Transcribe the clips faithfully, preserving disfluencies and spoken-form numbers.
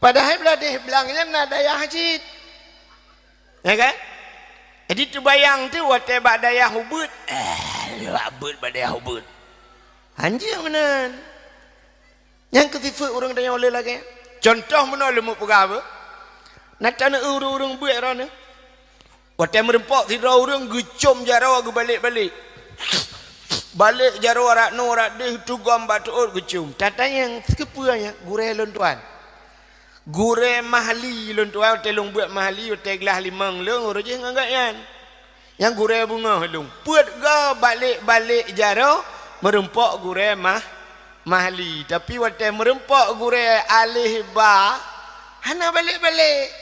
Padahai Bladeh Blang nyan na dayah cit. Ya kan? Jadi teubayang teuh watèe bak dayah ubeuet, eh, bak beuet bak dayah ubeuet. Hanjeuet meunan. Nyang keu sifeuet ureueng tanyoe lé lagèe. Cuntoh meunoe lôn peugah beuh. Na taneuk ureueng-ureueng beuet droeneuh. Watèe meurumpok sidroe ureueng geucom jaroe geubalek-balek. Balek jaroe rot noe rot deuh tugom bak teuôt geucom. Tatanyong, "Keupeue nyan, gurèe lôn tuan?" "Gurèe mahli lôn tuan, watèe lôn beuet mahli, watèe glah limong lôn, uroe jih ngon gobnyan. Nyang gurèe beungoh lôn." Peuet goe balek-balek jaroe meurumpok gurèe mah-, mahli. Tapi watèe meurumpok gurèe aléh ba, hana balek-balek.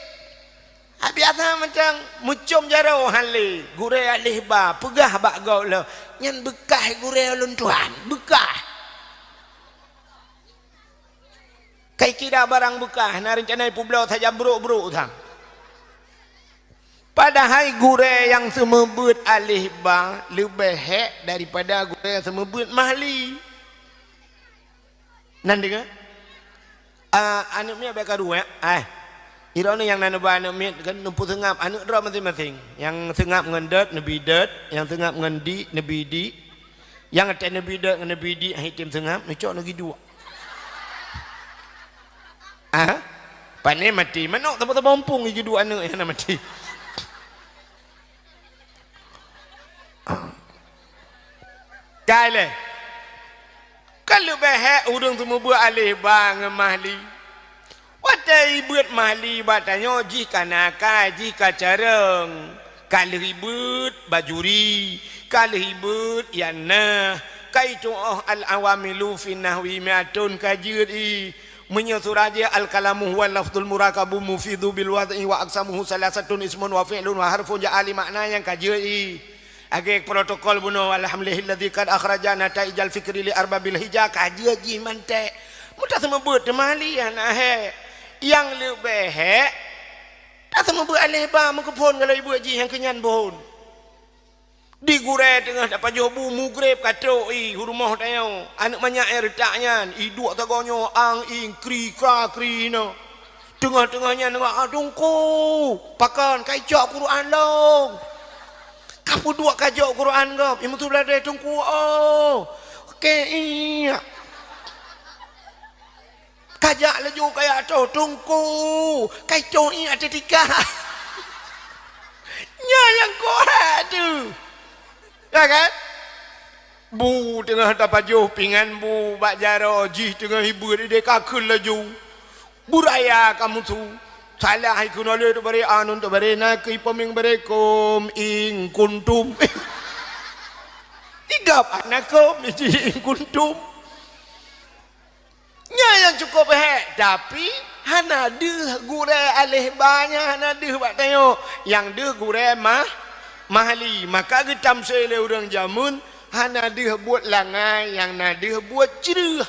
Biasa mantong meucom jaroe han lé, gurèe aléh ba, peugah bak gob lom, "Nyan beukah gurèe lôn tuan, beukah." Kai kira barang beukah, na reuncana ipeubloe sajan brôk-brôk sang. Padahai gurèe nyang seumeubeuet aléh ba leubeh hék daripada gurèe nyang seumeubeuet mahli. Nan deungö? Ah, aneuk miet bèk karu, ya? Eh. Droeneuh nyang na neuba aneuk miet kan neupeuseungab aneuk droe maséng-maséng. Nyang seungab ngon dot neubi dot, nyang seungab ngon dik neubi dik. Nyang até neubi dot ngon neubi dik han item seungab, neucok neugi duek. Ah? Pane maté manok teuma-teuma mumpung igi duek aneuk nyang na maté. Kai lé. Ka leubeh hék ureueng seumeubeuet aléh ba ngon mahli. Watèe ibeuet mahli bak tanyoe jih ka nakah, jih ka carông. Ka lheueh ibeuet bajuri, ka lheueh ibeuet ianah, ka itu'oh al-awamilu fi nahwi mi'atun ka jeuet i. Meunyoe surah jih al-kalamu huwa lafzul murakabu mufidu bil wad'i wa aqsamuhu salasatun ismun wa fi'lun wa harfun ja'a li ma'na nyang ka jeuet i. Lagèe protokol bunoe, "Alhamdulillahilladzi qad akhraja nataijal fikri li arbabil hija," ka jeuet jih manték. Meutaseumeubeuet teuma lé hana hék. Nyang leubeh hék, taseumeubeuet aléh ba meukeuphon galak ibeuet jih nyang keu nyan phon. Di gurèe teungoh tapajoh bu mugreb ka trok i u rumoh tanyoe, aneuk manyak nyang reutak nyan, iduek sagoe nyoe ang-ing, kri-kra-kri inoe. Teungoh-teungoh nyan deungö, "Ah, Teungku, pakon ka icok Quran lôn?" Ka peuduek ka jok Quran gob, i meusu bladé, "Teungku, oh, keu iék." Ka jak laju ka jak toh, "Teungku, ka icok iék ateueh tikah." Nyan nyang keu hék teuh. Ya kan? Bu teungoh tapajoh pingan bu bak jaroe jih teungoh ibeuet idéh ka kheun laju. Beuraya ka meusu. Salah ikeunoe lé teubari anun teubari na keu ipeumieng bari kum ing kuntum. Igab anak kum iji ing kuntum. Nyan nyang cukup hék, tapi hana deuh gurèe aléh ba nyan hana deuh bak tanyoe. Nyang deuh gurèe mah, mahli. Maka geutamsé lé ureueng jameun hana deuh buet langai, nyang na deuh buet creueh.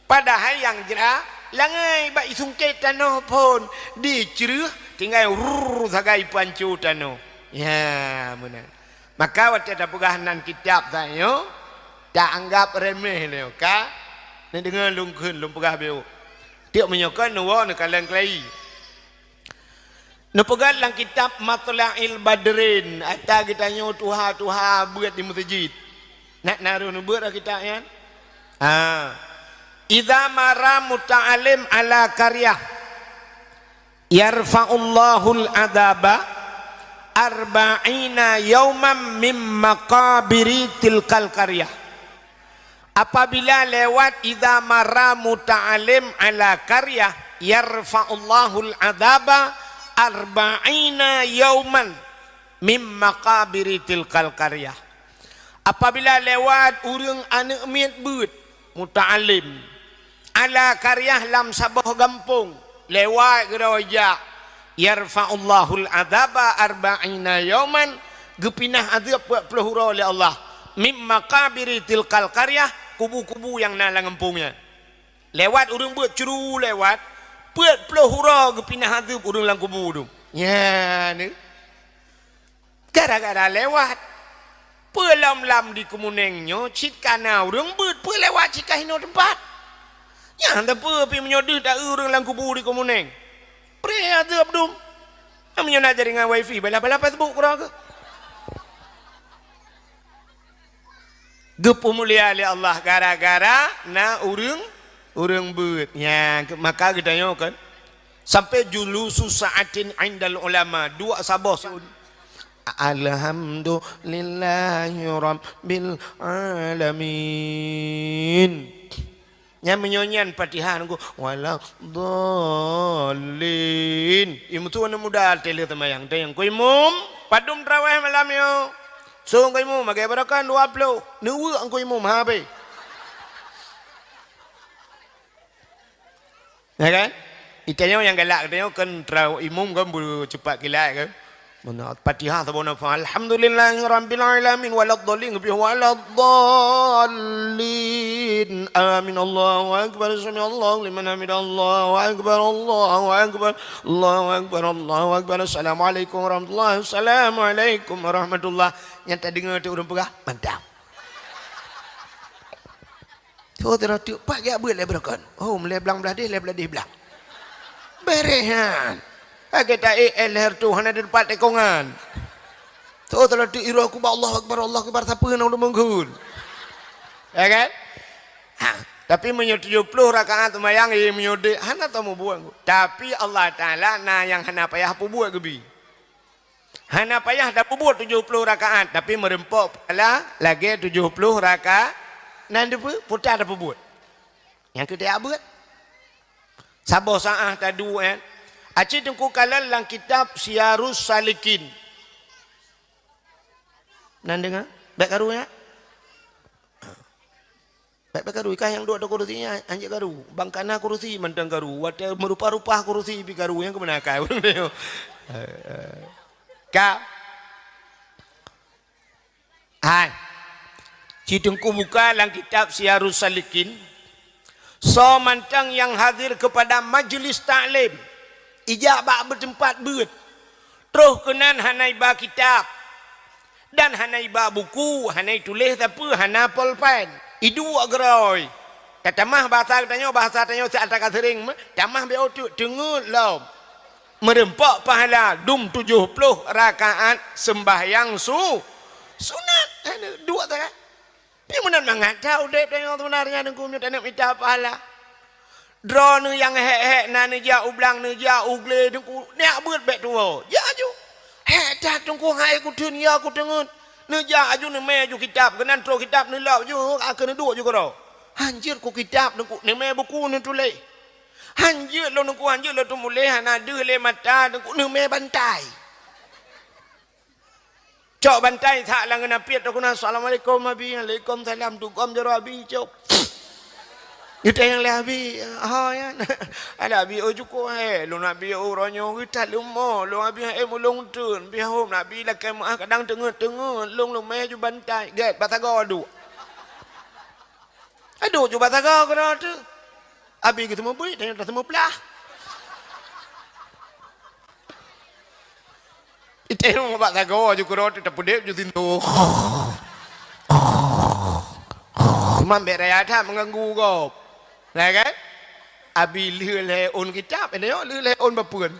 Padahai nyang jra langai bak isungkét tanoh phon dicreueh tinggai rrrr sagai panco tanoh. Ya, meunan. Maka watèe tapeugah nan kitab tanyoe, taanggab remeh lé ka. Neudeungö lôn kheun lôn peugah beuh. Tiep meunyoe kon neuwoe neukalon keulayi. Neupeugah lam kitab Matla'il Badrin, ata geutanyoe tuha-tuha beuet di meuseujid. Nak na rôh neubeuet lam kitab nyan? Ha. Idza marra muta'allim ala qaryah yarfa'ullahul adzaba arba'ina yauman mim maqabiri tilkal qaryah. Apabila lewat, idza marra muta'allim ala qaryah yarfa'ullahul adzaba arba'ina yauman mim maqabiri tilkal qaryah. Apabila lewat ureueng aneuk miet beuet muta'allim ala qaryah lam saboh gampông, lewat keudroe jak, yarfa'ullahul adzaba arba'ina yauman, geupinah azeueb peuet ploh uroe lé Allah, mim maqabiri tilkal qaryah, kubu-kubu nyang na lam gampông nyan. Lewat ureueng beuet curu lewat, peuet ploh uroe geupinah azeueb ureueng lam kubu tu. Nyan. Gara-gara lewat. Peue lom lam di Keumeuneung nyoe cit ka na ureueng beuet, peue lewat cit ka hinoe teumpat. Nyan teupeu pih meunyoe deuh ta-eu ureuëng lam kubu di Keumunéng. Preh ateueh dum. Meunyoe na jaringan wifi, balah-balah Facebook keudroe keuh. Geupeumulia lé Allah gara-gara na ureuëng, ureuëng beuet. Nyan, maka geutanyoe kan, sampai julusu sa'atin indal ulama, duek saboh sa-, Alhamdulillahi rabbil alamin. Nyan meunyoe nyan Fatihah nunggu, "Waladdallin." Imum tu aneuk muda teuh lheueh seumayang. Tanyong, "Ku imum, padum traweh malam nyoe?" "Song ku imum, agée barokan dua ploh." Neuweuek ku imum, ha, habéh. Ya kan? Geutanyoe nyang galak, geutanyoe kan trau imum kan beuceupat kilat kan. Meunan Fatihah saboh nafah, "Alhamdulillahi rabbil alamin, waladdallin," geubri, "Waladdallin, amin, Allahu akbar, sami'allahu liman hamidah, Allahu akbar, Allahu akbar, Allahu akbar, Allahu akbar, assalamualaikum warahmatullahi, assalamualaikum warahmatullah." Nyang tadeungoe teuh ureuëng peugah, "Mantap." Tho teuh teuk pat jak beuet lé beureukan. Oh, meulée blang blaih deh, lé blaih deh blang. Beureh nyan. Lagée ta-ék leher tu hana teupat tekongan. Tho teuh teuk iroh kubah, Allahu Akbar, Allahu Akbar, sapeue nyang ureuëng meunggeun. Ya kan? Ha, tapi meunyoe tujoh ploh rakaat seumayang, eh, meunyoe dek hana tamubuet. Tapi Allah Taala na nyang hana payah peubuet geubi. Hana payah tapeubuet tujoh ploh rakaat, tapi meureumpok pahala lagée tujoh ploh rakaat. Nan deupeue puta tapeubuet. Nyang keu tajak beuet. Saboh saah taduek, eh. Aci teungku kalon lam kitab Siyarus Salikin. Nan deungoe? Bék karu nyan. Bék, bék karu, ikah nyang duek ateueh kurusi nyan, hanjeuet karu. Bang kana kurusi mantong karu. Watée meurupa-rupa kurusi pih karu, nyang keumeuna akai ureuëng nyoe. Ka. Hai. Ci teungku buka lam kitab Siyarus Salikin. Soe mantong nyang hadir keupada majlis taklim, ijak bak beuteumpat beuet, troh keunan hana iba kitab, dan hana iba buku, hana ituléh sapeue, hana polpen. Iduek geurôi. Tatamah bahasa geutanyoe, bahasa tanyoe siat ka seuring, tamah B O teuk, teungeut lom. Meureumpok pahala dum tujoh ploh rakaat seumbahyang su-, sunat. Hana duek sagai. Nyoe meunan mangat that udeb tanyoe seubeunarnya, Teungku, meunyoe taneuk mita pahala. Droeneuh nyang hék-hék na neujak u blang, neujak u glé, Teungku, neujak beuet bék tuwoe. Jak aju. Hék that, Teungku, hai kuteun, ya kuteungeut. Neujak aju, neumé aju kitab, keunan troh kitab neulop ju, akhé neuduek ju keudroe. Hanjeuet ku kitab, Teungku, neumé buku neutuléh. Hanjeuet lôn, Teungku, hanjeuet lôn teumuléh, hana deuh lé mata, Teungku, neumé bantai. Cok bantai that lam geunampiet, Teungku, na, "Assalamualaikum, Abi." "Waalaikumsalam." Tugom jaroe Abi, cok. Geutanyong lé Abi, "Ho, nyan?" "Alah, Abi, oh, cukôp, eh. Lôn, Abi, oh, uroe nyoe geutat leumo. Lôn, Abi, eh, mulông teun. Pih hom, Abi, lakée meuáh kadang teungeut-teungeut. Lôn, lôn mé ju bantai." Gét, bak sagoe duek. Aduh, ju bak sagoe keudroe teuh. Abi geuteumeubeuet, tanyoe tateumeuplah. Itém bak sagoe ju keudroe teuh tapeudeb ju sintoe. Mambet raya that meuganggu gob. Nah kan? Abi lheueh lhée ôn kitab, tanyoe lheueh lhée ôn bapeuen.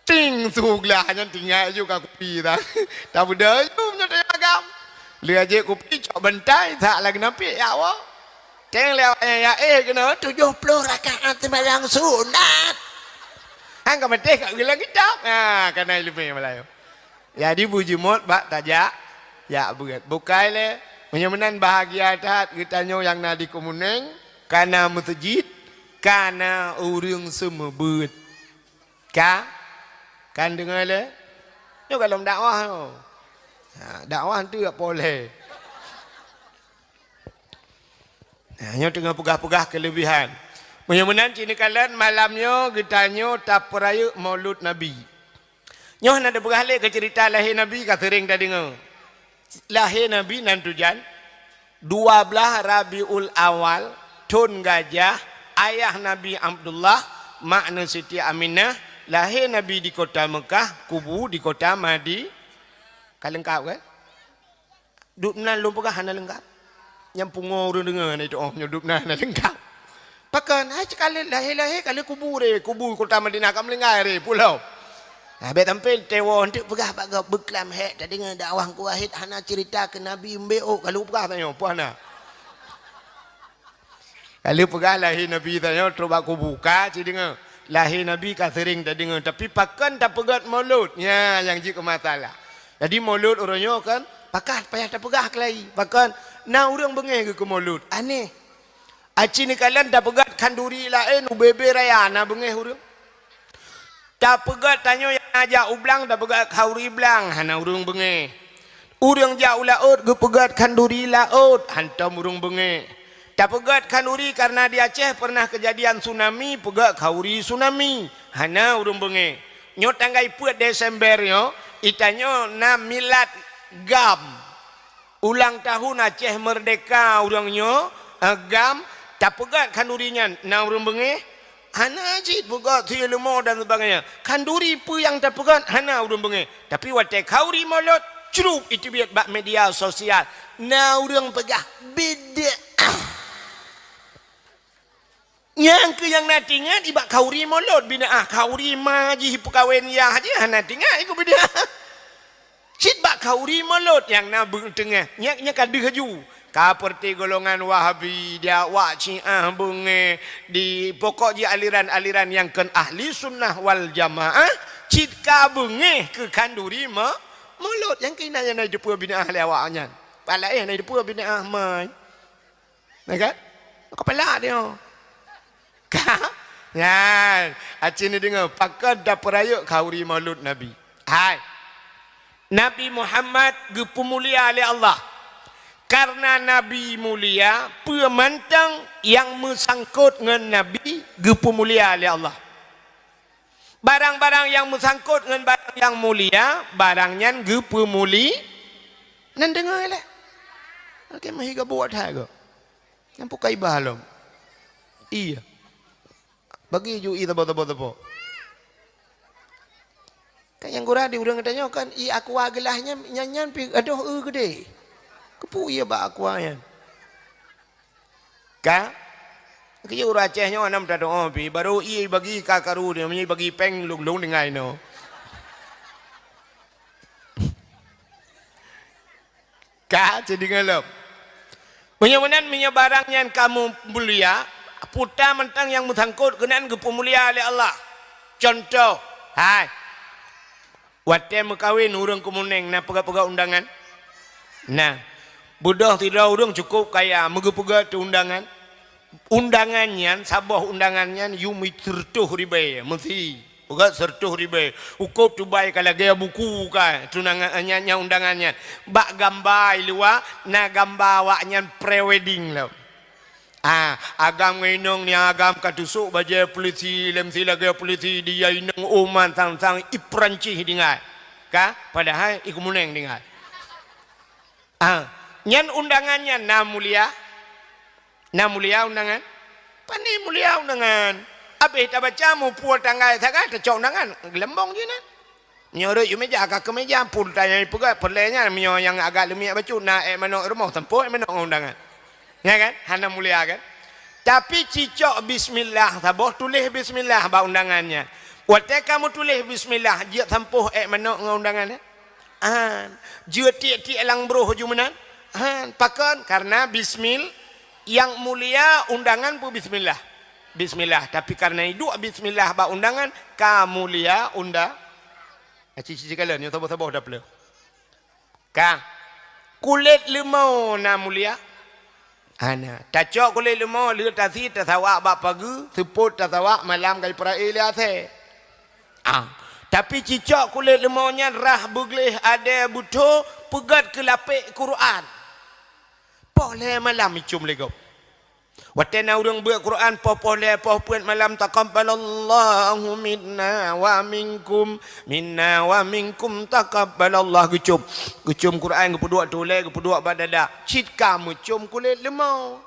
Ting, su glah nyan tinggai ju ka kupi ta. Tabeudôh ju meunyoe tanyong agam. Lheueh jép kupi cok bantai that lagée nampiet, ya Allah. Teng lé awak nyan, ya, eh, keunoe tujoh ploh rakaat seumayang sunat. Han ka maté ka geulang kitab. Ha, kana ileumé malayo. Jadi beujeuet bak tajak, jak beuet. Bukai lé, meunyoe meunan bahagia that geutanyoe nyang na di Keumunéng, kana meuseujid, kana ureuëng seumeubeuet. Ka? Kan deungoe lé? Nyoe ka lom dakwah nyoe. Ha, dakwah tu jak polé. Ha, nyoe teungoh peugah-peugah keuleubihan. Meunyoe meunan cit neukalon malam nyoe geutanyoe tapeurayeuk Maulud Nabi. Nyoe hana teupeugah lé keu ceurita lahé Nabi ka seuring tadeungoe. Lahé Nabi nan tujan, dua blaih Rabiul Awal, thon gajah, ayah Nabi Abdullah, makna Siti Aminah, lahé Nabi di kota Meukah, kubu di kota Madi-, ka leungkap kan? Dubnan lôn peugah hana leungkap. Nyang pungo ureuëng deungoe na itu, oh, nyoe dubnan hana leungkap. Pakon? Hai, cit ka lheueh lahé-lahé ka lheueh kubu re, kubu kota Madinah ka meulinggai re pulo. Nah, bék tampil tewo untuk peugah bak gob beuklam hek tadeungoe dakwah ku wahid hana cerita ke Nabi mbeuk ka lheueh peugah tanyoe, puah na. Ka lheueh peugah lahé Nabi tanyoe trok bak kubu ka cit deungoe. Lahé Nabi ka sering tadeungoe, tapi pakon tapeugét Maulud? Nya nyang jeuet keu masalah. Jadi Maulud uroe nyoe kan, pakon payah tapeugah keulai. Pakon? Na ureuëng beungéh geuh keu Maulud. Aneh. Aci neukalon tapeugét khanduri laén ubé-bé raya na beungéh ureuëng. Tapeugét tanyoe nyang na jak u blang, tapeugét khanduri blang, hana ureuëng beungéh. Ureuëng jak u laôt geupeugét khanduri laôt, hántom ureuëng beungéh. Tapeugét khanduri kareuna di Aceh pernah keujadian tsunami, peugét khanduri tsunami, hana ureuëng beungéh. Nyoe tanggai peuet Desember nyoe, itanyoe na milad GAM. Ulang tahun Aceh Merdeka ureuëng nyoe, eh, GAM, tapeugét khanduri nyan, na ureuëng beungéh? Hana cit, peugét sie leumo dan sebagainya. Khanduri peue nyang tapeugét, hana ureuëng beungéh. Tapi watée khanduri Maulud, crup iteubiet bak media sosial. Na ureuëng peugah bid'ah. Nyang keuh nyang na tingat ibak khanduri Maulud bid'ah, khanduri ma jih peukawen yah jih hana tingat ikut bid'ah. Cit bak khanduri Maulud nyang na beuteungah, nyak nyak ka deuh ju. Ka peureuti golongan Wahabi, di awak Syiah beungéh, di pokok jih aliran-aliran nyang kon ahli sunnah wal jamaah, cit ka beungéh keu khanduri ma-, Maulud. Nyang keuh na nyang na jiteupeu bid'ah lé awak nyan. Pala eh na jiteupeu bid'ah mai. Nah kan? Kepala dia. Ka? Nyan, aci ni deungoe, pakon tapeurayeuk khanduri Maulud Nabi. Hai. Nabi Muhammad geupeumulia lé Allah. Kareuna Nabi mulia, peue mantong nyang meusangkot ngon Nabi geupeumulia lé Allah. Barang-barang nyang meusangkot ngon barang nyang mulia, barang nyan geupeumuli-, nan deungoe lé. Oke, meuhi geubuet hai go. Nyang pukai bah lom. Iya. Bagi ju i tabo-tabo-tabo. Kan nyang gura di ureuëng geutanyoe kan i aqua geulaih nyan, nyan, nyan pi adoh eu geudeh. Keupeue iya bak aqua nyan? Ka? Keu ureuëng Aceh nyoe hana meuta doa pi, barô ie bagi ka karu dia, meunyoe bagi péng lôn-lôn deungai no. Ka, jadi ngalop. Meunyoe meunan, meunyoe barang nyan kamu mulia, puta mantong nyang meusangkot keunan geupeumulia lé Allah. Contoh, hai. Watée meukawen ureuëng keumuneng na peugah-peugah undangan? Nah, beudôh sidroe ureuëng cukup kaya, meugeupeugah teu undangan. Undangan nyan, saboh undangan nyan yumi sireutoh ribée, meusi. Peugah sireutoh ribée. Ukôb tubai ka lagée buku ka tunangan nyan, nyan undangan nyan. Bak gamba i luwa, na gamba awak nyan pre-wedding lom. Ah, agam ngon inong ni agam ka tusok bajée polisi, lem si lagée polisi, dia inong uman sang-sang i Peurancih dingai. Ka? Padahai i keumuneng dingai. Ah, nyan undangan nyan na mulia? Na mulia undangan? Pane mulia undangan? Abéh tabaca muphua tanggai sagai tacok undangan, geulambong jih nyan. Nyoe rot yue meja ka keu meja, pun tanyong peugah, peureulée nyan meunyoe nyang agak leumiek bacut na ék manok rumoh, sampôh ék manok ngon undangan. Ya kan? Hana mulia kan? Tapi cicok bismillah saboh, tuléh bismillah bak undangan nyan. Watée kamoe tuléh bismillah, jeuet sampôh ék manok ngon undangan nyan? An. Jeuet tiek-tiek lam broh ju meunan? An. Pakon? Karena bismil-, nyang mulia undangan pun bismillah. Bismillah. Tapi karena iduek bismillah bak undangan, ka mulia unda-, Aci-ci kalon nyoe saboh-saboh dapeuleue. Ka. Kulét leumo na mulia? Hana. Tacok kulét leumo, lheueh tasi tasawak bak pageue, seupôt tasawak malam ka jipeurai lé asée. Ah. Tapi cicok kulét leumo nyan rhah beugleh adée beutho peugét keu lapék Quran. Poh lhée malam icum lé gob. Watée na ureuëng beuet Quran poh-poh lhée poh peuet malam, "Taqabbalallahu minna wa minkum, minna wa minkum taqabbalallah," geucom. Geucom Quran geupeuduek tulée, geupeuduek bak dada. Cit ka meucom kulét leumo.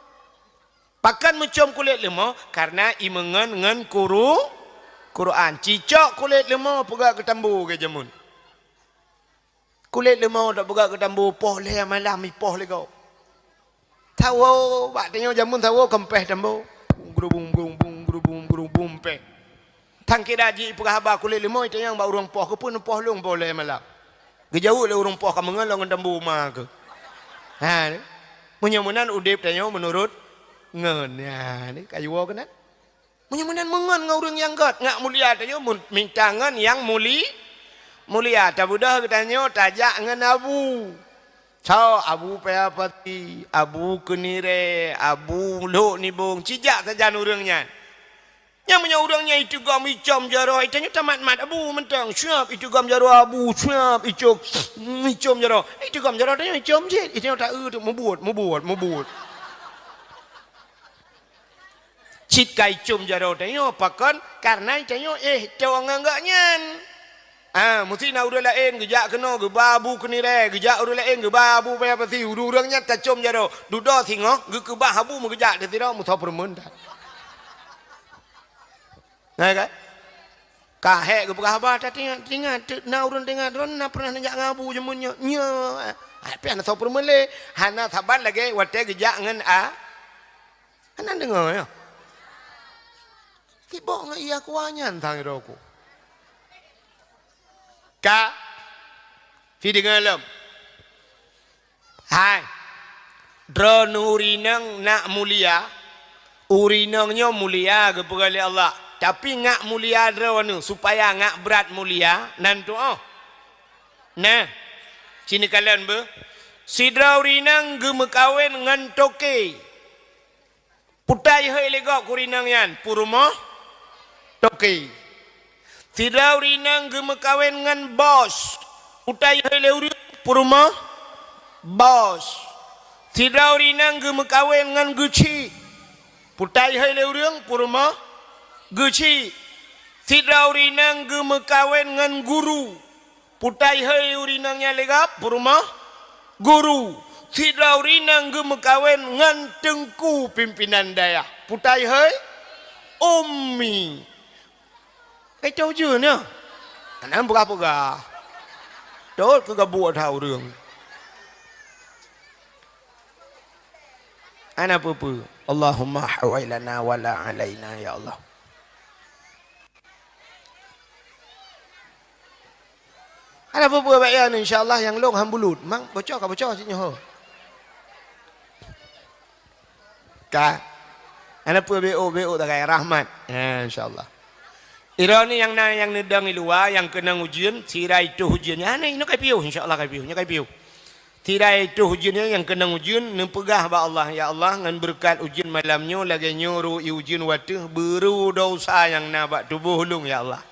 Pakon meucom kulét leumo? Karena imeungon ngon kuru-, Quran. Cicok kulét leumo peugah keu tambu geujamun. Kulét leumô tapeugah keu tambu, poh lhèe malam ipoh lé gob. Sawoe, bak tanyoe jameun sawoe keumpéh tambu. Grubung, grubung, grubung, grubung, péh. Tangkira jih peugah haba kulét leumô itanyong bak ureuëng poh, "Keupeue neupoh lôn poh lhèe malam?" Geujaweueb lé ureuëng poh, "Ka meungon lôn ngon tambu ma keuh." Ha, meunyoe meunan udeb tanyoe meunurot ngon. Ya, ni kayu woe keunan. Meunyoe meunan meungon ngon ureuëng nyang gét, ngat mulia tanyoe mun-, minta ngon nyang muli-, mulia. Tabeudôh geutanyoe tajak ngon abu. Soe abu paya pati, abu keunirée, abu lhok nibong, cijak sajan ureuëng nyan. Nyang meunyoe ureuëng nyan iteugom icom jaroe, itanyoe tamat-mat abu mantong, siap iteugom jaroe abu, siap icom, icom jaroe. Iteugom jaroe tanyoe icom cit, itanyoe taeu teuk mubuet, mubuet, mubuet. Cit ka icom jaroe tanyoe, pakon? Kareuna itanyoe éh toe ngon gobnyan. Ah, meusti na ureuëng laén geujak keunoe geuba abu keunirée, geujak ureuëng laén geuba abu paya pasi, ureuëng-ureuëng nyan tacom jaroe, dudoe singoh geukeubah abu meugeujak di sidroe meusoe peureumeun that. Na kan? Ka hék geupeugah haba, tatingat-tingat, teuk na ureuëng tingat, droeneuh na pernah neujak ngon abu jameun nyoe. Nyoe, ah, pih hana soe peureumeun lé, hana saban lagée watée geujak ngon a-, Hana deungoe, ya? Sibok ngon iya kuah nyan sang droe ku. Ka, si deungoe lom. Hai, droeneuh ureuëng inong nak mulia, ureuëng inong nyoe mulia geupeugah lé Allah. Tapi ngat mulia droeneuh, supaya ngat brat mulia, nan tuoh. Nah, sini kalon beuh. Sidroe ureuëng inong geumeukawen ngon toke. Putai hôi lé gob keu ureuëng inong nyan, peurumoh toke. Sidroe ureuëng inong geumeukawen ngon bos. Putai hôi lé ureuëng, peurumoh bos. Sidroe ureuëng inong geumeukawen ngon geuchik. Putai hôi lé ureuëng, peurumoh geuchik. Sidroe ureuëng inong geumeukawen ngon guru. Putai hôi ureuëng inong nyan lé gob, peurumoh guru. Sidroe ureuëng inong geumeukawen ngon teungku pimpinan dayah. Putai hôi ummi. Kai toh ujeuen nyoe. Hana peugah-peugah. Tot keu gabuk that ureuëng. Hana peue-peue. Allahumma hawai lana wala alaina, ya Allah. Hana peue-peue, bak nyan, insya Allah nyang lôn han bulut. Mang bocor ka bocor cit nyoe. Ka. Hana peue, beu, beu tagai rahmat. Ya, insya Allah. Droeneuh nyang na nyang neudong i luwa, nyang keunong ujeuen, sira itoh ujeuen nyan, hana inoe kai piôh, insya Allah kai piôh, nyoe kai piôh. Sira itoh ujeuen nyan nyang keunong ujeuen, neupeugah bak Allah, "Ya Allah, ngon beureukat ujeuen malam nyoe lagée nyoe ru i ujeuen wateuh, beuru desya nyang na bak tuboh ulôn, ya Allah."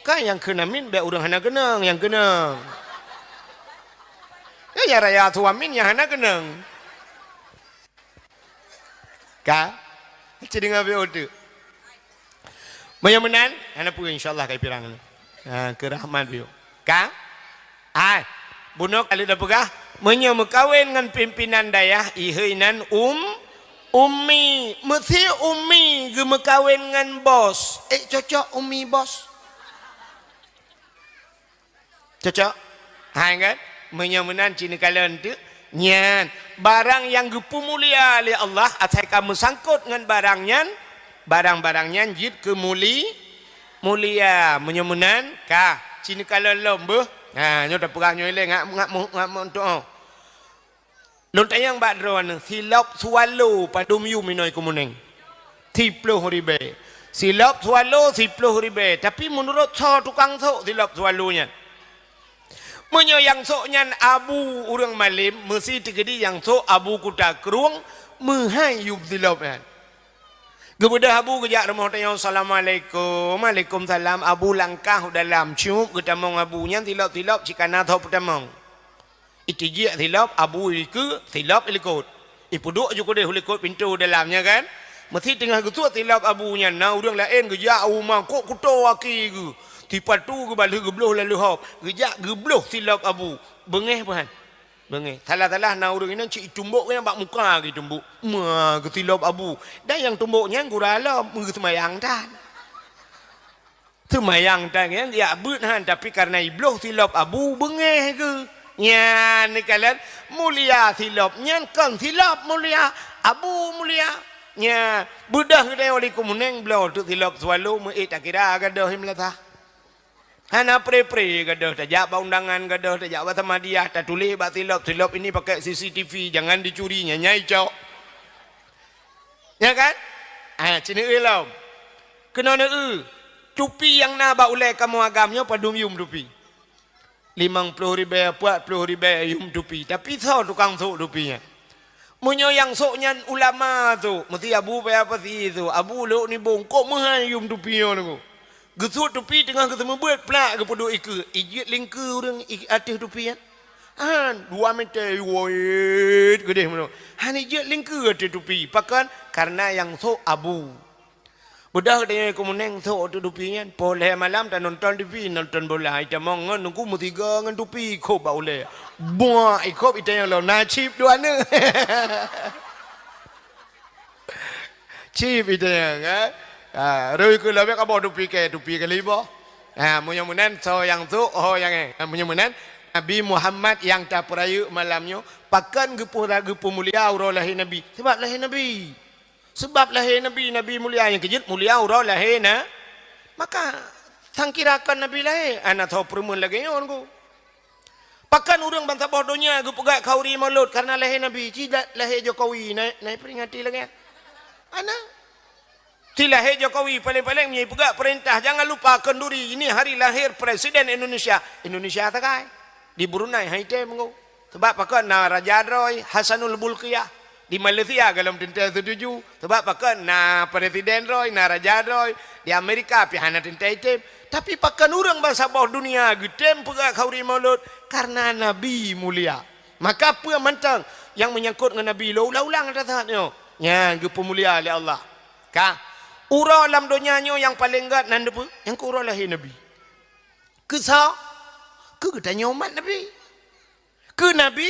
Kan nyang kheun amin bék ureuëng hana keunong, nyang keunong. Ya, nyang raya su amin nyang hana keunong. Ka? Ci deungoe beu teuk. Meunyoe meunan, hana peue, insya Allah kai pirang. Ha, keu rahmat beu. Ka? Hai, bunoe ka lheueh tapeugah, meunyoe meukawen ngon pimpinan dayah, ihôi nan um, ummi. Meusi ummi geumeukawen ngon bos. Eh, cocok ummi bos. Cocok? Hai kan? Meunyoe meunan ci neukalon teuk. Nyan, barang nyang geupeumulia lé Allah asai ka meusangkot ngon barang nyan, barang-barang nyan jeuet keu muli-, mulia. Meunyoe meunan, ka, ci neukalon lom beuh. Ha, nyoe tapeugah nyoe ilée ngat, ngat, ngat, ngat, Lôn tanyong bak droeneuh, silop Swallow padum yum inoe keumuneng? Siploh ribée. Silop Swallow siploh ribée, tapi meunurot soe tukang sôk silop Swallow nyan? Meunyoe nyang sôk nyan abu ureuëng malem, meusi teukeudi nyang sôk abu kuta krueng meuhai yum silop nyan. Geubeudôh abu geujak rumoh tanyoe, "Assalamualaikum." "Waalaikumsalam." Abu langkah u dalam, cup geutamong abu nyan silop-silop cit ka na tho peutamong. Itijik silop abu ikeue, silop ilikot. Ipeuduek ju keudeh u likot pintoe dalam nyan kan. Meusi teungoh geusuet silop abu nyan, na ureuëng laén geujak u uma kok kuto aki geuh. Sipatu geubalheueh geubloh lalu hop. Geujak geubloh silop abu. Beungéh peuhan. Beungéh. Salah-salah na ureuëng inong cit itumbok nyan bak muka geutumbok. Ma geusilop abu. Dan nyang tumbok nyan gura lom, meuseumayang tan. Teumayang tangieng jak beuet han, tapi kareuna ibloh silop abu beungéh geuh. Nyan neukalon mulia silop nyan kon silop mulia, abu mulia. Nya, beudôh geutanyoe likot Meuneng bloe teuk silop Swallow meuék takira gadôh i meulasah. Hana pre-pre gadôh tajak bak undangan, gadôh tajak bak Samadiyah, tatuléh bak silop, "Silop ini pakai C C T V, jangan dicuri," nyan nyai cok. Nya kan? Ah, ci neueu lom. Keunoe neueu, tupi nyang na bak ulée kamoe agam nyoe padum yum tupi. Limong ploh ribée, peuet ploh ribée yum tupi. Tapi soe tukang sôk tupi nyan? Meunyoe nyang sôk nyan ulama sôk, meusti abu paya pasi sôk, abu lhok nibong, kok meuhai yum tupi nyoe nyoe. Geusôk tupi teungoh geuseumeubeuet plak geupeuduek ikeue, ijeuet lingkeue ureuëng i ateueh tupi nyan. Han, dua meter, woet, geudeh meunoe. Han ijeuet lingkeue ateueh tupi, pakon? Kareuna nyang sôk abu. Beudôh geutanyoe likot Meuneng sôk ateueh tupi nyan, poh lhée malam tanonton T V, nonton bola, itamong ngon nungku meusigoe ngon tupi ikhôb bak ulée. Buak ikhôb itanyong lom, na chip dua neuk. Chip itanyong, kan? Ha, rui keu lobek kaboh tupi kée, tupi keu libôh. Ha, meunyoe meunan soe nyang sôk, ho nyang éh. Ha, meunyoe meunan Nabi Muhammad nyang tapeurayeuk malam nyoe, pakon geupeu-, geupeumulia uroe lahé Nabi? Sabab lahé Nabi. Sabab lahé Nabi, Nabi mulia nyang keujeuet mulia uroe lahé na. Maka sangkira kon Nabi lahé, hana tho peureumeun lagée nyoe nyoe. Pakon ureuëng bansaboh donya geupeugah khauri Maulud kareuna lahé Nabi, ci lahé Jokowi na, na peuringati lagée nyan? Hana. Ci lahé Jokowi paléng-paléng meunyoe peugah peurintah, jangan lupa kenduri ini hari lahir Presiden Indonesia. Indonesia sagai. Di Brunei hai tem ngô. Sabab pakon na raja droe Hasanul Bolkiah, di Malaysia golom teuntée seutuju. Sabab pakon na presiden droe, na raja droe, di Amerika pih hana teuntée tem. Tapi pakon ureuëng bansaboh dunia geutem peugah khauri Maulud? Kareuna Nabi mulia. Maka peue mantong nyang meunyangkot ngon Nabi lôn ulang-ulang ata saat nyoe, nyan geupeumulia lé Allah. Ka, uroe lam donya nyoe nyang paleng gét nan deupeue? Nyang keu uroe lahé Nabi. Keu soe? Keu geutanyoe umat Nabi. Keu Nabi,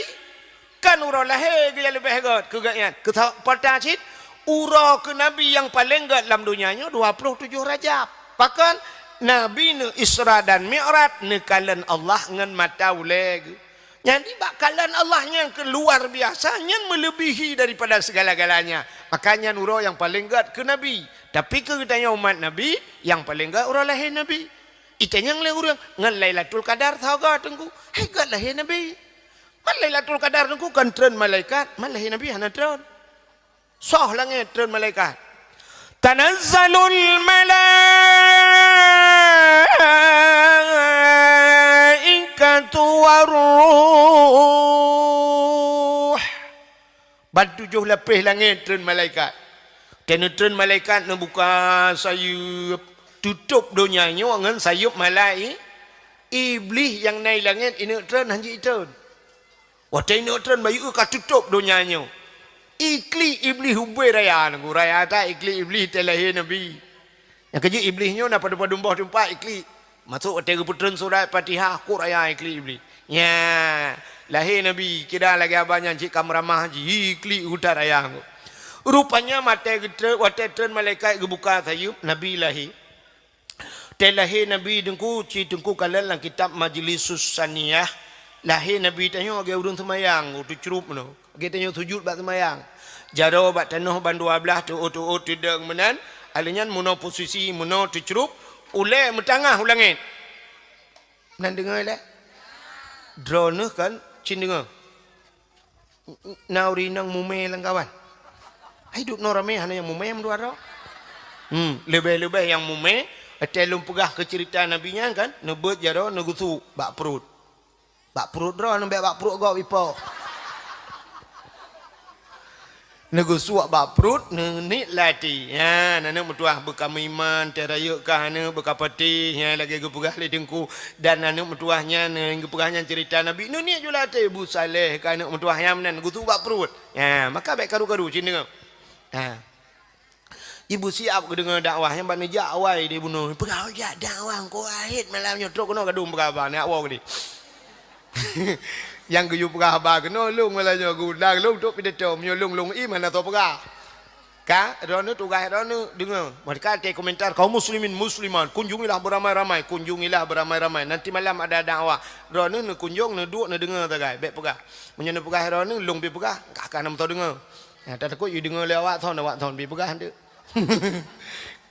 kan uroe lahé geuh nyang leubeh gét keu gobnyan. Keu sa-, peue cit, uroe keu Nabi nyang paleng gét lam donya nyoe dua ploh tujoh Rajab. Pakon? Nabi neu-Isra dan Mi'raj, neukalon Allah ngon mata ulée geuh. Jadi, bak kalon Allah nyang keu luar biasa, nyan meulebihi daripada segala-galanya. Maka nyan uroe nyang paleng gét keu Nabi. Tapi keu geutanyoe umat Nabi, nyang paleng gét uroe lahé Nabi. Itanyong lé ureuëng, "Ngon Lailatul Qadar soe gét, Teungku?" Hai gét lahé Nabi. Man Lailatul Qadar Teungku kon treun malaikat, man lahé Nabi hana treun. Soh langét treun malaikat. Tanazzalul malaikatu war ruh. Ban tujoh lapéh langét treun malaikat. Watée neutreun malaikat neubuka sayeuep, tutôb donya nyoe ngon sayeuep malai-, Iblih nyang na i langét ineuk treun, han jeuet treun. Watée ineuk treun, bayeue ka tutôb donya nyoe. Iklik Iblih ubé raya, nunggu raya that iklik Iblih watée lahé Nabi. Nyang keujeuet Iblih nyoe na padum-padum boh teumpat iklik. Masôk watée geupeutreun surat Fatihah, kok raya iklik Iblih. Nya, lahé Nabi, kira lagée haba nyan cit ka meuramah jih, iklik u hutan raya. Rupanya watée geutreun, watée treun malaikat geubuka sayeuep, Nabi lahé. Watée lahé Nabi Teungku, ci Teungku kalon lam kitab Majlisus Saniyah, lahé Nabi tanyoe lagée ureuëng seumayang, teucrup meunoe. Lagée tanyoe sujut bak seumayang. Jaroe bak tanoh ban dua blaih, teuôt-teuôt teudong meunan, lheueh nyan meunoe posisi meunoe teucrup, ulée meutangah u langét. Nan deungoe lé? Droeneuh kan cit deungoe. Na ureuëng inong mumé lam kawan. Hai duek noe ramé hana nyang mumé meudua droe. Hmm, leubeh-leubeh nyang mumé, watée lôn peugah keu ceurita Nabi nyan kan, neubeuet jaroe neugeusuek bak pruet. Bak pruet droe, neubeuet bak pruet gob ipoh. Neugeusuek bak pruet, neuniet lam até. Nyan, aneuk meutuah beuka meuiman, teuh rayeuk kah aneuk beuka patéh, nyan lagée geupeugah lé Teungku. Dan aneuk meutuah nyan, nyang geupeugah nyan ceurita Nabi, neuniet ju lam até, beusaléh keu aneuk meutuah nyan meunan, geusuek bak pruet. Nyan, maka bék karu-karu cit deungoe. Ha. Ibu siab geudeungoe dakwah nyan bak neujak awai di bunoe. Peugah jak dakwah engkau ahit malam nyoe trok keunoe gadong peugah haba, neujak woe keudeh. Nyang geuyue peugah haba keunoe lôn malam nyoe geuundang lôn trok pidato, meunyoe lôn, lôn ié hana soe peugah. Ka, droeneuh tugaih droeneuh deungoe. Meunyoe ka teukomentar, "Kaum muslimin muslimat, kunjungilah beramai-ramai, kunjungilah beramai-ramai. Nanti malam ada dakwah." Droeneuh neukunjong, neuduek, neudeungoe sagai, bék peugah. Meunyoe neupeugah droeneuh, lôn pih peugah, ka, ka na meutoe deungoe. Nyang tatakot jideungoe lé awak thon, awak thon pih peugah deuh.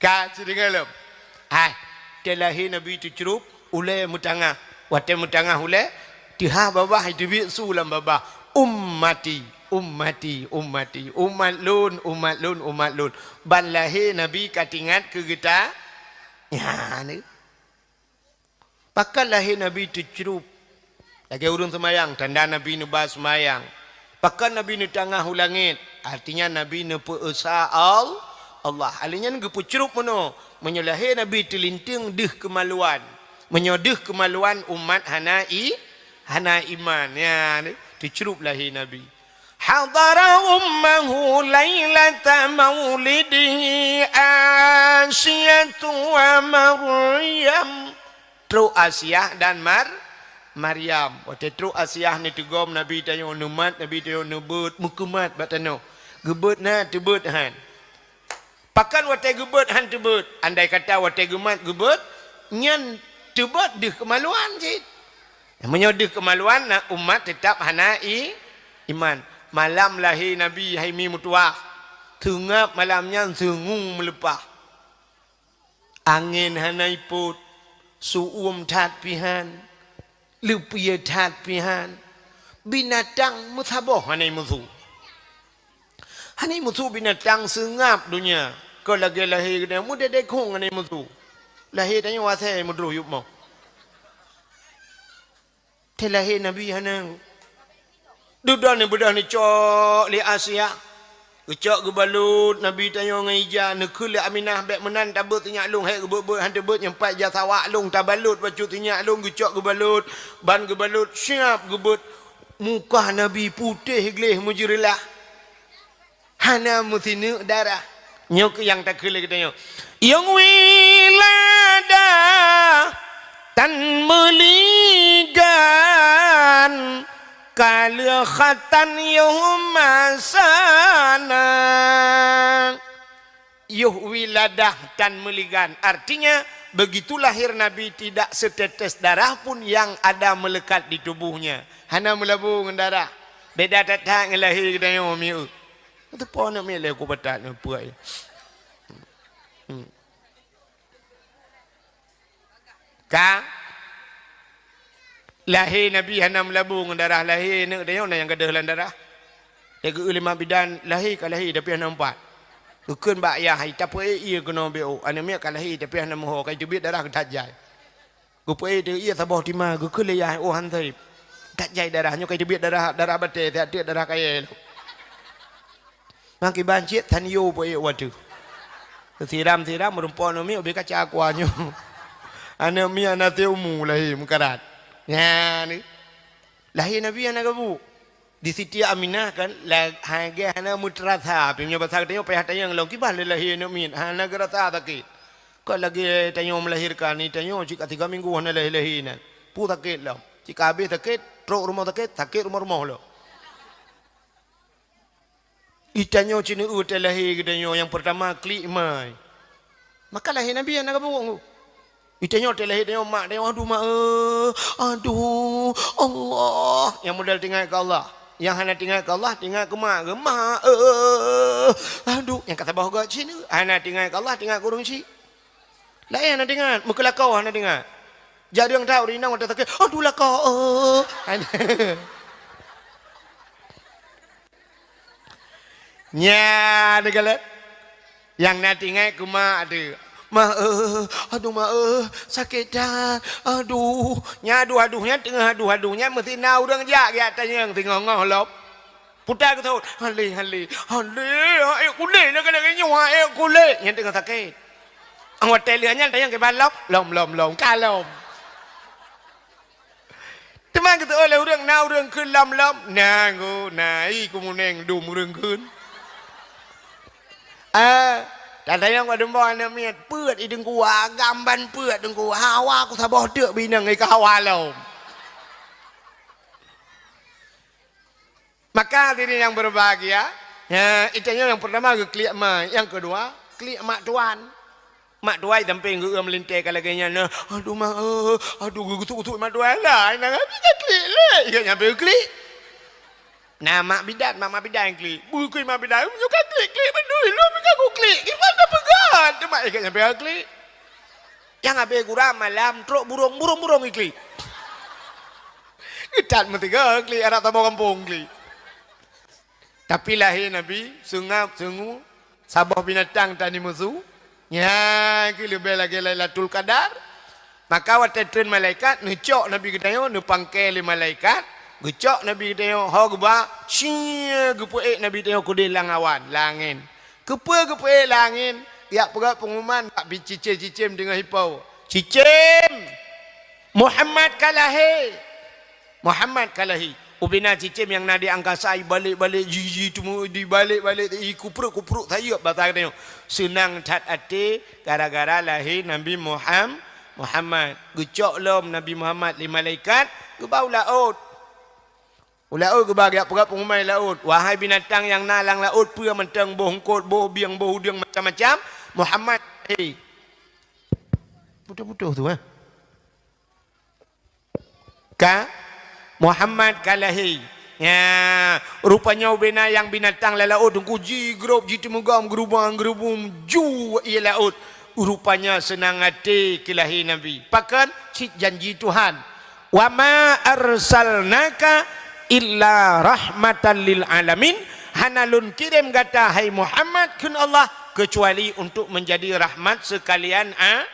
Ka, sideungoe lom. Hai, teulahé Nabi teucrup, ulée meutangah. Watée meutangah ulée, teuhah babah, teubiet su lam babah. "Ummati, ummati, ummati. Umat lôn, umat lôn, umat lôn." Ban lahé Nabi ka teuingat keu geutanyoe. Pakon lahé Nabi teucrup? Lagée ureuëng seumayang, tanda Nabi neuba seumayang. Pakon Nabi neutangah u langét? Artinya Nabi neupeu-esa Al-, Allah. Alheuh nyan geupeucrup meunoe. Meunyoe lahé Nabi teulinteung deuh keumaluan. Meunyoe deuh keumaluan, umat hana i-, hana iman. Ya, teucrup lahé Nabi. Hadara ummahu lailata maulidihi Asiyatu wa Maryam. Trok Asiah dan Mar-, Maryam. Watée trok Asiah neuteugom Nabi tanyoe, neumat Nabi tanyoe, neubeuet, meukeumat bak tanoh. Geubeuet na, teubeuet han. Pakon watée geubeuet han teubeuet? Andai kata watée geumat geubeuet, nyan teubeuet deuh keumaluan cit. Meunyoe deuh keumaluan, na umat teutab hana i-, iman. Malam lahé Nabi hai mi meutuwah, seungab malam nyan seungue meuleupah. Angén hana ipot, su-uem that pih han, leupie that pih han. Binatang meusaboh hana imusu. Hana imusu binatang, seungab donya. Kon lagée lahé geutanyoe, meudedekong hana imusu. Lahé tanyoe asée meudroh yup moh. Teulahé Nabi hana. Dudoe neubeudôh neucok lé Asiah. Geucok geubalot Nabi tanyoe ngon ija, neukheun lé Aminah, "Bék meunan tabeuet sinyak lôn, hék geubeuet-beuet han teubeuet, nyoe pat ija sawak lôn tabalot bacut sinyak lôn, geucok geubalot, ban geubalot siab geubeuet." Muka Nabi putéh gleh meujeureulah. Hana meusineuk darah. Nyoe keuh nyang takheun lé geutanyoe. Yong wiladah tan meuligan, ka lheueh khatan yoh masana. Yoh wiladah tan meuligan. Artinya, begitu lahir Nabi, tidak setetes darah pun yang ada melekat di tubuhnya. Hana meulabô ngon darah. Beda that-that ngon lahé geutanyoe mieu. Teupeue aneuk miet lé ku batat nyoe peue. Hmm. Ka? Lahé Nabi hana meulabô ngon darah, lahé aneuk tanyoe na nyang gadôh lam darah. Lagée lima bidan, lahé ka lahé tapi hana meupat. Geukheun bak yah, "Hai tapeuék ié keunoe beu, aneuk miet ka lahé tapi hana meuho, ka iteubiet darah geutat jai." Geupeuék teuh ié saboh tima, geukheun lé yah, "Oh han saib, that jai darah, nyoe ka iteubiet darah, darah batée, siat teuk darah kayée lom." Makiban cit tan yo peuék watée. Siram-siram meurumpok aneuk miet ubé kaca aqua nyoe. Aneuk miet hana teumu lahé meukarat. Nyan. Lahé Nabi hana gabuk. Di Siti Aminah kan, la-, lagée hana meuteurasa, pih meunyoe basa geutanyoe payah tanyong lom, kiban lé lahé aneuk miet, hana geurasa sakét. Kon lagée tanyoe meulahirkan, ni tanyoe cit ka tiga minggu hana lahé-lahé nyan. Peue sakét lom. Cit ka habéh sakét, trok rumoh sakét, sakét rumoh-rumoh lom. Geutanyoe cit neu-eu teulahé geutanyoe nyang peurtama klik mai. Maka lahé Nabi hana gabuk. Geutanyoe teulahé tanyoe mak tanyoe, "Aduh mak, eh, aduh, Allah." Nyang modal teuingat keu Allah. Nyang hana teuingat keu Allah, teuingat keu mak, "Mak, eh, aduh." Nyang ka saboh göt cit neu-eu. Hana teuingat keu Allah, teuingat keu ureueng chik. Laén hana teuingat, meukeulakau hana teuingat. Jak deueng that ureueng inong watée sakét, "Aduh lakau, eh." Nyan teuh galak. Nyang na teuingat keu mak teuh. "Mak, eh, aduh mak, eh, sakét that. Aduh." Nyan aduh-aduh nyan teungoh aduh-aduh nyan meusti na ureueng jak geujak tanyong teungoh-ngoh lom. Puta geuthot, "Hale, hale, hale, ék kulét lagée-lagée nyoe, ék kulét." Nyan teungoh sakét. Watée lheueh nyan tanyong kiban lom, lom, lom, lom, ka lom. Teuma geuteuôt lé ureueng, na ureueng kheun lom-lom, na ngô, na i kumuneng dum ureueng kheun. Ah, tatanyong bak dumba aneuk miet, peuet i teungku, agam ban peuet teungku, hawa ku saboh teuk bineng i ka hawa lom. Maka hadirin yang berbahagia, Ya, itanyoe nyang pertama geuklik ma, nyang kedua klik mak tuan. Mak tuai sampéng geu-eu meulintée ka lagée nyan, nah, "Aduh, mak, eh, aduh," geugeutuk-gutuk mak tuai lah, "Nah, tapi ka klik lé." Ingat nyampe klik. Nah, mak bidan, mak, mak bidan klik. Bukui mak bidan, "Nyoe ka klik-klik beutôi, lôn pih ka kuklik. Gimana peugah?" Teuma ingat nyampe klik. Nyang habéh gura malam, trok burong, burong-burong iklik. Geutat meuteugah klik, anak saboh gampông klik. Tapi lahé Nabi, seungab, seungu, saboh binatang tani musu, nyan keuh leubeh lagée Lailatul Qadar. Maka watée treun malaikat, neucok Nabi geutanyoe, neupangke lé malaikat, geucok Nabi geutanyoe, ho geuba, cie, geupeuék Nabi geutanyoe keudeh lam awan, lam angén. Keupeue geupeuék lam angén? Geujak peugah peungumuman bak cicém-cicém teungoh ipo. "Cicém! Muhammad ka lahé! Muhammad ka lahé!" Ubena cicém nyang na di angkasa ibalek-balek, ji-ji teumeu dibalek-balek, ikuprok-kuprok sayeuep basa geutanyoe. Seunang that até gara-gara lahé Nabi Muham-, Muhammad. Geucok lom Nabi Muhammad lé malaikat, geuba u laôt. U laôt geuba geujak peugah peungumuman laôt, "Wahai binatang nyang na lam laôt, peue mantong boh eungkot, boh bieng, boh udeueng macam-macam, Muhammad," hei. Putôh-putôh tu, eh. Ka? Muhammad ka lahé. Ya, rupanya ubena nyang binatang lam laôt teungku jigrob, jiteumugam, geurubang-geurubum, ju ie laôt. Rupanya seunang até keu lahé Nabi. Pakon? Cit janji Tuhan. "Wa ma arsalnaka illa rahmatan lil alamin." Hana lôn kirém gata, hai Muhammad, kheun Allah, keucuali untuk menjadi rahmat sekalian a-,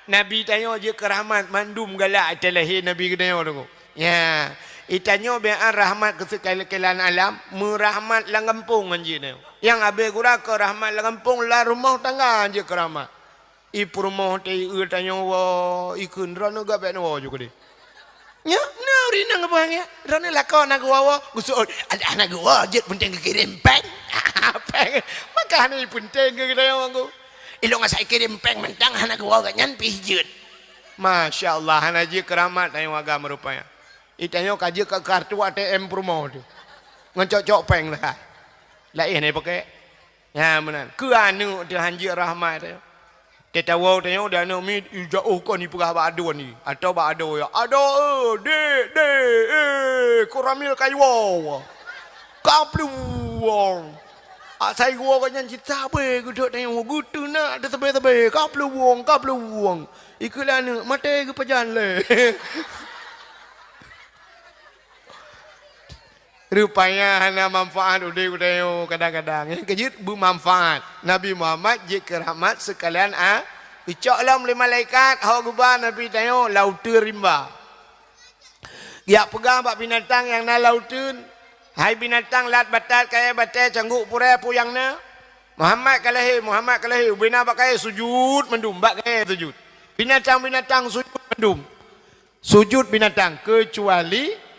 Nabi tanyoe jeuet keu rahmat mandum galak até lahé Nabi geutanyoe teungku. Ya, itanyoe bian rahmat keu sekalian alam, meurahmat lam gampông ngon jih nyoe. Nyang habéh gura keu rahmat lam gampông, lam rumoh tangga jeuet keu rahmat. I peurumoh teuh i eu tanyoe woe, ikheun droeneuh gabét woe ju keudeh. Nyoe, na ureueng inong geupeugah nyan, droeneuh lakoe na geuwoe-woe, geuseuôt, "Adak hana geuwoe jeuet, peunteng geukirém péng." Péng, maka hana peunteng keu geutanyoe mangko. Ilong asai kirém péng mantong hana geuwoe gobnyan pih jeuet. Masya Allah, hana jeuet keu rahmat tanyoe agam rupanya. Itanyoe ka jeuet keu kartu A T M peurumoh teuh. Ngon cok-cok péng sagai. Laén hana ipaké. Nyan meunan. Keu aneuk teuh hanjeuet rahmat teuh. Teuh tawoe tanyoe di aneuk miet, i jaoh kon ipeugah bak aduen i, atawa bak adoe, "Adoe, dek, dek, eh, koramil ka iwoe. Ka plueng." Asai geuwoe gobnyan cit sabe geuduek tanyoe, geuteunak teuh sabe-sabe, "Ka plueng, ka plueng." Ikheun lé aneuk, "Maté geupajan lé." Rupanya hana manfaat udeb geutanyoe kadang-kadang. Nyang keujeuet beumanfaat. Nabi Muhammad jeuet keu rahmat seukalian a-, geucok lom lé malaikat, hok geuba Nabi tanyoe lam uteuen rimba. Geujak peugah bak binatang nyang na lam uteuen, "Hai binatang lat batat kayée batée cangguk purée peue nyang na? Muhammad ka lahé, Muhammad ka lahé." Ubena bak kayée sujut mandum, bak kayée sujut. Binatang-binatang sujut mandum. Sujut binatang, keucuali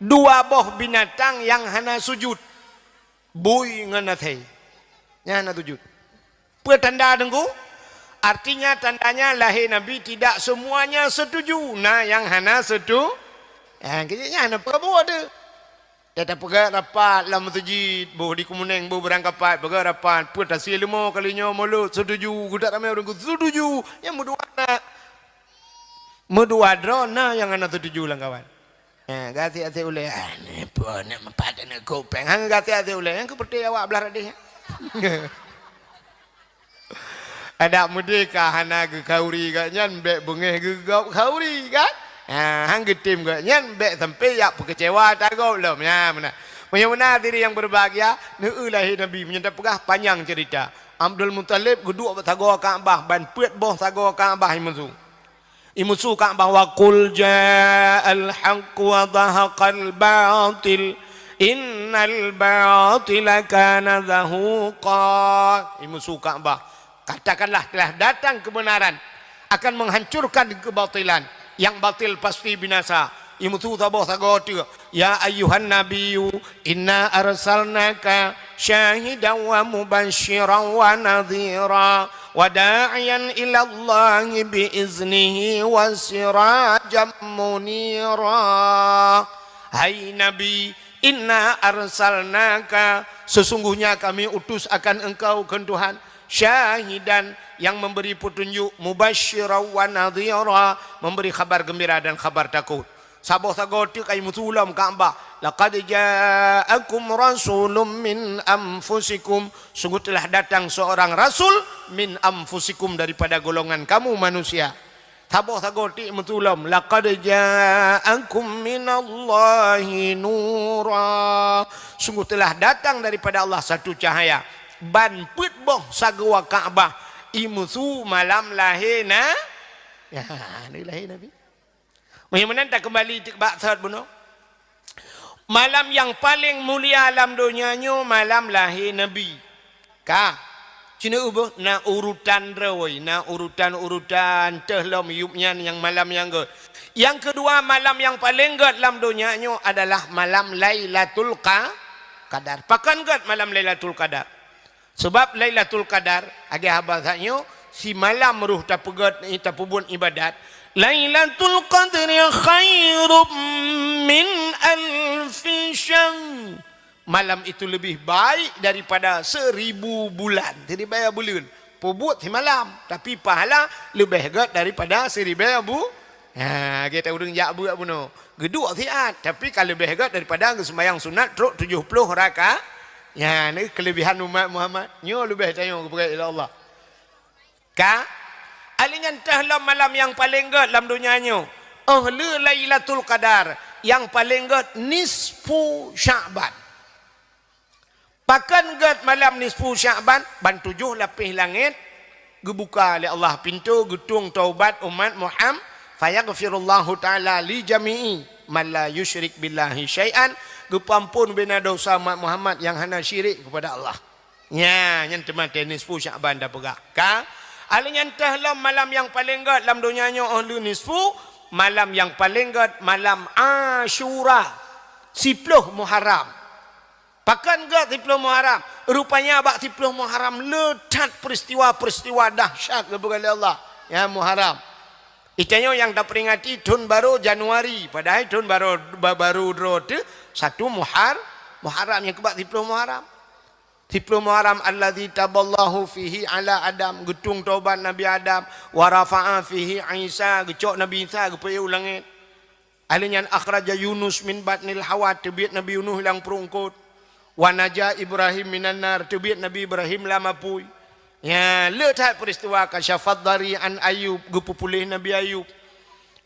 dua boh binatang nyang hana sujut, bui ngon asèe. Nyan hana sujut. Peue tanda teungku? Artinya tandanya lahé Nabi tidak semuanya setuju. Na nyang hana setu-, ha, keu nyan hana peue buet tu. Dak tapeugah rapat lam meuseujid, boh di Keumeunéng, boh Beurangkapat, peugah rapat, peue tasie leumo kali nyoe mulod, setuju, geudak ramé ureueng setuju, nyang meudua na. Meudua droe na nyang hana setuju lam kawan. Ha, gasien-gasien ulèe, "Ah, ni peue nak meupat aneuk kupéng?" Hana gasien-gasien ulèe, nyang keupeureuté awak blah radeh. Adak meudeh ka hana geukhauri gobnyan, bèk beungéh geugop khauri, kan? Ha, han geutem gobnyan, bèk sampai jak peukeucewa ata gob lom. Nyan meunan. Meunyoe meunan hadirin nyang berbahagia, neu-eu lahé Nabi, meunyoe tapeugah panyang ceurita. Abdul Muthalib geuduek bak sagoe Ka'bah, ban peuet boh sagoe Ka'bah imusu. Imusu Ka'bah, "Wa qul ja'al haqq wa zahaqal batil, innal batila kana zahuqa." Imusu Ka'bah, "Katakanlah telah datang kebenaran, akan menghancurkan kebatilan. Yang batil pasti binasa." Imusu saboh sagoe teuk, "Ya ayyuhan nabiyyu, inna arsalnaka syahidan wa mubasysyiran wa nadhira, wa da'iyan ilallahi bi iznihi wa sirajan munira." Hai Nabi, "Inna arsalnaka, sesungguhnya kami utus akan engkau," kheun Tuhan, "syahidan, yang memberi petunjuk, mubasysyiran wa nadhira, memberi khabar gembira dan khabar takut." Saboh sagoe teuk ka imeusu lom Ka'bah, "Laqad ja'akum rasulun min anfusikum, sungguh telah datang seorang rasul min anfusikum, daripada golongan kamu manusia." Saboh sagoe teuk imeusu lom, "Laqad ja'akum minallahi nura, sungguh telah datang daripada Allah satu cahaya." Ban peuet boh sagoe Ka'bah imeusu malam lahé na, ya, lahé Nabi. Meunyoe meunan takeumbali teuk bak thot bunoe. Malam nyang paleng mulia lam donya nyoe malam lahé Nabi. Ka. Cina ubah na urutan roi, na urutan-urutan teuh lom yup nyan nyang malam nyang gét. Nyang keudua, malam nyang paleng gét lam donya nyoe adalah malam Lailatul Qa-, Qadar. Pakon gét malam Lailatul Qadar? Sabab Lailatul Qadar, lagée haba that nyoe, simalam roh tapeugét, tapeubuet iébadat. "Lailatul Qadri khairum min alfi syahr." Malam itu lebih baik daripada seribu bulan. Jadi, baya buleuen. Peubuet simalam, tapi pahala leubeh gét daripada siribée bu-, ha, kita ureuëng jak buet bunoe. Geuduek siat, tapi ka leubeh gét daripada geuseumayang sunat trok tujoh ploh raka-, nyan keulebihan umat Muhammad. Nyoe leubeh tanyoe geupeugah lé Allah. Ka, alheuh nyan teuh lom malam nyang paleng gét lam donya nyoe. Oh lé Lailatul Qadar, nyang paleng gét nisfu Sya'ban. Pakon gét malam nisfu Sya'ban? Ban tujoh lapéh langét geubuka lé Allah pintoe geutueng taubat umat Muham-, "Fayaghfirullahu ta'ala li jami'i man la yusyrik billahi syai'an," geupeuamphon bina dosa umat Muhammad nyang hana syirik keupada Allah. Nya, nyan teuma teuh nisfu Sya'ban tapeugah. Ka? Alheuh nyan teuh lom malam nyang paleng gét lam donya nyoe oh lé nisfu, malam nyang paleng gét malam Asyura, siploh Muharram. Pakon gét siploh Muharram? Rupanya bak siploh Muharram le that peristiwa-peristiwa dahsyat geupeugah lé Allah. Ya, Muharram. Itanyoe nyang taperingati thon barô Januari, padahai thon barô, ba-, barô droe teuh satu Muhar-, Muharram nyang keubak siploh Muharram. Siploh Muharram, "Alladzi taballahu fihi ala Adam," geutueng taubat Nabi Adam, "wa rafa'a fihi Isa," geucok Nabi Isa geupeuék u langét. Alheuh nyan, "Akhraja Yunus min batnil hawa," teubiet Nabi Yunus lam pruet eungkot. "Wa naja Ibrahim minan nar," teubiet Nabi Ibrahim lam apui. Nya, le that peristiwa, "Kasyafad dari an Ayub," geupeupuléh Nabi Ayub.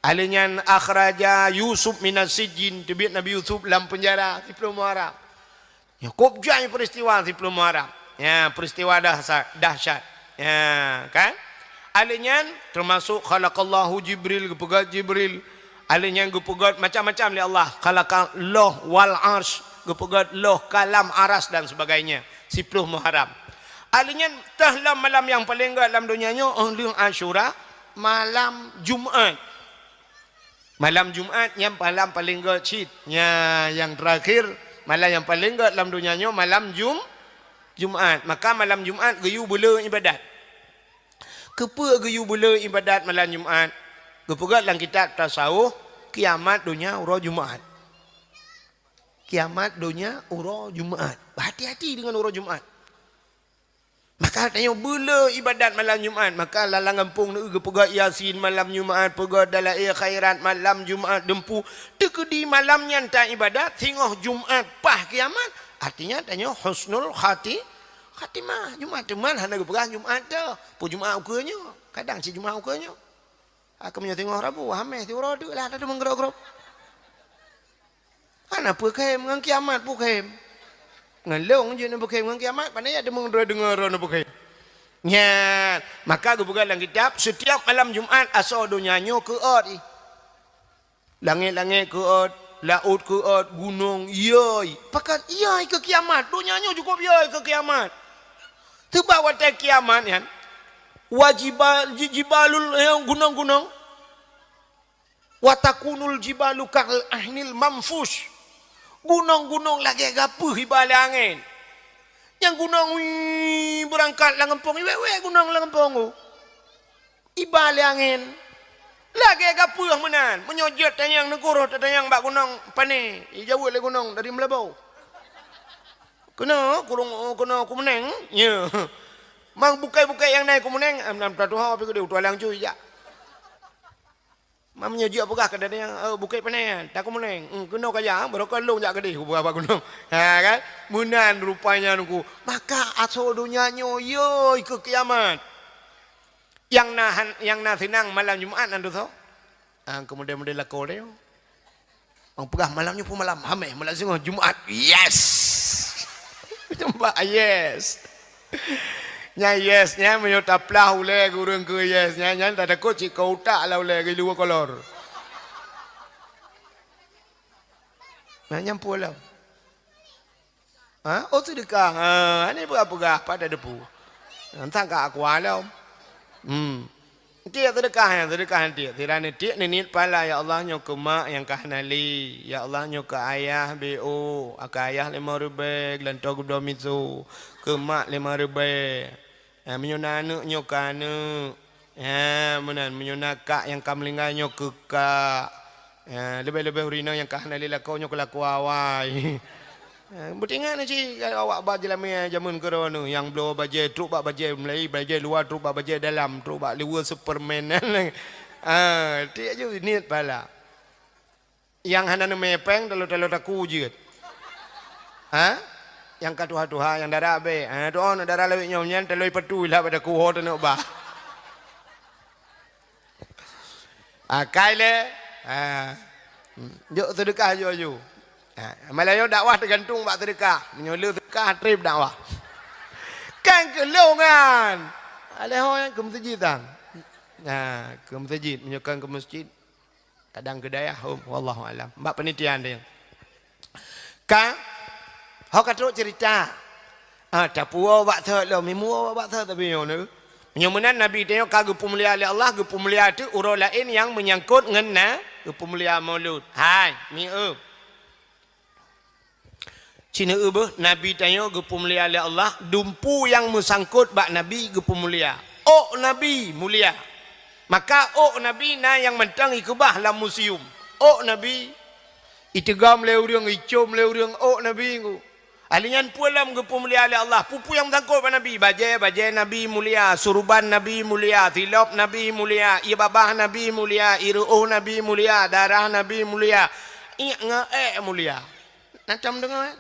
Alheuh nyan, "Akhraja Yusuf minas sijjin," teubiet Nabi Yusuf lam peunjara, siploh Muharram. Nyoe kôb jai peristiwa siploh Muharram. Ya, peristiwa dahsa-, dahsyat. Ya, kan? Alheuh nyan, teumasok khalaqallahu Jibril, geupeugét Jibril. Alheuh nyan geupeugét macam-macam lé Allah. Khalaqallah wal arsh, geupeugét loh kalam aras dan sebagainya. Siploh Muharram. Alheuh nyan teuh lom malam nyang paleng gét lam donya nyoe, oh lheuh Asyura, malam Jumat. Malam Jumat nyan malam paleng gét cit. Nya, nyang terakhir, malam nyang paleng gét lam donya nyoe malam Jum-, Jumat. Maka malam Jumat geuyue beuleu iébadat. Keupeue geuyue beuleu iébadat malam Jumat? Geupeugét lam kitab tasawuf, kiamat donya uroe Jumat. Kiamat donya uroe Jumat. Bahati-hati deungon uroe Jumat. Maka tanyoe beuleu iébadat malam Jumat. Maka lam gampông neu geupeugét Yasin malam Jumat, peugét Dalail Khairat malam Jumat, deumpu. Teukeudi malam nyan ta iébadat, singoh Jumat paih kiamat. Artinya tanyoe husnul khati-, khatimah. Jumat teuma hana geupeugah Jumat teuh. Peue Jumat ukeue nyoe? Kadang cit Jumat ukeue nyoe. Ka meunyoe singoh Rabu, Hamèh, siuroe teuk lah tadeungoe grop-grop. Hana peue khem, ngon kiamat peue khem. Ngon lôn jeuet neupeukhem ngon kiamat, pane ya deungoe, deungoe droe neupeukhem. Nyan, maka geupeugah lam kitab, setiap malam Jumat asoe donya nyoe keuôt ih. Langét-langét keuôt, laôt keuôt, gunong yôi. Pakon yôi keu kiamat, donya nyoe cukôp yôi keu kiamat. Teuma watèe kiamat nyan, wa jibal, ji-, jibalul, eh, gunong-gunong. Wa takunul jibalu kal ahnil manfush. Gunong-gunong lagèe gapeuh iba lé angén. Nyang gunong, wii, beurangkat lam gampông, iwèk-wèk gunong lam gampông. Iba lé angén. Lagèe gapeuh meunan, meunyoe jeuet tanyong neuguroh tatanyong bak gunong Pane, ijaweueb lé gunong dari Meulaboh. Keunoe kurung, keunoe Kumuneng, ya. Mang bukét-bukét nyang na i Kumuneng, am, nam tatuho pi keudeh, utoe lam cui jak. Mam nyoe jeuet peugah keu datang, eh, Bukét Pane, ta Kumuneng. Hmm, keunoe kaya, barokon lôn jak keudeh, uba bak gunong. Ha, kan? Meunan rupanya nungku. Maka asoe donya nyoe, yoi, keu kiamat. Nyang na han-, nyang na seunang malam Jumat nan tu, so. Ah, keumudian-mudian lakoe lé. Orang peugah malam nyoe pun malam Hameh, malam singoh Jumat. Yes! Nampak? Yes! Nyan yes, nyan meunyoe taplah ulèe keu ureueng keu yes, nyan, nyan tatakot cit keu utak lah ulèe keu luwa kolor. Nah, nyan peue lom. Ha? Oh, seudeukah. Ha, hana peugah-peugah, pat tadepu. Entang ka aku lom. Hmm. Tiek seudeukah nyan, seudeukah nyan tiek. Sira nyan tiek neuniet pahala, "Ya Allah, nyoe keu mak nyang ka hana lé. Ya Allah, nyoe keu ayah B O, keu ayah limong ribèe, geulantoe geubloe miso. Keu mak limong ribèe." Ha, meunyoe na aneuk, nyoe keu aneuk. Ha, meunan, meunyoe na kak nyang ka meuninggai, nyoe keu kak. Ha, leubeh-leubeh ureueng inong nyang ka hana lé lakoe, nyoe keu lakoe awai. Ha, beutingat na cit awak ba jeulamèe jameun keudroe nyoe, nyang bloe bajèe trok bak bajèe meulai, bajèe luwa trok bak bajèe dalam, trok bak liweue Superman. Ha, tiek ju niet pahala. Nyang hana neumè pèng, talo-talo taku jeuet. Ha? Nyang ka tuha-tuha, nyang dara abéh. Ha, tu, oh, dara lawét nyoe nyan, talo ipatui lah pada kuho teuneuk bah. Akai lé. Ha. Jok seudeukah aju-aju. Ha, malam nyoe dakwah teugantung bak seudeukah. Meunyoe le seudeukah, trép dakwah. Kan keu lôn nyan. Alèh ho nyan keu meuseujid tan. Ha, keu meuseujid. Meunyoe kan keu meuseujid, kadang keu dayah, hom, wallahu alam. Bak penelitian dia. Ka, ho ka trok cerita. Ah, tapuwoe bak thot lom, mimuwoe bak thot tapi nyoe neu. Nyoe meunan Nabi tanyoe ka geupeumulia lé Allah, geupeumulia teuk uroe laén nyang meunyangkot ngon na, geupeumulia Maulud. Hai, mieu. Ci neu beuh, Nabi tanyoe geupeumulia lé Allah, dumpu nyang meusangkot bak Nabi geupeumulia. Ôk Nabi mulia. Maka ôk Nabi na nyang mantong ikeubah lam museum. Ôk Nabi iteugom lé ureueng, icom lé ureueng ôk Nabi nyoe. Ahli nyan peue lom geupeumulia lé Allah. Peue-peue nyang meusangkot bak Nabi, bajèe, bajèe Nabi mulia, suruban Nabi mulia, silop Nabi mulia, ié babah Nabi mulia, ié reuôh Nabi mulia, darah Nabi mulia, iék ngon ék mulia. Na tom deungoe, eh?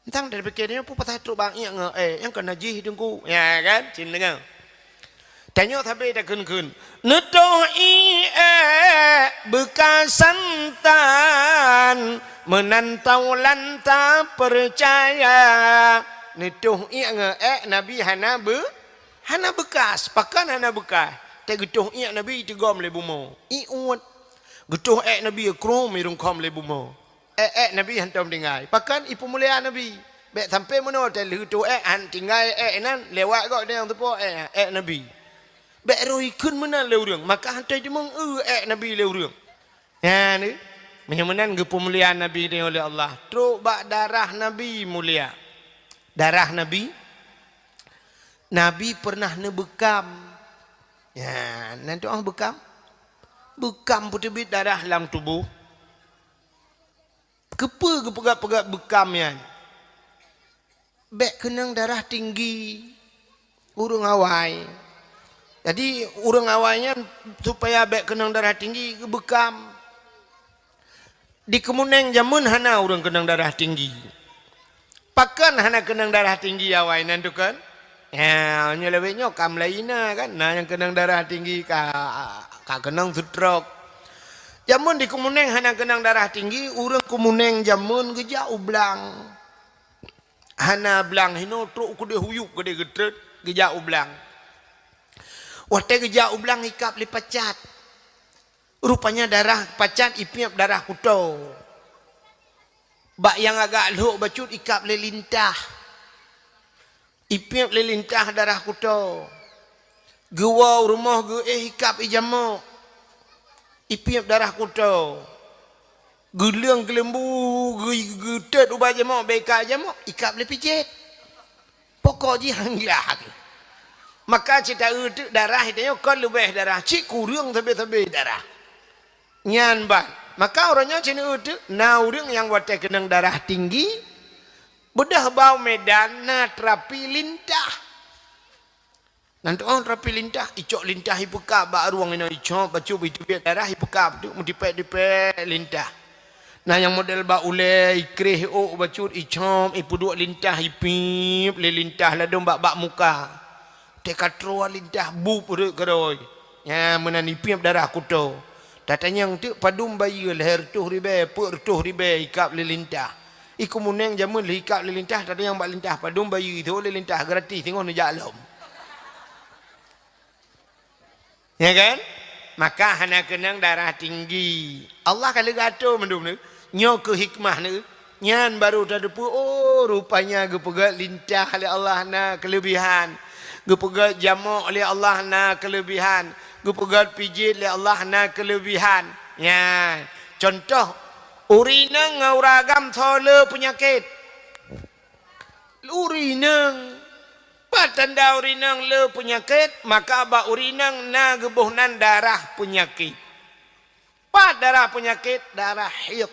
Entang tapike nyoe peue pasai trok bak iék ngon ék, nyang ka najih teungku. Ya kan? Cit deungoe. Tanyoe sabe takheun-kheun. Neutoh iék ék beukasan tan, meunan taulan tapeucaya. Neutoh iék ngon ék Nabi hana beu-, hana beukas. Pakon hana beukas? Teuh geutoh iék Nabi iteugom lé bumoe. Ié uet. Geutoh ék Nabi krom irungkhom lé bumoe. Ék-ék Nabi hantom tinggai. Pakon ipeumulia Nabi. Bèk sampoe meunoe teuh lheueh toh ék han tinggai ék nan lewat gob nyang teupo ék, ék Nabi. Bèk roh ikheun meunan lé ureueng, maka hantom teumeung eu ék Nabi lé ureueng. Nyan, meunyoe meunan geupeumulia Nabi tanyoe lé Allah. Trok bak darah Nabi mulia. Darah Nabi, Nabi pernah neubeukam. Nyan, nan tu ah beukam. Beukam peuteubiet darah lam tuboh. Keupeue geupeugah-peugah beukam nyan? Bèk keunong darah tinggi ureueng awai. Jadi, ureueng awai nyan supaya bèk keunong darah tinggi, geubeukam. Di Keumeunéng jameun hana ureueng keunong darah tinggi. Pakon hana keunong darah tinggi awai nan tu kan? Ya, nyoe lawét nyoe ka mulai na kan, na nyang keunong darah tinggi ka, ka keunong stroke. Jameun di Keumeunéng hana keunong darah tinggi, ureueng Keumeunéng jameun geujak u blang. Hana blang hinoe trok keudeh huyup keudeh geutrön geujak u blang. Watèe geujak u blang ikab lé pacat. Rupanya darah pacat ipiep darah kuto. Bak nyang agak lhok bacut ikab lé lintah. Ipiep lé lintah darah kuto. Geuwoe u rumoh geuéh ikab i jamok. Ipiep darah kuto. Geuleueng keuleumbu geu-, geutet ubak jamok, bèk ikab jamok, ikab lé pijet. Pokok jih han glah. Maka cit taeu teuk darah tanyoe kon leubeh darah, cit kureueng sabe-sabe darah. Nyan ban. Maka uroe nyoe cit neueu teuk na ureuëng nyang watée keunong darah tinggi, beudôh bak u Medan na terapi lintah. Nan teuôt terapi lintah, icok lintah ipeukab bak rueng inoe, icok bacut iteubiet darah ipeukab teuk, meutipék-tipék lintah. Na nyang model bak ulée, ikréh ôk bacut, icok, ipeuduek lintah, ipiep lé lintah ladôm bak, bak muka. Teuka troe lintah bup rhot keudroe. Nyan meunan ipiep darah kuto. Tatanyong teuk padum bayeue lhée reutôh ribée, peuet reutôh ribée ikab lé lintah. Iko muneng jameun lheuh ikab lé lintah, tatanyong bak lintah padum bayeue, ithô lé lintah gratis, singoh neujak lom. Ya kan? Maka hana keunong darah tinggi. Allah ka lheueh geuatoe mandum nyoe. Nyoe keuh hikmah nyoe. Nyan baru tateupeue, oh, rupanya geupeugét lintah lé Allah na keuleubihan. Geupeugét jamok lé Allah na keuleubihan. Geupeugét pijet lé Allah na keuleubihan. Nyan. Contoh, ureuëng inong ngon ureuëng agam soe le peunyakét. Ureuëng inong. Pat tanda ureuëng inong le peunyakét, maka bak ureuëng inong na geuboh nan darah peunyakét. Pat darah peunyakét, darah haid.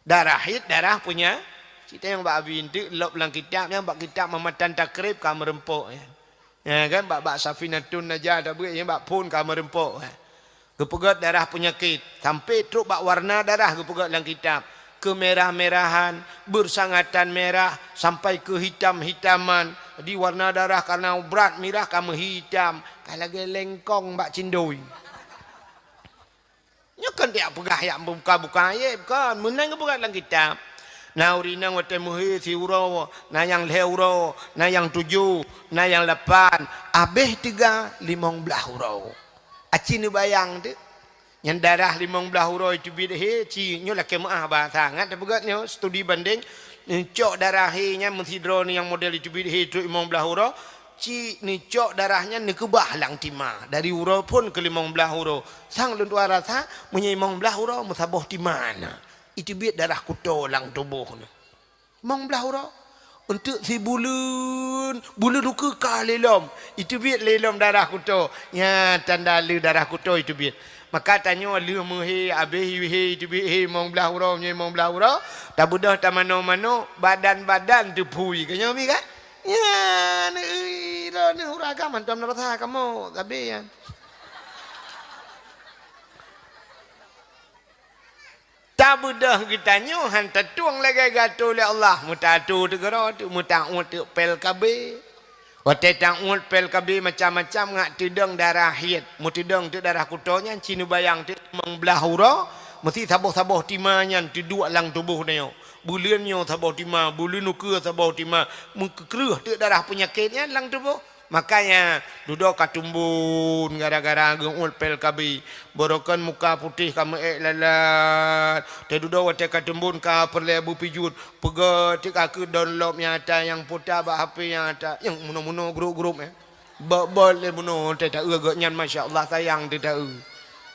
Darah haid, darah punya-, cit tanyong bak Abi Enteuk lop lam kitab nyan, bak kitab Mamatan Takrib ka meureumpok nyan. Ya kan, bak, bak Safinatun Najah tabeuet nyan, bak phon ka meureumpok nyan. Geupeugét darah peunyakét, sampai trok bak warna darah geupeugét lam kitab. Keumérah-mérahan, beusangatan mérah, sampai keuhitam-hitaman. Jadi warna darah kareuna brat mirah ka meuhitam, ka lagée lengkong bak cindoi. Nyoe kon tajak peugah jak buka-buka ayat, kon. Meunan geupeugah lam kitab. Na ureuëng inong watée meuhé siuroe, na nyang lhée uroe, na nyang tujoh, na nyang lapan, abéh teuga limong blaih uroe. Aci neubayang teuk. Nyan darah limong blaih uroe teubiet hé, ci nyoe lakée meuáh bahasa. Ngat tapeugét nyoe studi bandeng, neucok darah hé nyan meusidroe nyang model teubiet hé trok limong blaih uroe, ci neucok darah nyan neukeubah lam tima, dari uroe phon keu limong blaih uroe. Sang lôn tuan rasa, meunyoe limong blaih uroe meusaboh tima na. Iteubiet darah kuto lam tuboh nyoe. Limong blaih uroe. Eunteuk sibuleuen, buleuen ukeue ka lé lom. Iteubiet lé lom darah kuto. Nyan tanda le darah kuto iteubiet. Maka tanyoe lheueh meuhé, abéh hé iteubiet hé limong blaih uroe, meunyoe limong blaih uroe, tabeudôh tamanoe-manoe, badan-badan teuphui. Ka nyoe bi kan? Nyan, ih, droeneuh ureuëng agam hantom na rasa kamoe, sabe nyan. Tabeudôh geutanyoe han tatueng lagée geuatoe lé Allah, meutatu teugeuro teuk, meutaôt teuk P L K B. Watée taôt P L K B macam-macam ngat teudong darah haid, meuteudong teuk darah kuto nyan, ci neubayang teuk limong blaih uroe, meusi saboh-saboh tima nyan teuduek lam tuboh nyoe. Buleuen nyoe saboh tima, buleuen ukeue saboh tima, meukeureuh teuk darah peunyakét nyan lam tuboh. Makanya dudoe ka tumbon gara-gara geuôt P L K B. Borokan muka putéh ka meuék lalat. Teududoe watée ka tumbon ka peureulée beupijuet. Peugét teuk ka keu download nyang ata nyang puta bak H P nyang ata. Nyang munoe-munoe grup-grup, eh. Bot-bot lé munoe teuh taeu gobnyan, masya Allah, sayang teuh taeu.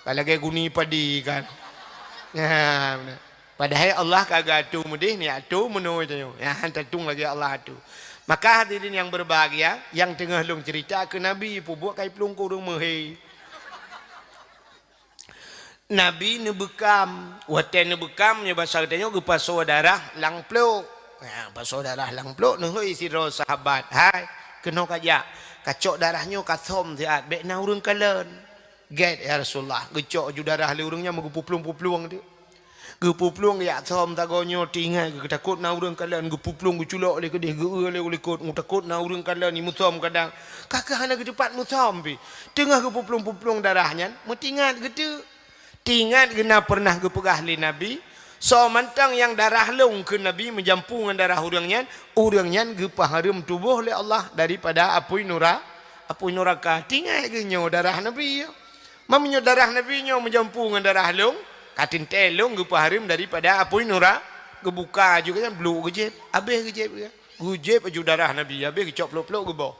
Ka lagée guni padi kan. Nah, beuna. Padahai Allah ka geuatoe meudeh, neuatoe meunoe tanyoe. Nyan han tatueng lagée Allah atoe. Maka hadirin yang berbahagia, nyang teungoh lôn ceurita keu Nabi, peubuet kai plueng keu ureuëng meuhé. Nabi neubeukam, watée neubeukam nyoe basa geutanyoe geupasoe darah lam plôk. Ha, pasoe darah lam plôk, neuhôi sidroe sahabat, "Hai, keunoe kajak, kacok darah nyoe kasöm siat, bék na ureuëng kalon." "Gét, ya Rasulullah." Geucok ju darah lé ureuëng nyan meugeupuplueng-puplueng teuk. Geupuplueng geujak söm sagoe nyoe, teuingat geu-, takot na ureuëng kalon, geupuplueng geuculok lé keudeh, geu-eu lé u likot, takot na ureuëng kalon, imeusöm kadang. Ka keuh hana geuteupat meusöm pih. Teungoh geupuplueng-puplueng darah nyan, meutingat geuteuk. Teuingat geuh na peureunah geupeugah lé Nabi, "Soe mantong nyang darah lôn kheun Nabi meujampu ngon darah ureuëng nyan, ureuëng nyan geupeuhareuem tuboh lé Allah daripada apui nura-, apui nuraka." Teuingat geuh nyoe darah Nabi nyoe. Meunyoe darah Nabi nyoe meujampu ngon darah lôn, ka teuntée lôn geupeuhareuem daripada apui nura-, geubuka aju geuh nyan, bluk geujieb, abéh geujieb geuh. Geujieb aju darah Nabi, abéh geucok plôk-plôk geuboh.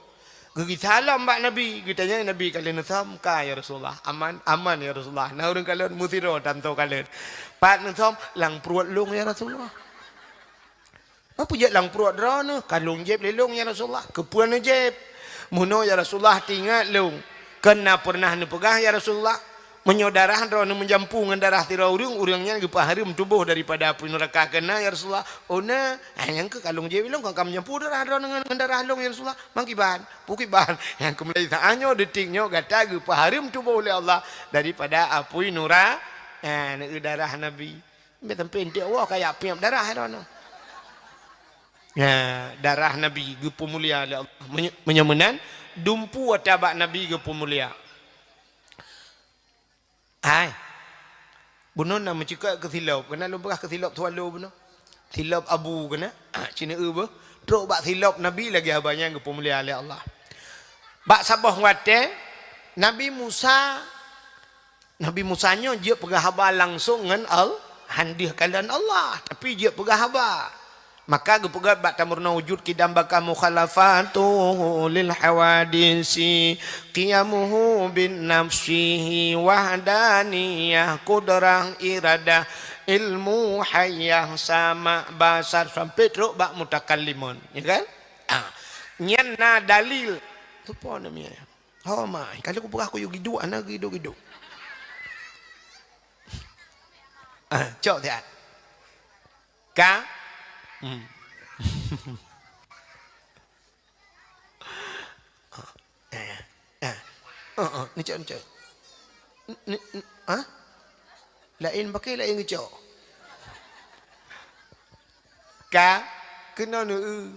Geugisa lom bak Nabi, geutanyong Nabi, "Ka lheueh neusöm?" "Ka, ya Rasulullah." "Aman?" "Aman, ya Rasulullah." "Na ureuëng kalon?" "Meusidroe, tanto kalon." "Pat neusöm?" "Lam pruet lôn, ya Rasulullah." "Peue jeuet lam pruet droeneuh?" "Ka lôn jieb lé lôn, ya Rasulullah." "Keupeue neujieb?" Meunoe, ya Rasulullah, teuingat lôn, kon na peureunah neupeugah, ya Rasulullah, meunyoe darah droeneuh meujampu ngon darah sidroe ureuëng, ureuëng nyan geupeuhareuem tuboh daripada apui neuraka. Kon na, ya Rasulullah. Oh na, ah, nyang keuh ka lôn jaweueb lôn, kon ka meujampu darah droeneuh ngon, ngon darah lôn, ya Rasulullah. Mangkiban, pukiban. Nyang keuh mulai saát nyoe, detik nyoe, gata geupeuhareuem tuboh lé Allah daripada apui nura-, ah, neueu darah Nabi. Sampai-sampai eunteuk woe ka jak piep darah droeneuh. Ya, darah Nabi geupeumulia lé Allah. Meunyo-, meunyoe meunan, dumpeue ata bak Nabi geupeumulia. Hai. Bunoe na meucukôp keu silop. Keunan lôn peugah keu silop swallow bunoe. Silop abu keunan. Ah, ci neueu beuh. Trok bak silop Nabi lagée haba nyan geupeumulia lé Allah. Bak saboh watée, Nabi Musa Nabi Musa nyoe jeuet peugah haba langsong ngon Al-, han deuh kalon Allah, tapi jeuet peugah haba. Maka geupeugah bak tameurunoe wujud kidam baka mukhalafatu lil hawadisi, qiyamuhu bin nafsihi wahdaniyah, qudrah iradah ilmu hayah sama basar, sampai trok bak mutakallimun, ya kan? Ah. Nyan na dalil. Soe po nama nyan? Ho mai, kalau kupeugah kuyue giduk, hana giduk-giduk. Ah, cok siat. Ka? Hmm. Ah, eh, eh. Oh, oh, ni cok, ni cok. Ni, ni, ah? Laén pakai, laén geucok. Ka? Keunoe neueu.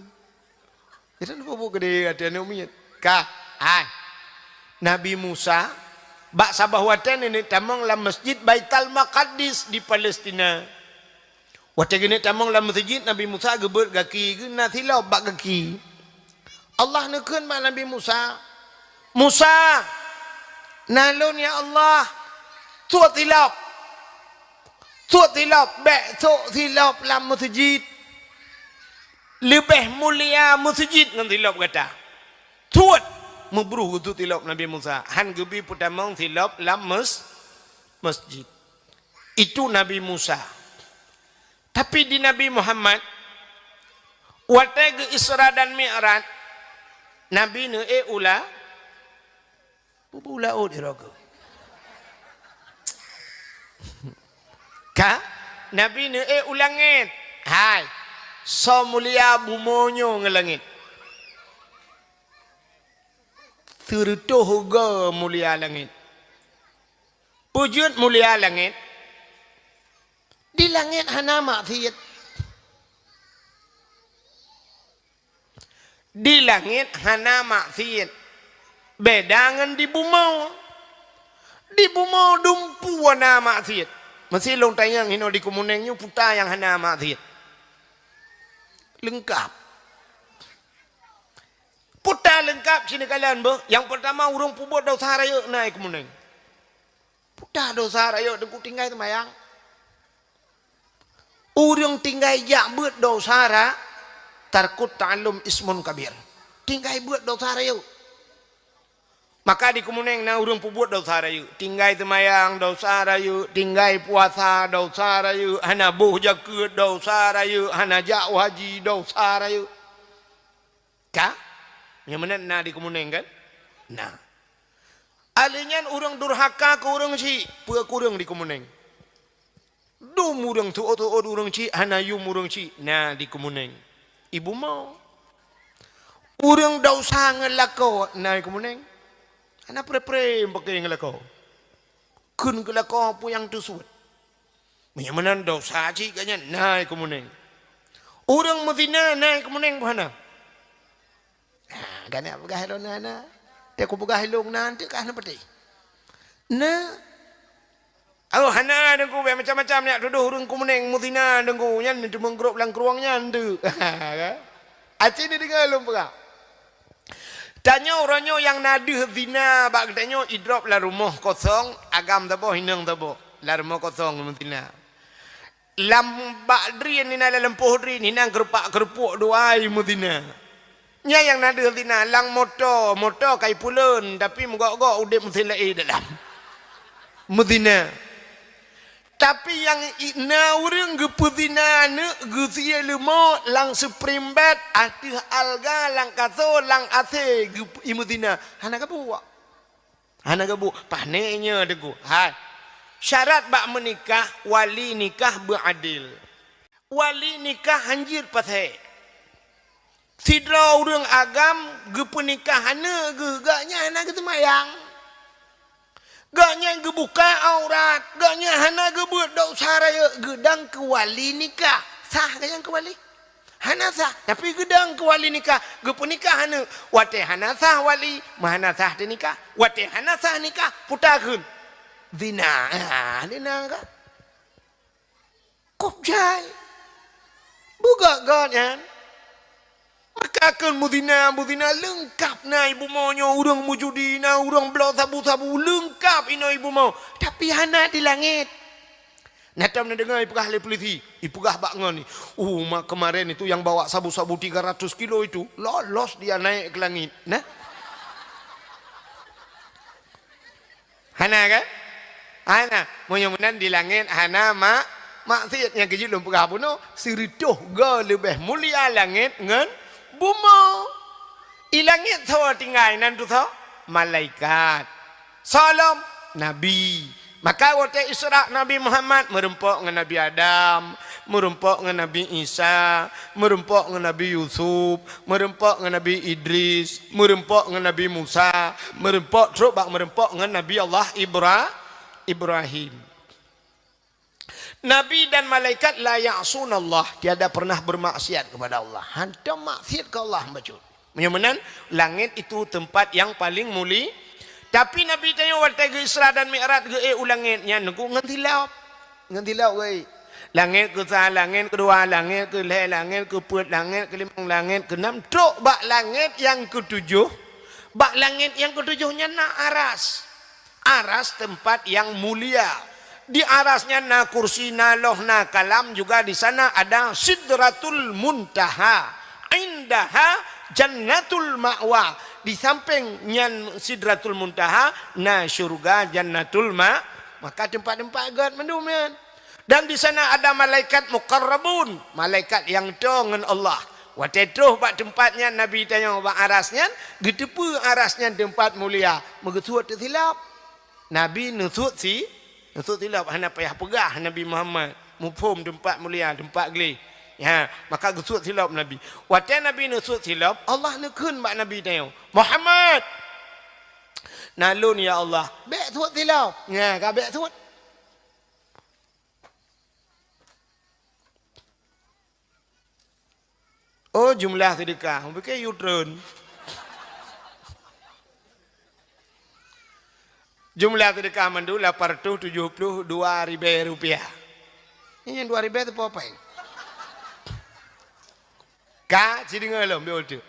Jadi, neupeubeuet keudeh ateueh aneuk miet. Ka, hai. Nabi Musa, bak saboh watée neuneuk tamong lam Masjid Baitul Maqdis di Palestina. Watée geuneuk tamong lam meuseujid, Nabi Musa geubeuet gaki geuh na silop bak gaki. Allah neukheun bak Nabi Musa, "Musa, na lôn, ya Allah, sôk silop. Sôk silop, bék sôk silop lam meuseujid." Leubeh mulia meuseujid ngon silop gata. Sôk! Meubruh geusut silop Nabi Musa. Han geubi peutamong silop lam mes-, masjid. Itu Nabi Musa. Tapi di Nabi Muhammad, watée geu Isra dan Mi'raj, Nabi neuék u la-, Peue beu laôt di rogoe. Ka? Nabi neuék u langét. Hai, soe mulia bumoe nyoe ngon langét? Sireutôh goe mulia langét. Peue jeuet mulia langét? Di langét hana maksiet. Di langét hana maksiet. Beda ngon di bumoe. Di bumoe dumpeue na maksiet. Meusi lôn tanyong hinoe di Keumeuneung nyoe peue nyang hana maksiet. Leungkap. Peue leungkap sineukala beuh. Nyang peurtama ureuëng peubuet desya rayeuk na i Keumeuneung. Peue desya rayeuk teungku tinggai seumayang. Ureuëng tinggai jak beuet desya ra-, tarkut ta'allum ismun kabir. Tinggai beuet desya rayeuk. Maka di Keumeuneung na ureuëng peubuet desya rayeuk. Tinggai seumayang desya rayeuk, tinggai puasa desya rayeuk, hana boh jakeuet desya rayeuk, hana jak haji desya rayeuk. Ka? Nyang meunan na di Keumeuneung kan? Na. Alheuh nyan ureuëng durhaka keu ureuëng chik, peue kureueng di Keumeuneung. Dum ureuëng tuôt-tuôt ureuëng chik, hana yum ureuëng chik, na di Keumeuneung. I bumoe. Ureuëng desya ngon lakoe, na i Keumeuneung. Hana pre-pre pakè ngon lakoe. Kheun keu lakoe peue nyang teusuet. Meunyoe meunan desya cit gobnyan na i Keumeuneung. Ureuëng meuzina na i Keumeuneung peue hana? Ha, gobnyan peugah lôn na, na. Teuk kupeugah lôn na, teuk kah na peutéh. Na. Oh, hana deungku, macam-macam nyak tudoh ureuëng Keumeuneung meuzina deungku, nyan teumeugrôp lam krueng nyan teuk. Aci ni deungoe lôn peugah. Tanyoe uroe nyoe nyang na deuh zina bak geutanyoe idrop lam rumoh kosong, agam saboh, inong saboh, lam rumoh kosong meuzina. Lam bak drien inan, lam lampôh drien inan, keurupak-keurupuk dua ai meuzina. Nyan nyang na deuh zina, lam moto, moto kai puleuen, tapi meugok-gok udeb meusén laén dalam. Meuzina. Tapi nyang i-, na ureuëng geupeuzina aneuk geusie leumo lam spring bed, ateueh alga, lam kaso, lam A C geu-, imeuzina. Hana geubuet. Hana geubuet. Pané nyoe Teungku. Hai. Syarat bak meunikah, wali nikah beuadil. Wali nikah hanjeuet pasék. Sidroe ureuëng agam geupeunikah aneuk geuh, gobnyan hana geuseumayang. Gobnyan geubuka aurat, gobnyan hana geubeuet desya rayeuk, geudong keu wali nikah. Sah gobnyan keu wali? Hana sah, tapi geudong keu wali nikah, geupeunikah aneuk. Watée hana sah wali, meuhana sah teunikah. Watée hana sah nikah, puta kheun. Zina. Ah, zina ka. Kop jai. Beugét-gét nyan. Maka kheun meuzina, meuzina leungkap na ibu mo nyoe, ureuëng meujudi na, ureuëng bloe sabu-sabu, leungkap inoe ibu mo. Tapi hana di langét. Na tom neudeungoe ipeugah lé polisi, ipeugah bak ngon ni. Uh, ma-, kemarin itu yang bawa sabu-sabu tiga ratus kilo itu, lolos dia naik ke langit. Nah. Hana kan? Hana. Meunyoe meunan di langét hana mak-, maksiat nyang keujeuet lôn peugah bunoe, sireutôh goe leubeh mulia langét ngon bumoe. I langét soe tinggai nan tu soe? Malaikat. Soe lom? Nabi. Maka watée Isra Nabi Muhammad meureumpok ngon Nabi Adam, meureumpok ngon Nabi Isa, meureumpok ngon Nabi Yusuf, meureumpok ngon Nabi Idris, meureumpok ngon Nabi Musa, meureumpok trok bak meureumpok ngon Nabi Allah Ibra-, Ibrahim. Nabi dan malaikat la ya'sunallah, tiada pernah bermaksiat kepada Allah. Hantom maksiat keu Allah bacut. Meunyoe meunan, langét itu tempat yang paling muli. Tapi Nabi tanyoe watée geu-Isra dan Mi'raj geuék u langét nyan Teungku ngon silop. Ngon silop geuék. Langét keusa, langét keudua, langét keulhée, langét keupeuet, langét keulimong, langét keunam, trok bak langét nyang keutujoh. Bak langét nyang keutujoh nyan na aras. Aras tempat yang mulia. Di aras nyan na kursi, na loh, na kalam, juga di sana ada Sidratul Muntaha. Indaha Jannatul Ma'wa. Di samping nyan Sidratul Muntaha na syurga Jannatul Ma-, maka tempat-tempat gét mandum nyan. Dan di sana ada malaikat muqarrabun, malaikat nyang toe ngon Allah. Watée troh bak teumpat nyan Nabi tanyoe bak aras nyan, geuteupeue aras nyan teumpat mulia, meugeusuet teusilop. Nabi neusuet si-, neusuet silop, hana payah peugah Nabi Muhammad, muphom teumpat mulia, teumpat gleh. Ya, maka geusuet silop Nabi. Watée Nabi neusuet silop, Allah neukheun bak Nabi tanyoe, "Muhammad!" "Na lôn, ya Allah." "Bék suet silop." Nya, ka bék suet. Oh, jumlah seudeukah. Mungkin U-turn. Jumlah seudeukah mandum lapan ratus tujoh puluh dua ribée rupiah. Ini yang dua ribée tu apa? Ka, ci deungoe lom, beutôi.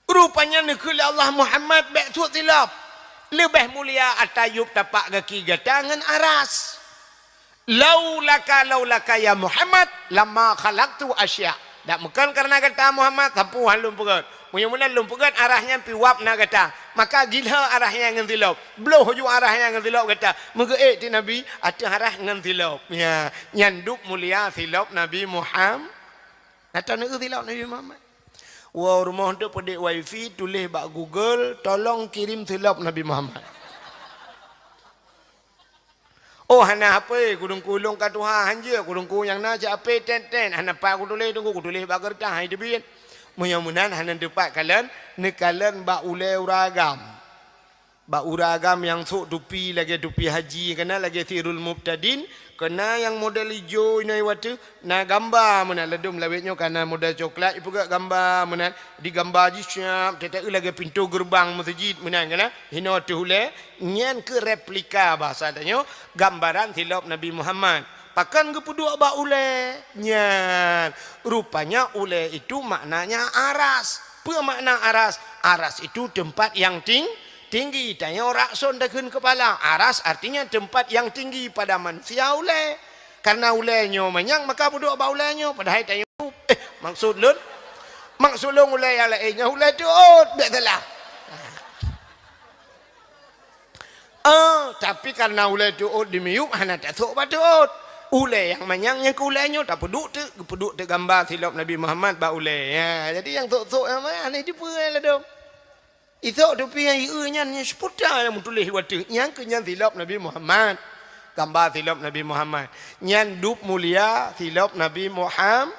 Rupanya neukheun lé Allah, "Muhammad, bék suet silop. Leubeh mulia ata yueb tapak gaki gata ngon aras. Laulaka, laulaka ya Muhammad, lama khalaqtu asya." Dak meukon kareuna gata Muhammad, sapeue han lôn peugét. Meunyoe meunan lôn peugét, aras nyan pih wab na gata. Maka gilhô aras nyan ngon silop. Bloh ju aras nyan ngon silop gata. Meugeuék di Nabi, ateueh aras ngon silop. Ya, nyan dub mulia silop Nabi Muhammad. Ata neueu silop Nabi Muhammad. Woe rumoh tu peudeh wifi, tuléh bak Google, "Tolong kirim silop Nabi Muhammad." Oh, hana hape, kudungku lôn ka tuha, hanjeuet kudungku nyang na cit hape ten-ten, hana pat kutuléh Teungku, kutuléh bak keureutah, hai teubiet. Meunyoe meunan hana teupat kalon, neukalon bak ulée ureuëng agam. Bak ureuëng agam nyang sôk tupi lagée tupi haji, kana lagée Sirul Mubtadin, kana nyang model ijo inoe watée, na gamba meunan ladôm lawét nyoe kana model coklat, ipeugét gamba meunan, di gamba jih siap, teuteue lagée pintoe geureubang meuseujid meunan kana, hinoe teuh ulée, nyan keuh replika bahasa tanyoe, gambaran silop Nabi Muhammad. Pakon geupeuduek bak ulée? Nyan, rupanya ulée itu maknanya aras. Peue makna aras? Aras itu tempat yang ting-, tinggi. Tanyoe rakson takheun keupala. Aras artinya tempat yang tinggi pada manusia ulée. Karena ulée nyoe manyang, maka peuduek bak ulée nyoe. Padahai tanyoe, eh, maksud lôn, maksud lôn ulée nyang laén nyoe ulée teuôt, bék salah. Ah, Tapi kareuna ulée teuôt di miyueb hana tasôk bak teuôt. Ulée nyang manyang nyang keu ulée nyoe tapeuduek teuk, geupeuduek teuk gamba silop Nabi Muhammad bak ulée. Ya, jadi nyang sôk-sôk nyang manyang hana jipeue ladôm. Isôk tupi nyang ieu nyan, nyan seuputa nyang meutuléh wateuh. Nyang keu nyan silop Nabi Muhammad. Gamba silop Nabi Muhammad. Nyan dub mulia silop Nabi Muham-,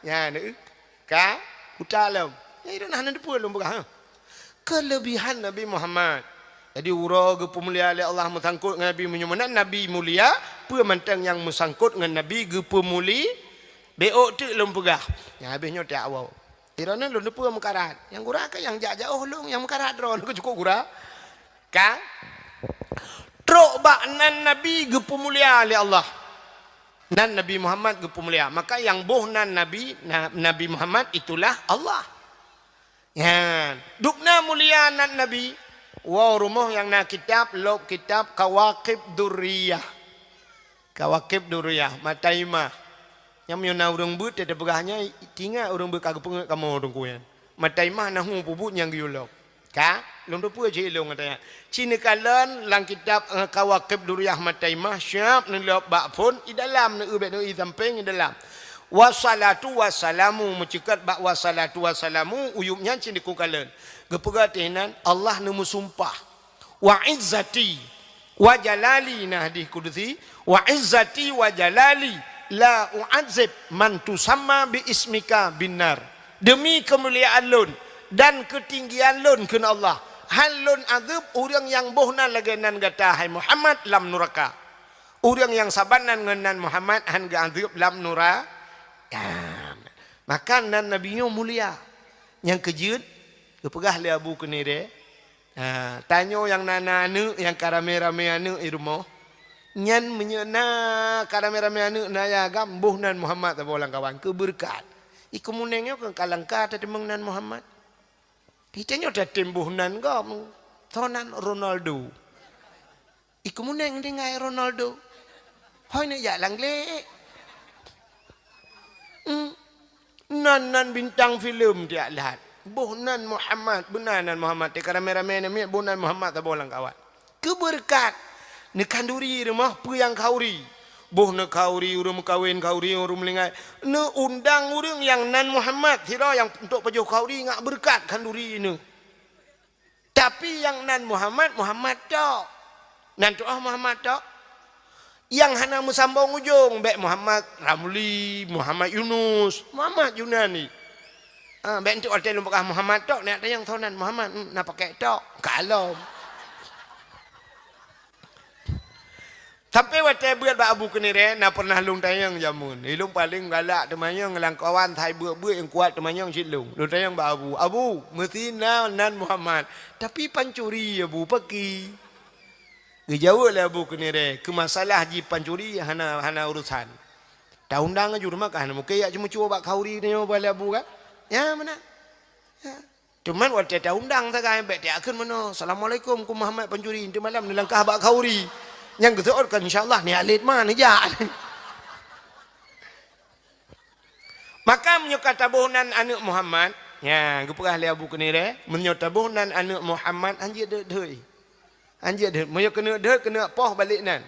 nyan, eh, ka, kuta lom. Nyang itu nah, hana dipeue lôn peugah, ha. Keulebihan Nabi Muhammad. Jadi, uroe geupeumulia lé Allah meusangkot ngon Nabi meunyoe meunan Nabi mulia, peue mantong nyang meusangkot ngon Nabi geupeumuli-, bék teuk lôn peugah. Nyang habéh nyoe tiak woe. Droeneuh lôn teupeue meukarat. Nyang gura ka nyang jak jaoh lôn, nyang meukarat droeneuh ka cukôp gura. Ka? Trok bak nan Nabi geupeumulia lé Allah. Nan Nabi Muhammad geupeumulia. Maka nyang boh nan Nabi, na-, Nabi Muhammad itulah Allah. Nyan. Dubna mulia nan Nabi. Woe rumoh nyang na kitab, lôb kitab Kawakib Durriyah. Kawakib Durriyah, Mata Imah. Nyang meunyoe na ureuëng beuet teupeugah nyan, ingat ureuëng beuet ka geupeungeut kamoe teungku nyan. Mata Imah na hu peubuet nyang geuyue lôb. Ka? Lôn teupeue cit lôn gata nyan. Ci neukalon lam kitab, eh, Kawakib Durriyah Mata Imah, siab neulôb bak phon, i dalam neu-, bék neu-, i sampéng, i dalam. Wassalatu wassalamu, meuceukat bak wassalatu wassalamu, uyueb nyan ci neukalon. Geupeugah teuh nan, Allah neumeusumpah. Wa izzati wa jalali, na hadih kudusi, "Wa izzati wa jalali la u'adzib man tusamma bi ismika binnar." Demi keumuliaan lôn dan keutinggian lôn, kheun Allah, hán lôn azeueb ureuëng nyang boh nan lagée nan gata, hai Muhammad, lam nuraka. Ureuëng nyang saban nan ngon nan Muhammad hán geuazeueb lam nura-, ya. Maka nan Nabi nyoe mulia. Nyang keujeuet, geupeugah lé Abu Keunirée, Ha, tanyoe nyang na, na aneuëk, nyang ka ramé-ramé aneuëk i rumoh. Nyan meunyoe na ka ramé-ramé aneuëk na yah agam, boh nan Muhammad saboh lam kawan, keu beureukat. I keumuneng nyoe keu ka langka tateumeung nan Muhammad. Kita nyoe tatem boh nan gob, soe nan Ronaldo. I keumuneng tinggai Ronaldo. Hôi neujak lam glé. Hmm. Nan, nan bintang filem tiak lhat. Boh nan Muhammad, beuna nan Muhammad. Teuka ramé-ramé namiet boh nan Muhammad saboh lam kawan. Keu beureukat. Neukhanduri rumoh peue nyang khanduri. Boh neukhanduri ureuëng meukawen, khanduri ureuëng meulinggai. Neuundang ureuëng nyang nan Muhammad. Sidroe nyang untuk pajoh khanduri ngat beureukat khanduri neuh. Tapi nyang nan Muhammad, Muhammad tok. Nan tuoh Muhammad tok. Nyang hana meusambong ujong, bék Muhammad Ramli, Muhammad Yunus, Muhammad Junani. Ah, bék enteuk watée lôn peugah Muhammad tok, neujak tanyong soe nan Muhammad, hmm, na pakék tok, kalom. Sampai watée beuet bak Abu Keunirée, na pernah lôn tanyong jameun. Ilôn paleng galak teumanyong lam kawan, sai beuet-beuet nyang kuat teumanyong cit lôn. Lôn tanyong bak Abu, "Abu, meusi na nan Muhammad, tapi pancuri, Abu, pakri?" Geujaweueb lé Abu Keunirée, "Keu masalah jipancuri hana, hana urusan. Taundang aju rumoh ka hana mungken jak ceumeucue bak khanduri nyoe bak lé Abu kan?" Ya, meunan. Ya. Teuma watée taundang sagai, bék takheun meunoe, "Assalamualaikum, ku Muhammad pancuri." Enteuk malam neulangkah bak khanduri. Nyang geuseuôt kan, insya Allah, ni alet ma neujak. Maka meunyoe ka taboh nan aneuëk Muhammad, nya, geupeugah lé Abu Keunirée, meunyoe taboh nan aneuëk Muhammad, hanjeuet deuet-deuet. Hanjeuet deuet. Meunyoe keuneuk deuet, keuneuk poh balek nan.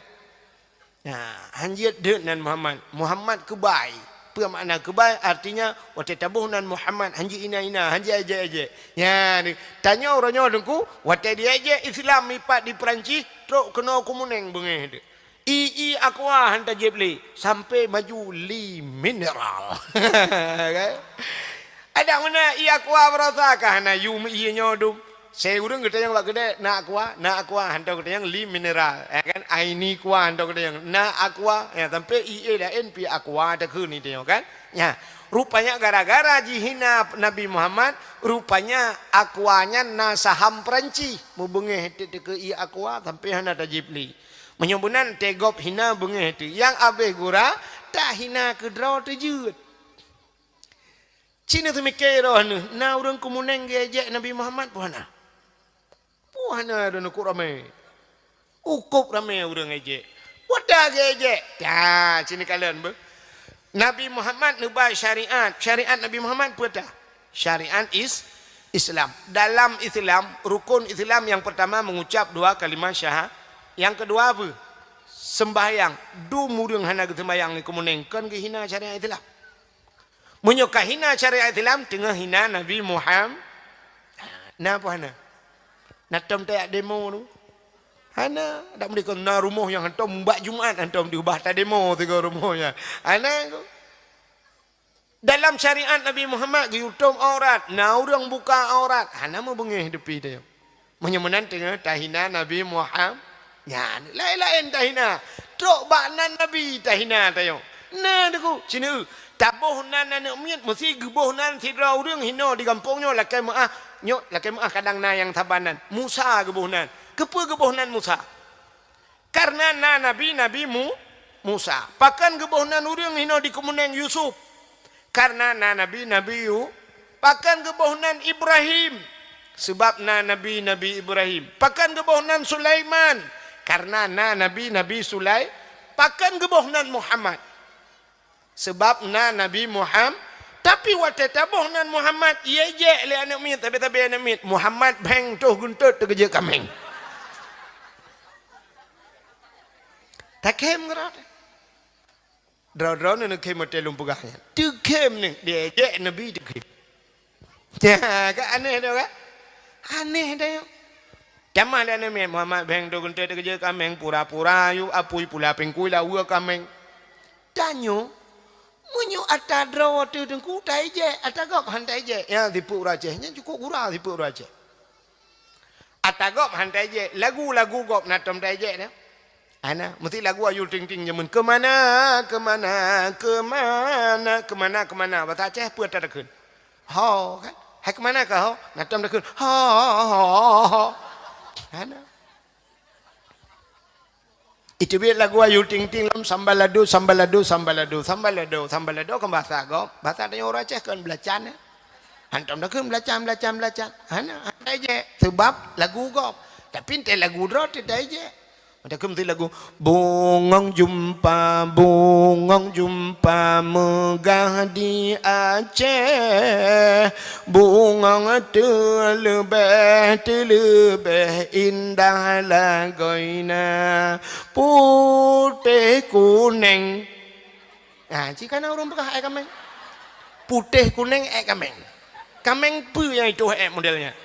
Nah, hanjeuet deuet nan Muhammad. Muhammad keubai. Peue makna keubai? Artinya, watée taboh nan Muhammad, hanjeuet ina-ina, hanjeuet ejek-ejek. Nya, tanyoe uroe nyoe Teungku, watée diejek Islam ipat di Perancis, trok keunoe keumuneng beungéh teuh. I, i aqua han tajieb lé, sampai maju li mineral. Kan? Adak meunan i aqua barosa ka hana yum ié nyoe dum. Sei ureuëng geutanyong bak keudè, "Na aqua?" "Na aqua," hantom geutanyong li mineral, ya kan? "Aini aqua," hantom geutanyong, "Na aqua?" Ya, sampai ié laén pi aqua takheun ié nyoe kan? Ya, rupanya gara-gara jihina Nabi Muhammad, rupanya aqua nyan na saham Perancis. Meubeungéh teuka i aqua sampai hana tajieb lé. Meunyoe meunan teugob hina beungéh teuh. Nyang abéh gura, tahina keudroe teujeuet. Cit neuseumiké roh neuh, na ureuëng keumuneng geuejek Nabi Muhammad peue hana? Peue hana droeneuh kok ramé? Ukôb ramé ureuëng ejek. Peue ata geuejek? Ta, cit neukalon beuh. Nabi Muhammad neuba syariat. Syariat Nabi Muhammad peue ata? Syariat is-, Islam. Dalam Islam, rukun Islam yang pertama mengucap dua kalimah syaha-, Nyang keudua peue? Seumbahyang. Dum ureuëng hana geuseumbahyang di Keumeunéng, kon geuhina syariat Islam. Meunyoe ka hina syariat Islam, teungoh hina Nabi Muhammad. Na peue hana? Na tom tajak demo tu? Hana. Dak meudeh kon na rumoh nyang hantom bak Jumat hantom diubah tademo sigoe rumoh nyan. Hana ko. Dalam syariat Nabi Muhammad geuyue tom aurat, na ureuëng buka aurat, hana meubeungéh dupi teuh. Meunyoe meunan teungoh tahina Nabi Muhammad, nyan laén-laén tahina. Trok bak nan Nabi tahina tanyoe. Na deungoe, sineuk taboh nan aneuëk miet meusi geuboh nan sidroe ureuëng hinoe di gampông nyoe lakée meuáh, nyoe lakée meuáh kadang na nyang saban nan. Musa geuboh nan. Keupeue geuboh nan Musa? Kareuna na nabi, Nabi Mu-, Musa. Pakon geuboh nan ureuëng hinoe di Keumeunéng Yusuf? Kareuna na nabi, Nabi Yu-, pakon geuboh nan Ibrahim? Seubab na nabi, Nabi Ibrahim. Pakon geuboh nan Sulaiman? Kareuna na nabi, Nabi Sulai-, pakon geuboh nan Muhammad? Seubab na Nabi Muhammad. Tapi watée taboh nan Muhammad, ijek lé aneuëk miet, sabe-sabe aneuëk miet, Muhammad beng toh geuntot teukeujeuet kaméng. Takém keudroe. Droe-droe neuneuk khem watée lôn peugah nyan. Teukhem nyoe, diejek Nabi teukhem. Ka aneh tu kan? Aneh tu. Tamah lé aneuëk miet, Muhammad beng toh geuntot teukeujeuet kaméng, pura-pura yue apui pula pingkui lawa kaméng. Tanyoe, meunyoe ata droe teuh teungku taijek, ata gob han taijek. Ya, sipeuet ureuëng Aceh nyan cukôp gura sipeuet ureuëng Aceh. Ata gob han taijek, lagu-lagu gob na tom taijek dah. Hana, meusti lagu Ayu Ting Ting jameun, "Keumana, keumana, keumana, keumana, keumana." Basa Aceh peue ata takheun? Ho, kan? Hai keumana kah ho? Na tom takheun, "Ho, ho, ho, ho." Hana. Iteubiet lagu Ayu Ting Ting lom, sambalado, sambalado, sambalado, sambalado, sambalado, kan basa gob. Basa tanyoe ureuëng Aceh kon beulacan, ya. Han tom takheun beulacan, beulacan, beulacan. Hana, han taijek. Seubab lagu gob. Tapi entée lagu droe teuh taijek. Ada keu meusti lagu, "Bungong jumpa, bungong jumpa meugah di Aceh. Bungong teuleubeh, teuleubeh indah lagoina. Putéh kuneng." Ha, ci kana ureuëng peugah ék kaméng. Putéh kuneng ék kaméng. Kaméng peue nyang ituh ék model nyan?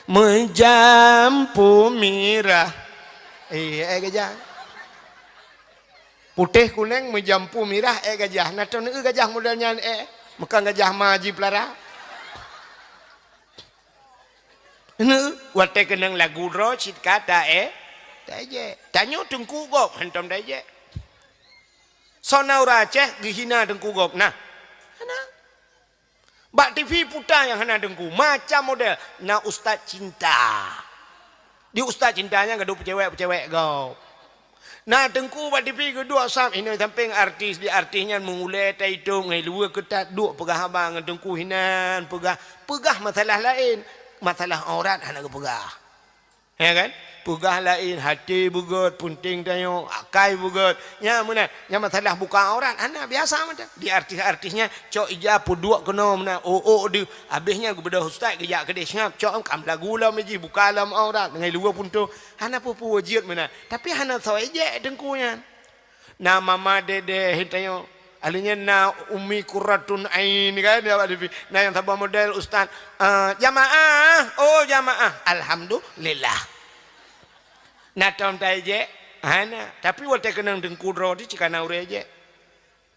Meujampu mirah. Eh, ék gajah. Putéh kuneng meujampu mirah ék gajah. Na teuneuk gajah model nyan ék. Meukan gajah ma jipeulara. Neu, watée keunong lagu droe cit ka ta ék. Taijek. Tanyoe teungku gob hantom taijek. Soe na ureuëng Aceh geuhina teungku gob na? Hana. Bak T V puta nyang hana teungku, macam model. Na ustaz cinta. Di ustaz cinta nyan gadoh peucewek-peucewek gob. Na teungku bak T V geuduek sam, inoe sampéng artis, di artis nyan meungulée taitong ngon luweue keutat duek peugah haba ngon teungku hinan, peugah, peugah masalah laén. Masalah aurat hana geupeugah. Ya kan? Peugah laén, até beugét, peunteng tanyoe, akai beugét. Nya meunan, nya masalah buka aurat, hana biasa mantong. Di artis-artis nyan, cok ija peuduek keunoe meunan, ôk-ôk deuh. Abéh nyan geubeudôh ustaz, geujak keudeh seungab, cok kam lagu lom jih, buka lom aurat, ngon luweue punto. Hana peue-peue jeuet meunan. Tapi hana soe ijek teungku nyan. Na mama Dede tanyoe. Ahli nyan na Umi Qurratun Ain kan, ya, Pak Devi. Na nyang saboh model ustaz, eh, "Jamaah, oh jamaah, alhamdulillah." Na tom taijek, hana. Tapi watée keunong teungku droe teuh cit kana ureuëng ijek.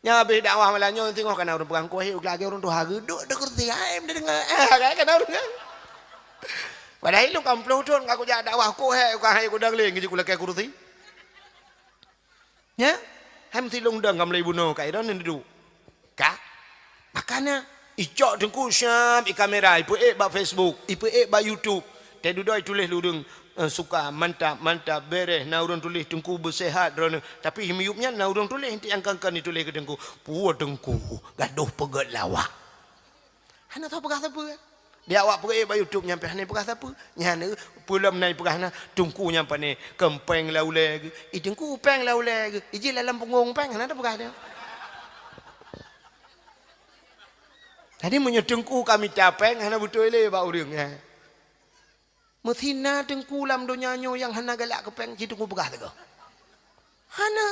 Nyang habéh dakwah malam nyoe singoh kana ureuëng peugah kueh, lagée ureuëng tuha geuduek di kursi, hai, meudeungoe. Eh, kan kana ureuëng kan. Padahai lôn ka ploh thon ka kujak dakwah kueh, ka hai kudang lé, ngeujak kulakée kursi. Nya, hai meusilong dong ka mulai bunoe ka idong neuduek. Ka? Makana, icok teungku siab i kamera, ipeuék bak Facebook, ipeuék bak YouTube. Teududoe ituléh lureueng, eh, suka, mantap, mantap, bereh, na ureuëng tuléh teungku beuseuhat droeneuh. Tapi i miyueb nyan na ureuëng tuléh, inti angkang-angkang ituléh keu teungku. Puwoe teungku, gadoh peugét lawak. Hana soe peugah sapeue. Di awak peuék bak YouTube nyan pih hana peugah sapeue. Nyan, eh, peulom na peugah na, teungku nyan pane, keu péng lam ulée geuh. I teungku péng lam ulée geuh. Iji lam punggong péng, hana tapeugah dia. Jadi meunyoe teungku ka mita péng, hana beutôi lé bak ureuëng, ya. Meusi na teungku lam donya nyoe nyang hana galak keu péng, ci teungku peugah sigoe. Hana.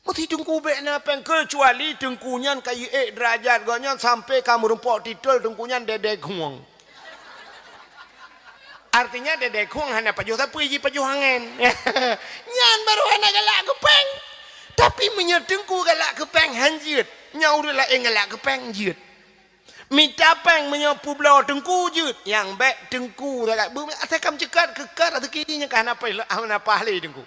Meusi teungku bék na péng, keucuali teungku nyan ka jiék deurajat gobnyan sampai ka meurumpok titel teungku nyan Dede Khueng. Artinya Dede Khueng hana pajoh sapeue, jipajoh angén. Nyan baru hana galak keu péng. Tapi meunyoe teungku galak keu péng, han jeuet. Nyan ureuëng laén galak keu péng, jeuet. Mita péng meunyoe peubloe teungku jeuet, nyang bék teungku sagai. Beu asai ka meuceukat keu ka raseuki nyang ka hana paih, hana paih lé teungku.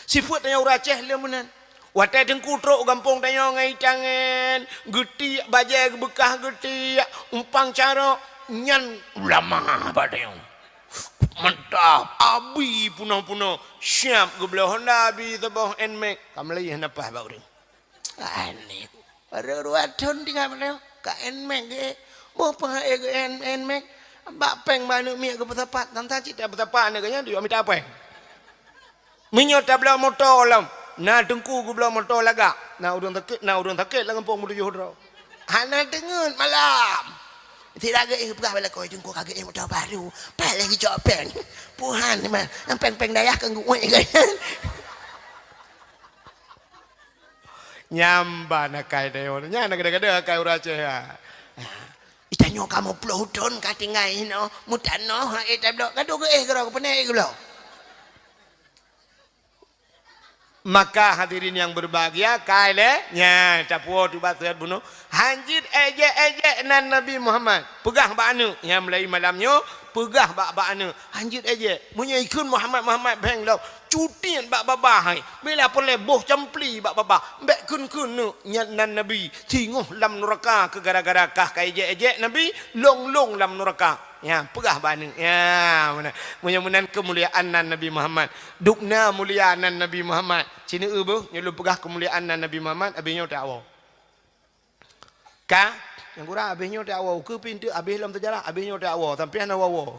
Sifeuet tanyoe ureuëng Aceh lé meunan. Watée teungku trok u gampông tanyoe ngon itangén, geutiek bajée geubeukah geutiek, umpang carok, nyan ulama bak tanyoe. Mantap, abi punoh-punoh, siap geubloe Honda abi saboh Nmax. Ka meulayeue hana paih bak ureuëng. Aneh. Baru dua thon tinggai bak tanyoe, ka Nmax geuék. Boh peuhai geuék Nmax. Bak péng bak aneuëk miet geupeusapat, tan-tan cit tapeusapat aneuëk geuh nyan, duek mita péng. Meunyoe tabloe moto lom, na teungku geubloe moto lagak, na ureuëng sakét, na ureuëng sakét lam gampông meutujoh droe. Hana teungeut malam. Sira geuék peugah bak lakoe, "Teungku ka geuék moto baru, paih lé geucok péng." Puhan mah, péng-péng dayah keu geuék geuh nyan. Nyamba na kai tanyoe. Nyan na gada-gada kai ureuëng Aceh, ha. Itanyoe kamoe ploh thon ka tinggai inoe, meutanoh, ha, eh, tabloe. Gadoh geuéh keudroe, keupeuneh éh geubloe. Maka hadirin yang berbahagia, kai lé, nya, tapuo tubat sehat bunoe. Han jeuet éjek-éjek nan Nabi Muhammad. Peugah bak aneuëk, nyang mulai malam nyoe, peugah bak, bak aneuëk. Han jeuet éjek. Meunyoe ikheun Muhammad, Muhammad bheng lom. Cutiet bak babah hai. Bila peureulée boh campli bak babah. Bék kheun-kheun neuk nyan nan Nabi. Singoh lam nuraka keu gara-gara kah ka éjek-éjek Nabi, long-long lam nuraka. Nya, peugah bak aneuëk. Nya, meunan. Meunyoe meunan keumuliaan nan Nabi Muhammad. Dubna mulia nan Nabi Muhammad. Ci neueu beuh, nyoe lôn peugah keumuliaan nan Nabi Muhammad, abéh nyoe tawoe. Ka, nyang kurang abéh nyoe tawoe, keu pintoe abéh lom seujarah, abéh nyoe tawoe, sampoe hana woe-woe.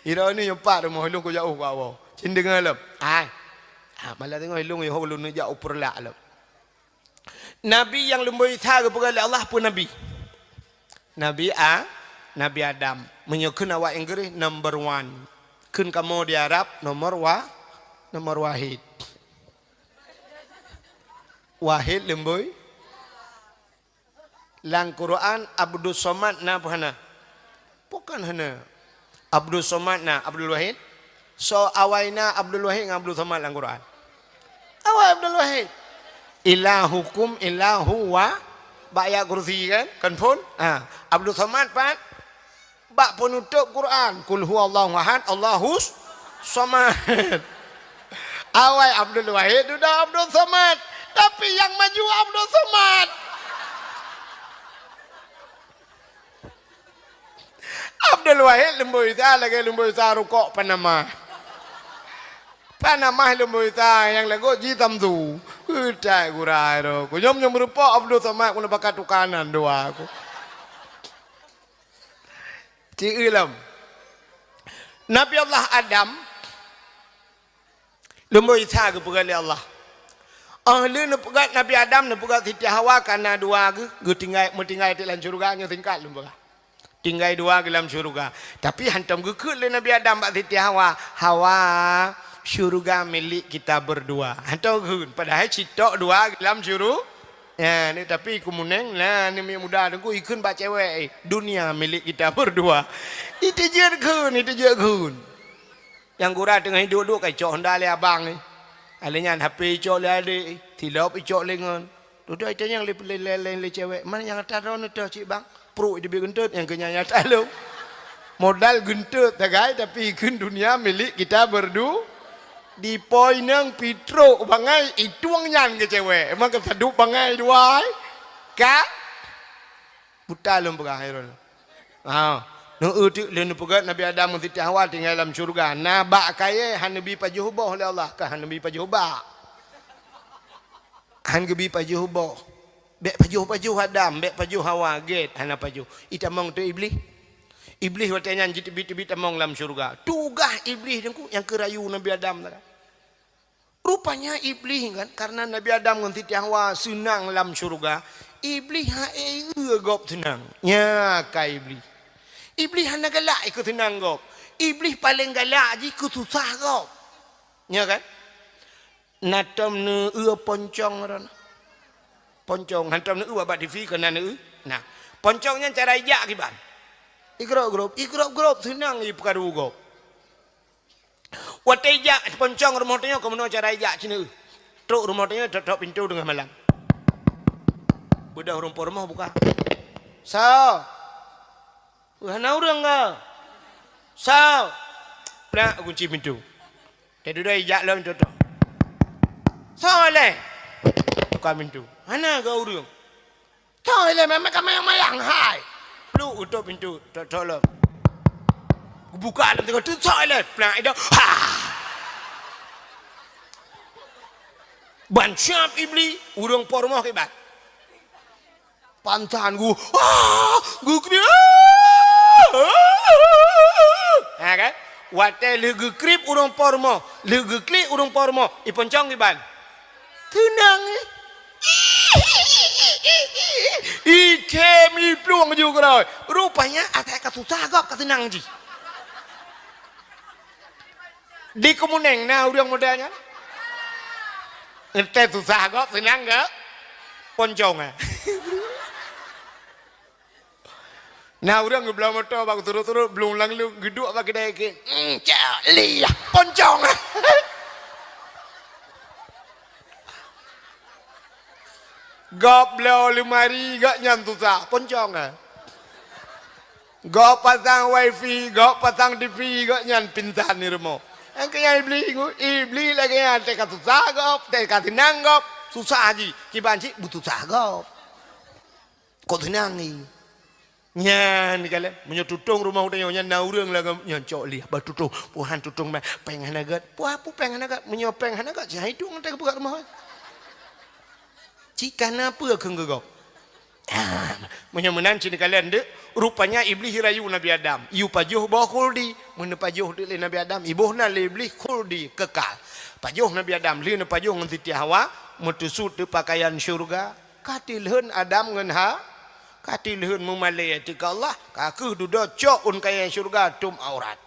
Ira ni nyoe pat rumoh lôn kujak uh kujak woe. Cin deungoe lom. Hai. Ha, malah teungoh lôn yoh lôn neujak u Peureulak lom. Nabi nyang lumboi sa geupeugah lé Allah peue nabi? Nabi A, Nabi Adam. Meunyoe kheun awak Inggris, number one. Kheun kamoe di Arab, nomor wa-, nomor wahid. Wahid lumboi. Lam Quran Abdus Somad na peue hana? Pakon hana? Abdus Somad na, Abdul Wahid. Soe awai na Abdul Wahid ngon Abdul Somad lam Quran? Awai Abdul Wahid. Ilahukum ilahu wa, bak ayat kursi kan? Kan phon? Ha. Abdul Somad pat? Bak peunutôp Quran, "Qul huwallahu ahad, Allahus somad." Awai Abdul Wahid dudoe Abdul Somad, tapi nyang maju Abdul Somad. Abdul Wahid lumboi sa lagée lumboi sa rukok Panama. Panama lumboi sa nyang lagot ji Samsu. Utai gurai ro. Kunyom nyom rupa Abdul Somad keuneuk bakat tukanan dua ku. Ci eu lom. Nabi Allah Adam lumboi sa geupeugah lé Allah. Oh lheueh neupeugah Nabi Adam, neupeugah Siti Hawa ka na dua geuh, geutinggai, meutinggai teuk lam syeuruga, nyoe singkat lôn peugah. Tinggai dua geuh lam syeuruga. Tapi hantom geukheun lé Nabi Adam bak Siti Hawa, "Hawa, syeuruga milik kita berdua." Hantom geukheun, padahai sitok dua geuh lam syeuruga. Ya, ni tapi kumuneng lah, ni mi muda teungku ikheun bak cewek, eh, "Dunia milik kita berdua." Itu jeuet kheun, itu jeuet kheun. Nyang gura teungoh duek-duek ka icok honda lé abang, eh. Alé nyan H P icok lé adék, eh. Tilop icok lé ngon. Dudoe itanyong lé, lé, lé, lé, lé cewek, "Man nyang ata droeneuh toh cit bang?" Pruek iteubiet geuntot nyang keu nyan nyata lom. Modal geuntot sagai tapi ikheun dunia milik kita berdu-, dipoinong pitrok bangai ituang nyan keu cewek. Emang keu sadup bangai dua ai. Ka? Buta lom peugah hai droeneuh. Ha. Neueu teuk lheueh neupeugah Nabi Adam ngon Siti Hawa tinggai lam syeuruga. Na bak kayée hana neubi pajoh boh lé Allah, ka hana neubi pajoh bak. Han geubi pajoh boh. Bék pajoh-pajoh Adam, bék pajoh Hawa, gét hana pajoh. Itamong teuk Iblih. Iblih watée nyan jiteubiet-teubiet tamong lam syeuruga. Tugaih Iblih teungku nyang keu rayu Nabi Adam tadi. Rupanya Iblih kan, karena Nabi Adam ngon Siti Hawa seunang lam syeuruga, Iblih hana eu gob seunang. Nya ka Iblih. Iblih hana galak iko seunang gob. Iblih paleng galak jih keu susah gob. Nya kan? Na tom neueu poncong ron. Poncong hantom neueu bak T V keu na neueu. Nah, poncong nyan cara ijak kiban. Igrop-grop, igrop-grop seunang ipeukaru gob. Watèe ijak poncong rumoh tanyoe, keumeunyoe cara ijak cit neueu. Trok rumoh tanyoe, tok-tok pintoe teungoh malam. Beudôh ureueng po rumoh buka. Soe? Hana ureueng ka? Soe? Plak gunci pintoe. Teududoe ijak lom tok-tok. Soe lé? Buka pintoe. Hana ka ureueng. Soe ilèe, memang ka mayang-mayang hai. Pluk, tutup pintoe, tok-tok lom. Geubuka lom teungoh tu, soe ilèe, plak ida. Ha! Ban siap Iblih, ureueng po rumoh kiban. Pansan gu, ah, geukriek. Ha kan? Watèe lheueh geukriek ureueng po rumoh, lheueh geukriek ureueng po rumoh, iponcong kiban. Seunang, eh. Icém iplueng ju keudroe. Rupanya asai ka susah gob ka seunang jih. Di Keumeunéng na ureueng model nyan. Entah susah gob seunang gob. Poncong, eh. Na ureueng geubloe moto bak turot-turot, blung lam lôn, geuduek bak keudè keuh. Hmm, cok liyah, poncong. Gob bloe leumari, gobnyan susah, poncong. Gob pasang wifi, gob pasang T V, gobnyan pingsan di rumoh. Nyang keu nyan Iblih, Iblih lagèe nyan, teuka susah gob, teuka seunang gob, susah jih, kiban cit beususah gob. Kok seunang ni? Nyan kalon, meunyoe tutong rumoh tanyoe nyan na ureueng lam, nyan cok liyah, bah tutong, puhan tutong mah, péng hana gèt. Puhan peue péng hana gèt? Meunyoe péng hana gèt, siat hidong teuka peugöt rumoh. Cit kana peue kheun geugob. Ah, meunyoe meunan cit kalon deuh, rupanya Iblih rayu Nabi Adam. Yue pajoh boh khuldi, meuneupajoh deuh lé Nabi Adam, iboh nan lé Iblih khuldi kekal. Pajoh Nabi Adam, lheueh neupajoh ngon Siti Hawa, meuteusut deuh pakaian syeuruga. Ka tilheun Adam ngon Ha, ka tilheun meumalèe ateueh keu Allah, ka kheueh dudoe cok ôn kayèe syeuruga tom aurat.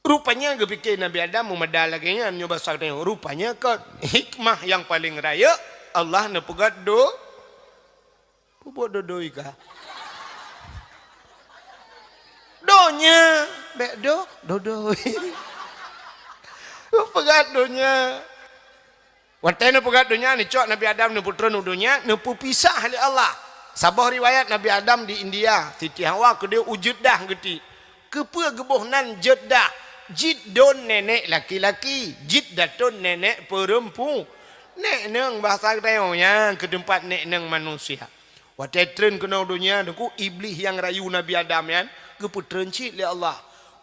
Rupanya geupike Nabi Adam meumada lagèe nyan nyoe basa geutanyoe. Rupanya kon hikmah nyang paleng rayeuk Allah neupeugöt do-, peubuet dodoi ka. Donya, bèk do-, dodoi. Peugöt donya. Watèe neupeugöt donya, neucok Nabi Adam neupeutreun u donya, neupeupisah lé Allah. Saboh riwayat Nabi Adam di India, Siti Hawa keudeh u Jeddah geutiek. Keupeue geuboh nan Jeddah? Jiddon nènèk laki-laki, Jiddatun nènèk peurempu-, nèk neng bahasa geutanyoe nyan keu teumpat nèk neng manusia. Watèe treun keunoe donya, Teungku, Iblih nyang rayu Nabi Adam nyan geupeutreun cit lé Allah.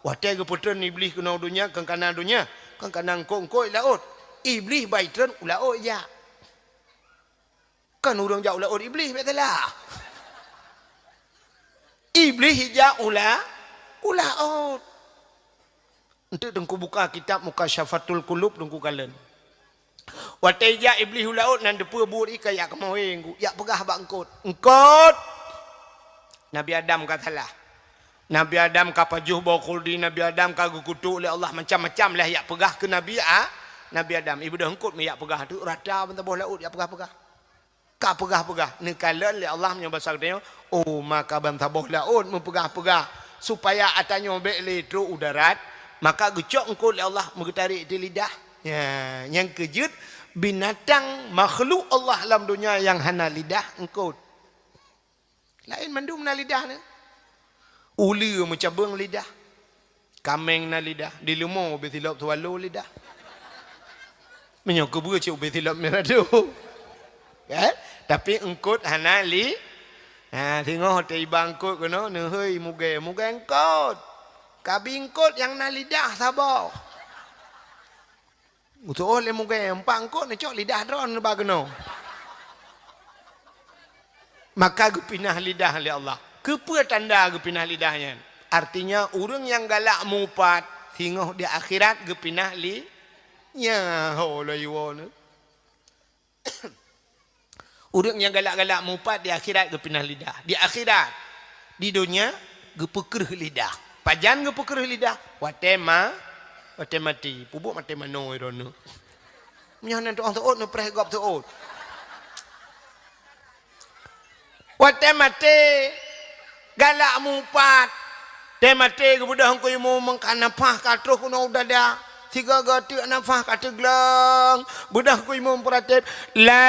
Watèe geupeutreun Iblih keunoe donya, kon kana donya, kon kana eungkôt-eungkôt laôt. Iblih ban treun u laôt jak. Kon ureueng jak u laôt Iblih, bèk salah. Iblih ijak u la-, u laôt. Enteuk Teungku buka kitab Mukasyafatul Qulub, Teungku kalon. Watèe ijak Iblih u laôt nan teupeue buet ié ka jak keumoe, yak peugah bak eungkôt. Eungkôt! Nabi Adam ka salah. Nabi Adam ka pajoh boh khuldi, Nabi Adam ka geukutok lé Allah macam-macam lah yak peugah keu Nabi A-, Nabi Adam. Ibeudôh eungkôt meuyak peugah tu rata ban saboh laôt yak peugah-peugah. Ka peugah-peugah, neukalon lé Allah meunyoe basa geutanyoe, oh, maka ban saboh laôt meupeugah-peugah, supaya ata nyoe bèk lé trok u darat, maka geucok eungkôt lé Allah meugeutarek di lidah. Nya, nyang keujeuet binatang makhluk Allah lam donya nyang hana lidah eungkôt. Laén mandum na lidah nyan. Uleue meucabeueng lidah. Kaméng na lidah, di leumo ubé silop swallow lidah. Meunyoe keubeue cit ubé silop mirado. Kan? Tapi eungkôt hana li-, ha, singoh teuiba eungkôt keunoe, neuhôi mugée, mugée eungkôt. Kabi eungkôt nyang na lidah saboh. Geutu'oh lé mugée, empat eungkôt neucok lidah droeneuh ba keunoe. Maka geupinah lidah lé Allah. Keupeue tanda geupinah lidah nyan? Artinya, ureuëng nyang galak meuupat, singoh di akhirat geupinah li-, nyan ho lôn iwoe nyoe. Ureuëng nyang galak-galak meuupat di akhirat geupinah lidah. Di akhirat, di donya, Geupeukreuh lidah. Pajan geupeukreuh lidah? Watée ma-, watée maté. Peubuet maté manoe droeneuh. Meunyoe hana tu'oh seuôt, neupreh gob seuôt. Watée maté, galak mupat. Watée maté geubeudôh Teungku Imum, ka nafah ka troh keunoe u dada. Sigoe-goe teuk nafah ka teuglong. Beudôh Teungku Imum peuratéb, "La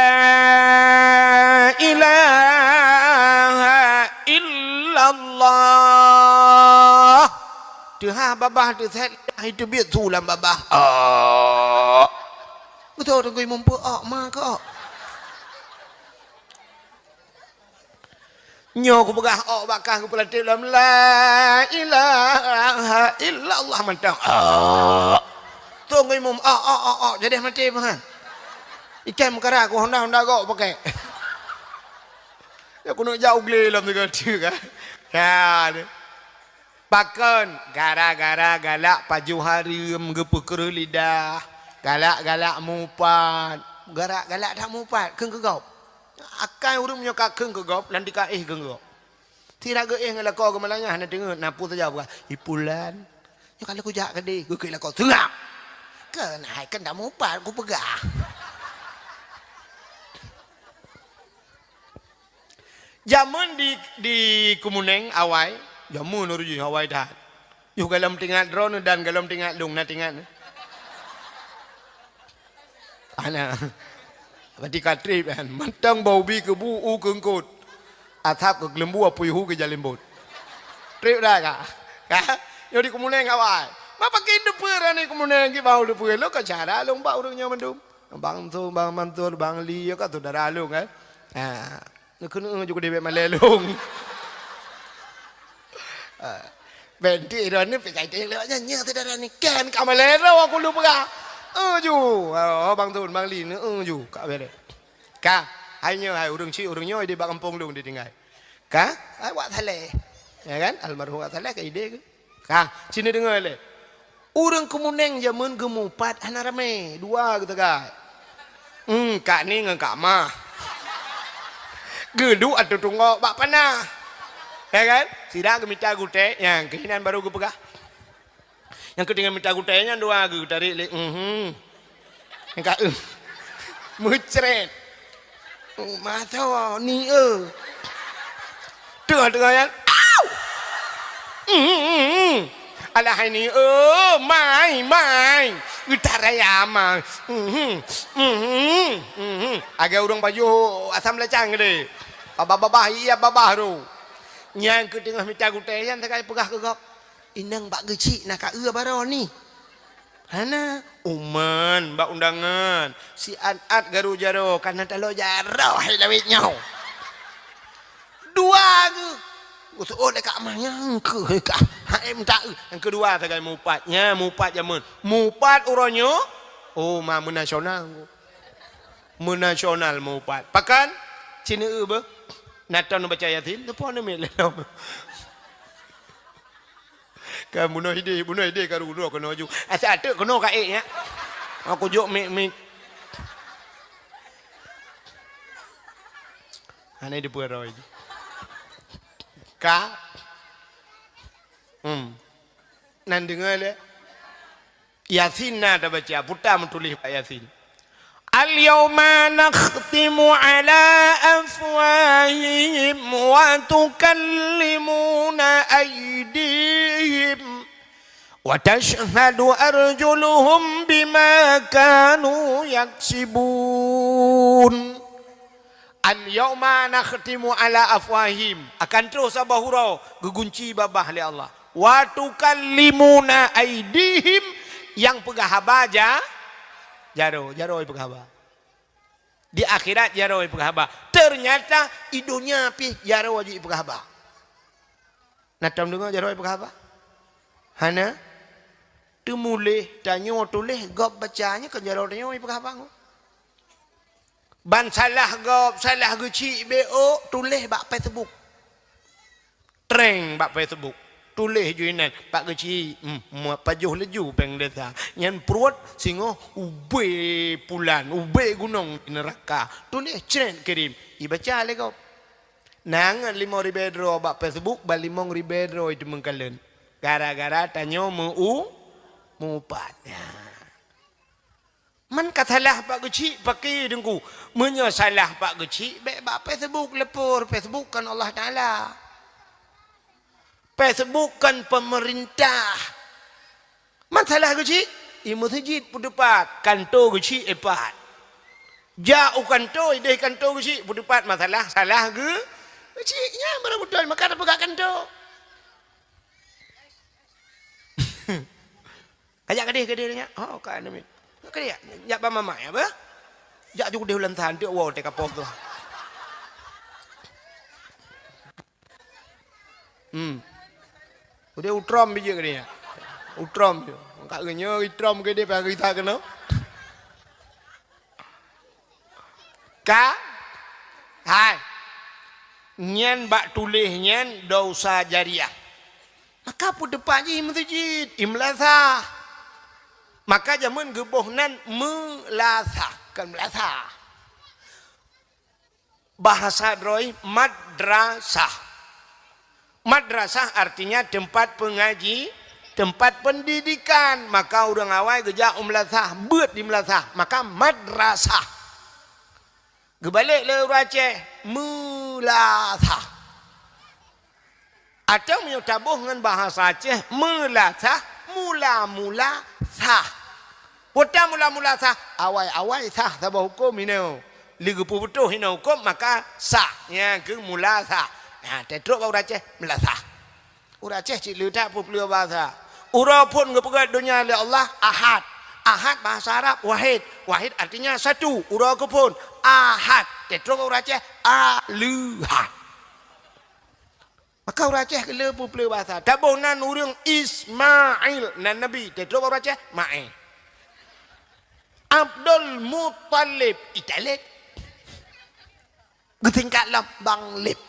ilaha illallah." Teuhah babah teusét, teubiet su lam babah. Oh. Beutôi Teungku Imum peu-ok ma keu-ok. Nyoe kupeugah ok bak kah geupeulatéb lom, "La ilaha illallah," mantong. Ah. Teungku Imum, ok, ok, ok, ok, jadi maté peuhan. Ikan meukara ku honda-honda gok pakai. Ya keuneuk jak u glé lom sigoe teuk kan. Ya, ni. Pakon? Gara-gara galak pajoh hareuem, geupeukreuh lidah, galak-galak mupat. Galak-galak that mupat, kheun keu gob. Akai ureuëng meunyoe ka kheun keu gob, nanti ka éh keu gob. Sira geuéh ngon lakoe geumalanyah, hana teungeut, na peue saja peugah, "Ipulan, nyoe ka lheueh kujak keudeh," geukheun lakoe, "Seungab!" Keuhai keu nda mupat kupeugah. Jameun di, di Keumunéng awai, jameun ureuëng jih awai that. Yoh golom teuingat droeneuh dan golom teuingat lôn, na teuingat? Hana. Berarti ka treb kan. Mantong bak ubi keubu u keu eungkot. Asab keu geuleumbu apui hu keu jalembot. Treb dah ka? Ka? Nyoe di Keumunéng awai. Ma pakri teupeue rani Keumunéng kibau teupeue. Lôn ka syedara lôn bak ureuëng nyoe mandum. Bang Mansur, Bang Mansur, Bang Li, ya ka syedara lôn kan. Ha. Neukeuneuk ju keudeh bék malée lôn. Ah, bèk droeneuh pih ka itém lewat nyan, nyan syedara ni kan ka malée droe aku lôn peugah. Eh, ju. Oh, Bang Tun, Bang Li, eh, ju. Ka bereh. Ka, hai nyoe, hai ureuëng chik, ureuëng nyoe idéh bak gampông lôn ditinggai. Ka, hai Wak Saleh. Ya kan? Almarhum Wak Saleh ka idéh keu. Ka, sini deungoe lé. Ureuëng Keumunéng jameun geumupat hana ramé, dua geusagai. Hmm, Kak Ni ngon Kak Mah. Geuduek ateueh tunggok bak panah. Ya kan? Sira geumita gutée, nyang keuh inan baru geupeugah. Nyang keuh teungoh mita gutée nyan dua geuh tarék lé, mhm. Nyang ka, eh. Meucret. Oh, masa ni, eh. Tengah-tengah nyan. Au! Mhm. Alah hai ni, eh, mai, mai. Utak raya mai. Mhm. Mhm. Mhm. Agak ureuëng pajoh asam lacang gede. Babah-babah, iya babah tu. Nyang keuh teungoh mita gutée nyan sagai peugah keu gob. Inong bak geuchik na ka eu baroe ni. Hana, uman bak undangan, siat-at garu jaroe, kana taloe jaroe hai lawét nyoe. Dua geuh. Geutu'oh lé Kak Mah nyang keuh ka. Hai mita eu. Nyang keudua sagai mupat. Nya mupat jameun. Mupat uroe nyoe. Oh, ma meunasional. Meunasional mupat. Pakon? Cina eu beuh. Naton baca Yasin, teupon neumiet lé lom. Ka bunoe idéh, bunoe idéh ka rudoh keunoe ju. Asai ateuk keunoe ka ék nyan. Aku jok mik-mik. Hana dipeuroi. Ka. Hmm. Nan deungoe lé. Yasin na tabaca, puta meutuléh bak Yasin. Al-yauma nakhtimu ala afwahihim wa tukallimuna aydihim wa tashhadu arjuluhum bima kanu yaksibun. Al-yauma nakhtimu ala afwahihim, akan troh saboh uroe geugunci babah lé Allah. Wa tukallimuna aidihim, nyang peugah haba ja-, jaroe, jaroe peugah haba. Di akhirat jaroe peugah haba. Ternyata di donya pih jaroe jih peugah haba. Na tom deungoe jaroe peugah haba? Hana? Teumuléh, tanyoe tuléh, gob baca nyoe kon jaroe tanyoe peugah haba ngon. Ban salah gob, salah geuchik B O, tuléh bak Facebook. Treng bak Facebook. Tuléh ju inan, bak geuchik, hmm, pajoh laju péng desa. Nyan pruet singoh ubé pulan, ubé gunong di neuraka. Tuléh cret kirim, ibaca lé gob. Na ngon limong ribée droe bak Facebook, ban limong ribée droe teumeukalon. Gara-gara tanyoe meu-, meuupat. Ya. Man ka salah pak geuchik paké Teungku. Meunyoe salah pak geuchik, bék bak Facebook leupur. Facebook kon Allah Taala. Facebook kon pemerintah. Man salah geuchik, i meuseujid peuteupat, kanto geuchik ipat. Jak u kanto, ideh kanto geuchik peuteupat masalah, salah geu-, geuchik. Nyan baru beutôi, maka tapeugah kanto. Kajak keudeh, keudeh nyan. Oh, ka anu mit. Keudeh, jak bak mamak ya, bah? Jak ju keudeh ulang tahan, tiek wow teuka poh tu. Hmm. Udeh utrom bijéh keudeh nyan. Utrom je. Ka geunyoe itrom keudeh, payah geuisa keunoe. Ka? Hai. Nyan bak tuléh nyan dosa jariah. Maka peuteupat jih i meuseujid, i meulasah. Maka jameun geuboh nan meulasah, kon meulasah. Bahasa droe madrasah. Madrasah artinya tempat pengaji, tempat pendidikan. Maka ureuëng awai geujak u meulasah, beuet di meulasah. Maka madrasah. Geubalek lé ureuëng Aceh, meulasah. Atau meunyoe taboh ngon bahasa Aceh, meulasah, mula-mula sah. Peue ta mula-mula sah, awai-awai sah saboh huköm inoe. Lé geupeubeutôh inoe huköm, maka sah. Nyan keuh mula sah. Nah, teutrok bak ureuëng Aceh, meulasah. Ureuëng Aceh cit le that peue-peue bahasa. Uroe phon geupeugah donya lé Allah, Ahad. Ahad bahasa Arab, wahid. Wahid artinya satu. Uroe keuphon, Ahad. Teutrok bak ureuëng Aceh, Aleuhad. Maka ureuëng Aceh keu le peue-peue bahasa. Taboh nan ureuëng Ismail, nan Nabi. Teutrok bak ureuëng Aceh, Maé. Abdul Muttalib, Italib. Geusingkat lom Bang Lib.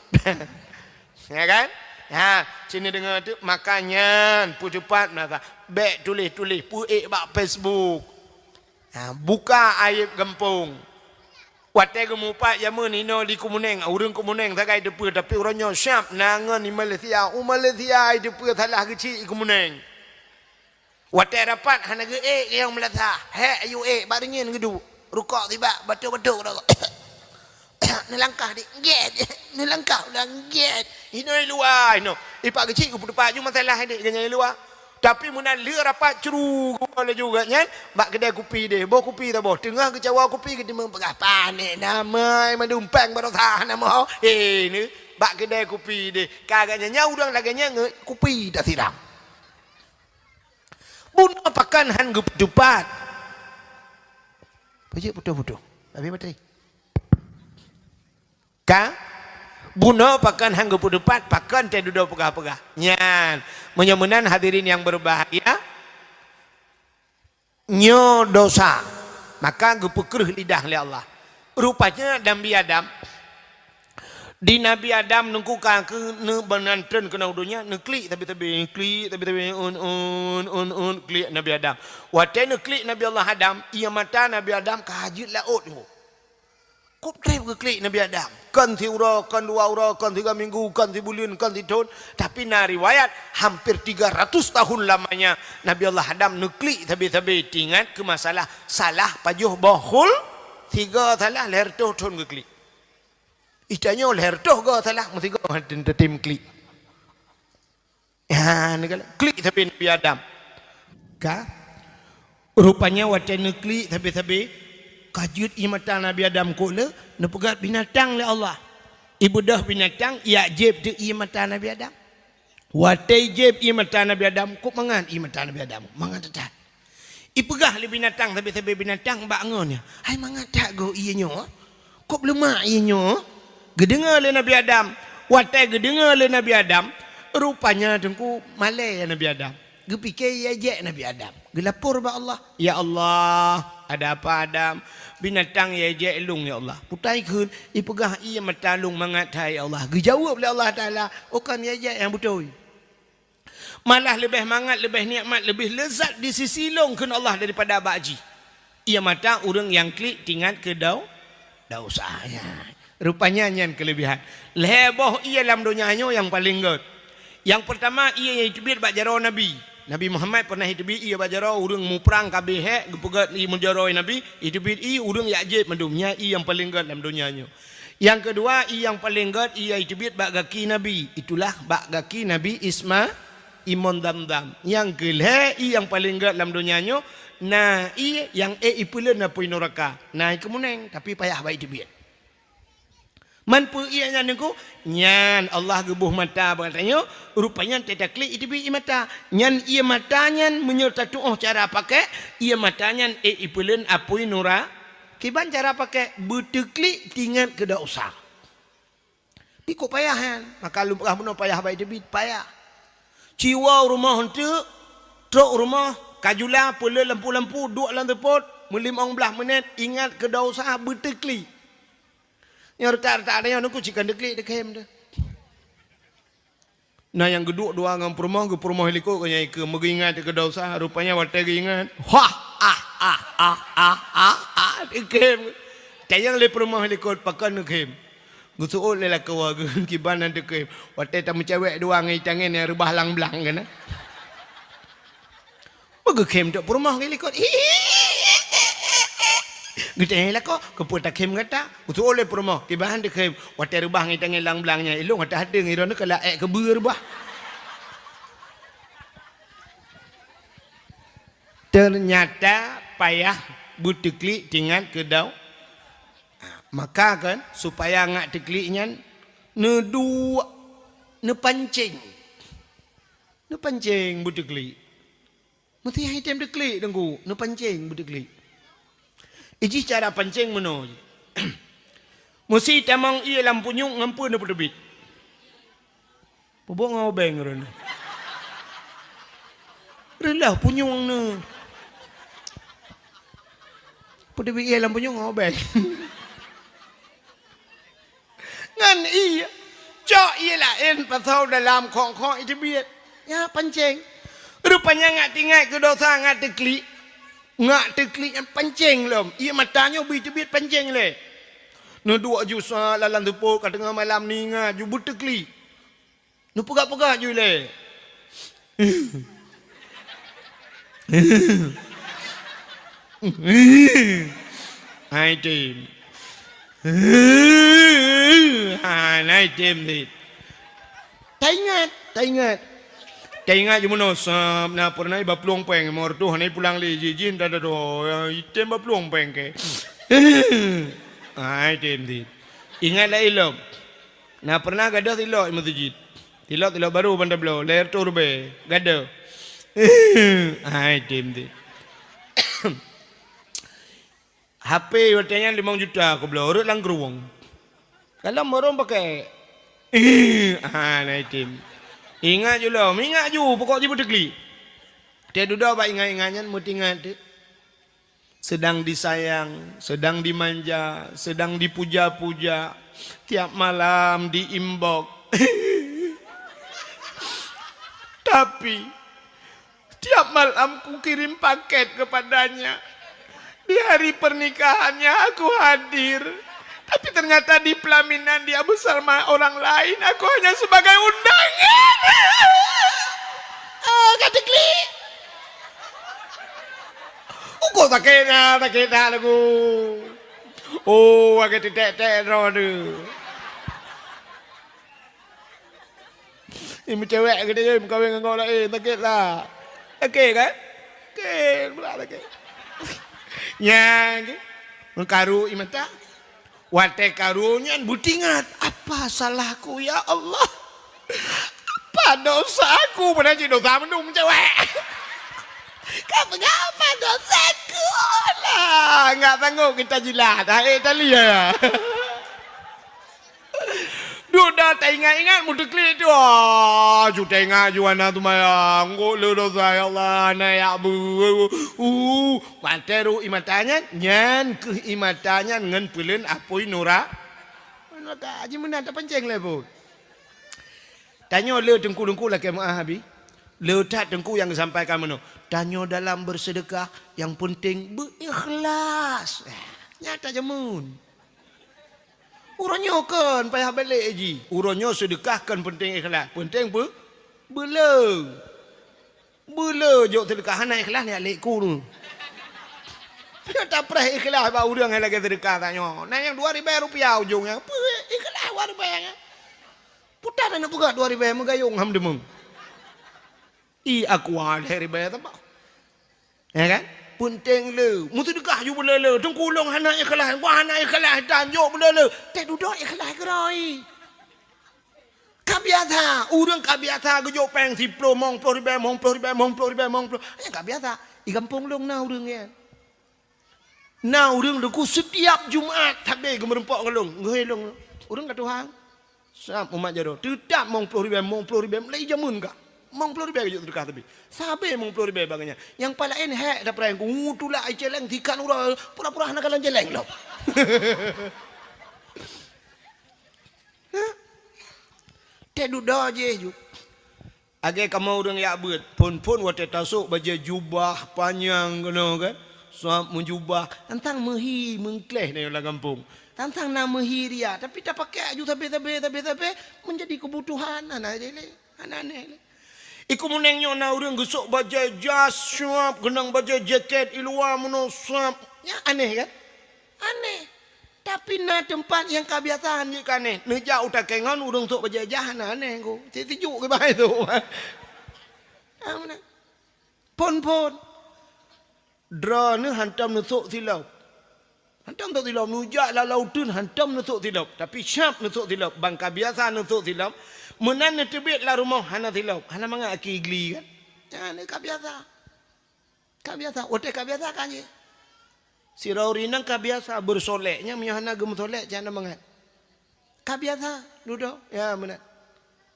Ya kan? Ha, sini deungoe tu, maka nyan peuteupat meulasah. Bék tuléh-tuléh, peuék bak Facebook. Ha, buka aib gampông. Watée geumupat jameun inoe di Keumeunéng, ureuëng Keumeunéng sagai teupeue, tapi uroe nyoe siab na ngon i Malaysia. U Malaysia i teupeue salah geuchik i Keumeunéng. Watée rapat hana geuék nyang meulasah, hék ayue ék bak reunyeun geuduek. Rukok sibak, bato-bato keudroe. Neulangkah dik, gét. Neulangkah ulang, gét. Inoe i luwa inoe. Ipak geuchik geupeuteupat ju masalah dik geunyang i luwa. Tapi meunan lheueh rapat cru geuwoe laju geuh nyan bak keudè kupi deh. Boh kupi taboh. Teungoh geucawa kupi geuteumeung peugah pané namai mandum péng baroesa hana meuho. Hé ni bak keudè kupi deh. Ka geuh nyan nyan ureuëng lagée nyan ngon kupi tasiram. Bunoe pakon han geupeuteupat. Pajak putôh-putôh. Habis bateri. Ka? Bunoe pakon han geupeuteupat, pakon teududoe peugah-peugah. Nyan, meunyoe meunan hadirin yang berbahagia, nyoe dosa, maka geupeukreuh lidah lé Allah. Rupanya Nabi Adam, di Nabi Adam neungku ka keu neubeunan treun keunoe donya, neuklik tabi-tabi, klik tabi-tabi, un, un, un, un, klik Nabi Adam. Watée neuklik Nabi Allah Adam, ié mata Nabi Adam ka jeuet laôt nyoe. Kop treb geuklik Nabi Adam. Kon siuroe, kon dua uroe, kon siga minggu, kon sibuleuen, kon sithon. Tapi na riwayat, hampir tiga ratus tahun lamanya Nabi Allah Adam neuklik sabe-sabe teuingat keu masalah salah pajoh boh khul, siga salah lhèe reutôh thon geuklik. Itanyoe lhèe reutôh go salah, meusigo han teutem klik. Ha, neugalak. Klik sabe Nabi Adam. Ka? Rupanya watée neuklik sabe-sabe, ka jeuet ié mata Nabi Adam kok le, neupeugah binatang lé Allah. Ibeudôh binatang, ijak jieb teuk ié mata Nabi Adam. Watée jieb ié mata Nabi Adam, kok mangat ié mata Nabi Adam, mangat that-that. Ipeugah lé binatang sabe-sabe binatang bak ngon nyan, "Hai mangat that goh ié nyoe? Kop leumak ié nyoe?" Geudeungoe lé Nabi Adam. Watée geudeungoe lé Nabi Adam, rupanya teungku malée Nabi Adam. Geupike ié jek Nabi Adam. Geulapor bak Allah, "Ya Allah, ada apa Adam? Binatang ié jek lôn ya Allah. Peue ta ikheun, ipeugah ié mata lôn mangat that ya Allah." Geujaweueb lé Allah Taala, "Oh kon ié jek nyang beutôi." Malah leubeh mangat, leubeh nikmat, leubeh leuzat di sisi lôn kheun Allah daripada bak jih. Ié mata ureuëng nyang klik teuingat keu dau-, dosa. Ya. Rupanya nyan keulebihan. Lhée boh ié lam donya nyoe nyang paleng gét. Nyang peurtama, ié nyang jiteubiet bak jaroe Nabi. Nabi Muhammad pernah jiteubiet ié bak jaroe, ureuëng muprang ka abéh hék, geupeugét ié meujaroe Nabi, jiteubiet ié ureuëng jak jieb mandum. Nyan ié nyang paleng gét lam donya nyoe. Nyang keudua, ié nyang paleng gét, ié nyang jiteubiet bak gaki Nabi. Itulah bak gaki Nabi Isma, imon Zamzam. Nyang keulhée, ié nyang paleng gét lam donya nyoe, na ié nyang ék jipeuleuen apui nuraka. Na keumeunéng, tapi payah bak jiteubiet. Man peue ié nyan Teungku? Nyan Allah geuboh mata bak geutanyoe, rupanya teutaklik jiteubiet ié mata. Nyan ié mata nyan meunyoe tatuoh cara pakai, ié mata nyan ék jipeuleuen apui nura-, kiban cara pakai, beuteuklik tingat keu desya. Pi kok payah nyan? Maka lôn peugah bunoe payah bak jiteubiet, payah. Ci woe u rumoh eunteuk, trok u rumoh, ka jula, peuleuen lampu-lampu, duek lam seupôt, meulimong blaih menét, ingat keu desya, beuteuklik. Nyang reutak-reutak nyoe Teungku, ci kon teuklik, teukhem teuh. Na nyang geuduek dua ngon peurumoh, geupeurumoh likot keu nyang ikeu, meugeuingat keu desya, rupanya watée geuingat, hah, ah, ah, ah, ah, ah, ah, teukhem. Tanyong lé peurumoh likot, pakon teukhem. Geuseuôt lé lakoe geuh, kiban han teukhem. Watée tameucewek dua ngon itangen nyang reubah lang blang keunan. Meugeukhem trok peurumoh geuh likot. Geutanyong lakoe, "Keupeue takhem gata?" Geuseuôt lé peurumoh, "Kiban han teukhem, watée reubah ngon itangen lang blang nyan, ilôn gata hadeueng, droeneuh ka laék keubeue reubah." Teunyata payah beuteuklik tingat keu dau-, maka kan, supaya ngat teuklik nyan neuduek, neupancéng. Neupancéng beuteuklik. Meusti han item teuklik Teungku, neupancéng beuteuklik. Ijih cara pancéng meunoe. Meusti tamong ié lam punyueng ngon peue neupeuteubiet. Peubuet ngon obeng droeneuh. Reuloh punyueng neuh. Peuteubiet ié lam punyueng ngon obeng. Ngon ié, cok ié laén pasoe dalam khong-khong iteubiet. Nyan pancéng. Rupanya ngat teuingat keu desya, ngat teuklik. Ngat teuklik nyan pancéng lom. Ié mata nyoe bri teubiet pancéng lé. Neuduek ju sa lam seupôt ka teungoh malam, neuingat ju beuteuklik. Neupeugah-peugah ju ilée. Hai tem. Hai, hai tem dit. Taingat, taingat. Taingat ju meunoe sab, na peureunah iba plueng péng, limong reutôh, hana ipulang lé, jih-jih dah, dah, dah, item ba plueng péng keu. Hai tem dit. Ingat lé ilom. Na peureunah gadôh tilok i meuseujid. Tilok-tilok barô ban tabloe, lhèe reutôh ribèe. Gadôh. Hai, tem, tem. H P watèe nyan limong juta kubloe, rhot lam krueng. Kalon barô pakèk. Ah, na, tem. Ingat ju lom, ingat ju, pokok jih beuteuklik. Teududoe bak ingat-ingat nyan, meutingat teuk. Sedang disayang, sedang dimanja, sedang dipuja-puja, tiap malam di-inbox. Tapi, tiap malam kukirim paket kepadanya. Di hari pernikahannya aku hadir. Tapi ternyata di pelaminan dia bersama orang lain, aku hanya sebagai undangan. Ah, ka teuklik. Ukoe sakét na, sakét na lagu. Oh, lagèe teutek-tek droe tu. Ni meucewek geutanyoe meukawen ngon laén, sakét lah. Sakét kan? Sakét, pula sakét. Nyan, meukaru i mata. Watèe karu nyan beutingat, "Apa salahku, ya Allah? Apa dosaku?" Padahai cit dosa mandum cewek. Ka peugah, "Apa dosaku?" Lah, nggak sanggup kita jilat. Hai, tali ya. Duda taingat-ingat meuteuklik tu. Ah, ju taingat ju hana seumayang. Kok le dosa, ya Allah, hana jak beu. Uh, Watèe rhot i mata nyan, nyan kheueh i mata nyan ngon peuleuen apui nura-, nuraka. Haji meunan tapancéng lé buet. Tanyoe le teungku-teungku lakèe meu'ah Abi. Le that teungku nyang geusampaikan meunoe. Tanyoe dalam bersedekah, yang penting beuikhlas. Nyan tajameun. Uroe nyoe kon payah balek jih. Uroe nyoe seudeukah kon peunteng ikhlas. Peunteng peu-, beuleu. Beuleu jok seudeukah hana ikhlas nyak lé ku tu. Nyoe tapreh ikhlas bak ureueng nyang lagèe seudeukah tanyoe. Na nyang dua ribèe rupiah ujong nyan. Peue ikhlas dua ribèe nyan. Puta na neupeugah dua ribèe meugayong ham deungon. I aqua lhèe ribèe teuma. Ya kan? Peunteng le. Meuseudeukah ju beuleu-leu. Teungku lôn hana ikhlas. Gua hana ikhlas. Dan jok beuleu-leu. Teuh dudoe ikhlas keudroe. Ka biasa. Ureueng ka biasa geujok péng siploh, mong ploh ribèe, mong ploh ribèe, mong ploh ribèe, mong ploh. Nyan ka biasa. Di gampông lôn na ureueng nyan. Na ureueng Teungku setiap Jumat sabe geumeureumpok ngon lôn, geuhôi lôn. Ureueng ka tuha. Sab umat jaroe. Teutap mong ploh ribèe, mong ploh ribèe, mulai jameun ka. Mong ploh ribèe geujok seudeukah sabe. Sabe mong ploh ribèe bak nyan. Nyang paléng hék tapreh ku, tulak i céléng tikan uroe, pura-pura hana kalon céléng lom. Hah? Teuh dudoe jih ju. Lagèe kamoe ureueng jak beuet, phôn-phôn watèe tasôk bajèe jubah panyang keunoe kan, sab meujubah, tantang meuhi meungkléh na lam gampông. Tantang na meuhi riya, tapi tapakèk aju sabe-sabe, sabe-sabe, meunjadi keubutuhan, hana jih lé, hana aneh lé. Iko meuneng nyoe na ureueng geusôk bajèe jas sab, keunong bajèe jakét i luwa meunoe sab. Nyan aneh kan? Aneh. Tapi na teumpat nyang ka biasa han jeuet keu aneh. Neujak u takèe ngon ureueng sôk bajèe jas hana aneh ku. Cit sijuek keu bahai tu. Ah, meunan. Phôn-phôn. Droeneuh hantom neusôk silop. Hantom sôk silop. Neujak lam laôt uteuen hantom neusôk silop. Tapi sab neusôk silop. Ban ka biasa neusôk silop. Meunan neuteubiet lam rumoh hana silop. Hana mangat aki gli kan. Nyan ka biasa. Ka biasa, watèe ka biasa ka jih. Sidroe ureueng inong ka biasa beureusolek, nyan meunyoe hana geumeusolek, cit hana mangat. Ka biasa, dudoe, ya meunan.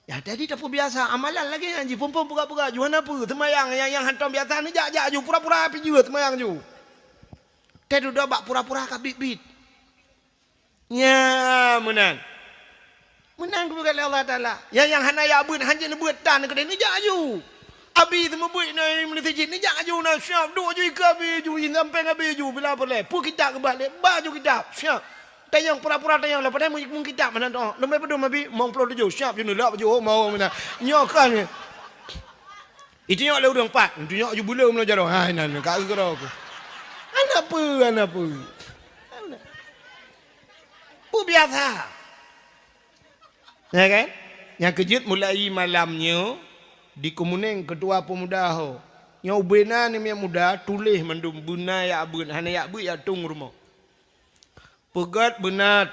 Ya, jadi tapeubiasa amalan lagèe nyan jih, phôn-phôn peugah-peugah, ju hana peue, seumayang nyang, nyang hantom biasa, neujak-jak ju, pura-pura pih jeuet seumayang ju. Teuh dudoe bak pura-pura ka biet-biet. Nyan meunan. Meunan geupeugah lé Allah Taala. Nyang, nyang hana jak beuet, hanjeuet neubeuet tan keudéh, neujak aju. Abi teumeubeuet na meunasijid, neujak aju na siap. Duek aju ikeue abi aju, insampéng abi aju, bila peureulèe. Peue kitab keubah lé, ba aju kitab, siap. Tanyong pura-pura tanyong, leupah nyan meukitab meunan tu. Leumé padum abi, mong ploh tujoh, siap ju neulak baju, oh, mau meunan. Nyoe kan. Itunyok lé ureueng pat, itunyok ju buleuen meunyoe jaroe. Hai nan ka keudroe ku. Hana peue, hana peue. Hana. Peue biasa. Ya kan? Nyang keujeuet mulai malam nyoe di Keumunéng keutua peumuda ho. Nyoe ubé na ni miet muda tuléh mandum beuna jak beuet, hana jak beuet jak tueng rumoh. Peugét beuna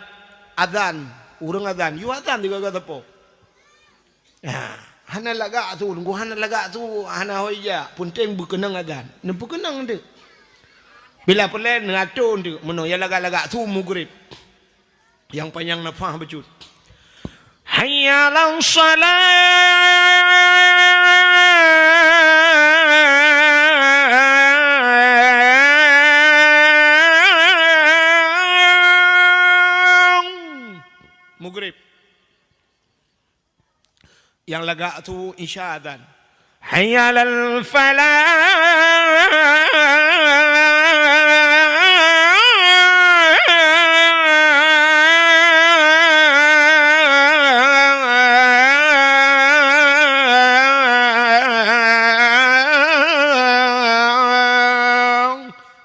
azan, ureueng azan, yue azan di gaga teupô. Nah, hana lagak su, teungku hana lagak su, hana hôi jak, peunteng beukeunong azan. Neupeukeunong teuk. Bila peureulèe neuatô teuk, meunoe nyang lagak-lagak su mugrib. Nyang panyang nafah bacut. Hayya 'alas shalah. Mugrib. Nyang lagak su isya azan. Hayya 'alal falah.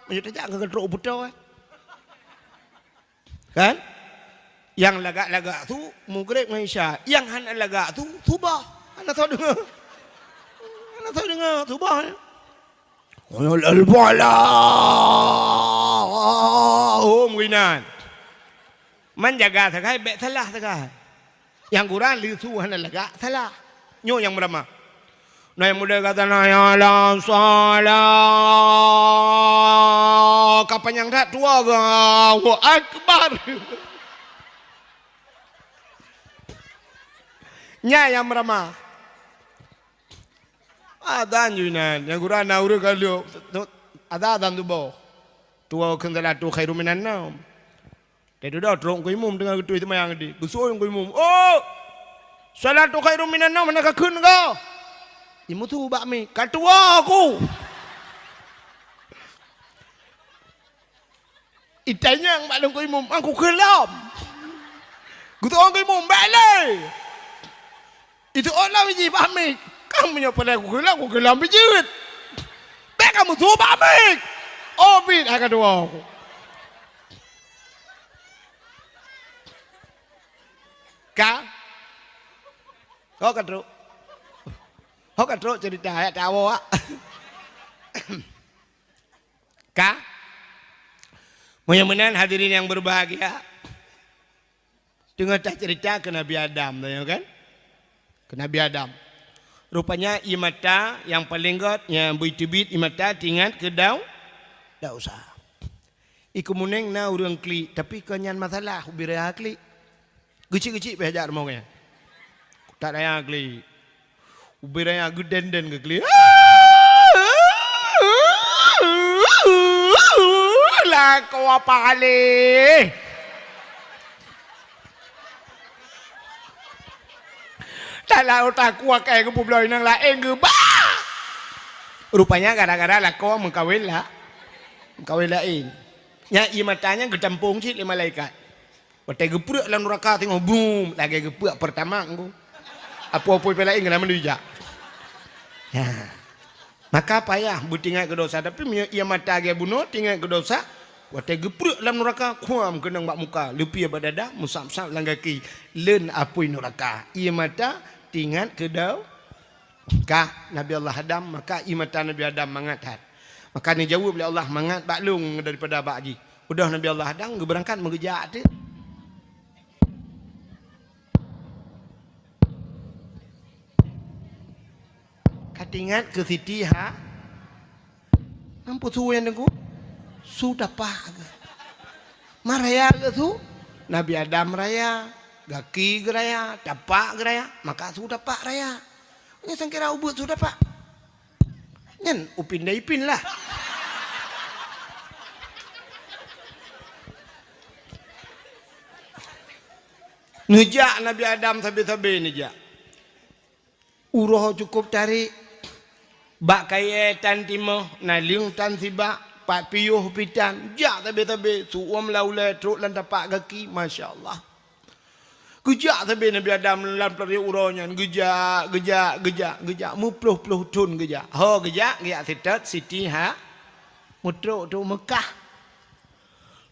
Meunyoe tajak keu trok u Puto, eh. Kan? Nyang lagak-lagak su mugrib ngon isya. Nyang hana lagak su subah. Hana soe deungoe. Hana soe deungoe subah. Al-falah. Oh, meuinan. Man jaga sagai, bèk salah sagai. Nyang gura leusu hana lagak salah. Nyoe nyang meuramah. Na nyang muda gata na ya la salah. Ka panyang that tuha geuh. Allahu Akbar. Nyan nyang meuramah. Azan ju inan. Nyang gura na ureueng ka lheueh. Azan, azan tuboh. Tuha kheun salatu khairum minan naum. Teududoe trok Teungku Imum teungoh geutuih seumayang di. Geusuet Teungku Imum, "Oh! Salatu khairum minan naum hana kakheun kah?" Imum tu bak mi, "Ka tuha ku." Itanyong bak Teungku Imum, "Aku kheun lom." Geutu'oh keu imum, bèk lé! Itu ôn lom jih bak mic. Kan meunyoe palai kukeulom, kukeulom pih jeuet. Bèk kamoe su bak mic. Oh, bit hai ka tuwoe. Ka? Ho ka trok? Ho ka trok cerita ayat tawoe, ah. Ka? Meunyoe meunan hadirin yang berbahagia, teungoh tacerita keu Nabi Adam, tanyoe kan? Keu Nabi Adam. Rupanya ié mata nyang paleng gèt, nyang beuteubiet ié mata teuingat keu Dau-, Dausa. Ikeue muneng na ureueng klik, tapi kon nyan masalah ubé raya klik. Geucik-geucik pih jak rumoh nyan. Kutak raya klik. Ubé raya geuden-den geuklik. Lakoe paléh. Dalam utak kuak ai geupubloe inong laén geuba. Rupanya gara-gara lakoe meukawen la-, meukawen laén. Nyan ié mata nyan geutampong cit lé malaikat. Watèe geupreuek lam nuraka teungoh bum, lagèe geupreuek Pertamax ngon apui-apui pih laén keunan mandum jak. Ya. Maka payah beuteuingat keu dosa, tapi meunyoe ié mata lagèe bunoe teuingat keu dosa, watèe geupreuek lam nuraka, kuam keunong bak muka, leupie bak dada, meusab-sab lam gaki, leuen apui nuraka. Ié mata teuingat keu do-, ka Nabi Allah Adam, maka ié mata Nabi Adam mangat that. Maka neujaweueb lé Allah, "Mangat bak lôn daripada bak jih." Udah Nabi Allah Adam geubeurangkat meugeujak teuk. Ka teuingat keu Siti Ha-, Nam peue su nyan Teungku? Su tapak geuh. Ma raya geuh su? Nabi Adam raya, gaki geuraya, tapak geuraya, maka su tapak raya. Nyan sangkira ubeuet su tapak. Nyan upin dai pin lah. Neujak Nabi Adam sabe-sabe neujak. Uroe cukôp tarék. Bak kayèe tan timoh, naleueng tan sibak, pat piôh pih tan. Jak sabe-sabe, su uem lam ulèe, trok lam tapak gaki, masya Allah. Geujak sabe Nabi Adam lam tarék uroe nyan, geujak, geujak, geujak, geujak, meuploh-ploh thon geujak. Ho geujak, geujak seutôt Siti Ha-, meutrok trok Meukah.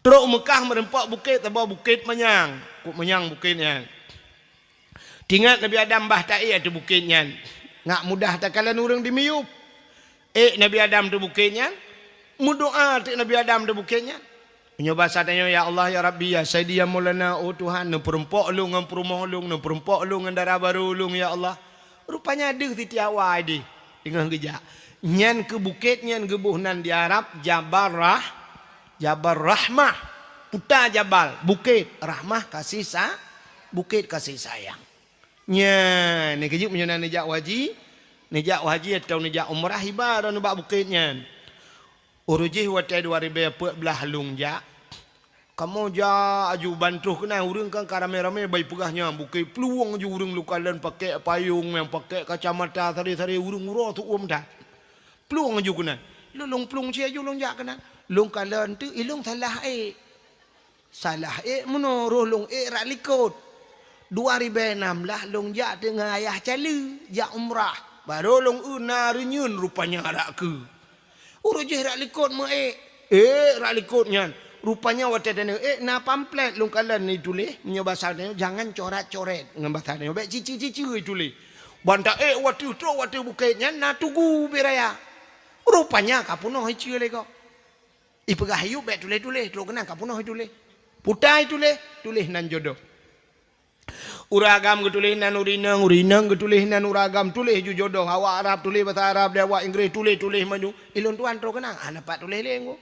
Trok Meukah meureumpok bukét, saboh bukét manyang. Kok manyang bukét nyan. Teuingat Nabi Adam bah taék ateueh bukét nyan. Ngat mudah takalon ureueng di miyueb. Ék Nabi Adam ateueh bukét nyan, meudoa teuk Nabi Adam ateueh bukét nyan. Meunyoe basa tanyoe, "Ya Allah, ya Rabbi, ya Sayyidi, ya Maulana, oh Tuhan, neupeureumpok lôn ngon peurumoh lôn, neupeureumpok lôn ngon dara barô lôn, ya Allah." Rupanya deuh Siti Hawa deh, teungoh geujak. Nyan keu bukét nyan geuboh nan di Arab Jabal Rah-, Jabal Rahmah. Puta jabal, bukét, rahmah, kasih sa-, bukét kasih sayang. Nyan, neukeujeuet meunyoe na neujak u haji, neujak u haji atawa neujak umrah, iba droeneuh bak bukét nyan. Uroe jih watèe dua ribèe peuet blah lôn jak. Kamoe jak aju ban troh keunan, ureueng kan ka ramè-ramè, bah ipeugah nyan bukét, plueng aju ureueng lôn kalon pakèk payông, nyang pakèk kacamata, saré-saré ureueng uroe teuuem that. Plueng aju keunan. Lôn, lôn plueng cit aju lôn jak keunan. Lôn kalon teuk, i lôn salah ék. Salah ék meunoe, roh lôn ék rot likot. Dua ribèe nam blah lôn jak teuk ngon ayah Cali, jak umrah. Barô lôn eu na reunyeuen rupanya rot keue. Uroe jih rot likot meu ék. Ék rot likot nyan. Rupanya watèe tanyoe ék na pamflet lôn kalon ituléh. Meunyoe basa tanyoe, jangan coret-coret ngon basa tanyoe. Bèk cici-cici ituléh. Ban taék u ateueh, trok u ateueh bukét nyan na tugu ubé raya. Rupanya ka peunoh iceue lé gob. Ipeugah, "Yub, bèk tuléh-tuléh, trok keunan ka peunoh ituléh." Puta ituléh, tuléh nan jodoh. Ureueng agam geutuléh nan ureueng inong, ureueng inong geutuléh nan ureueng agam, tuléh ju jodoh. Awak Arab tuléh basa Arab, di awak Inggréh tuléh-tuléh maju. I lôn tuan trok keunan, hana pat tuléh lé, Teungku.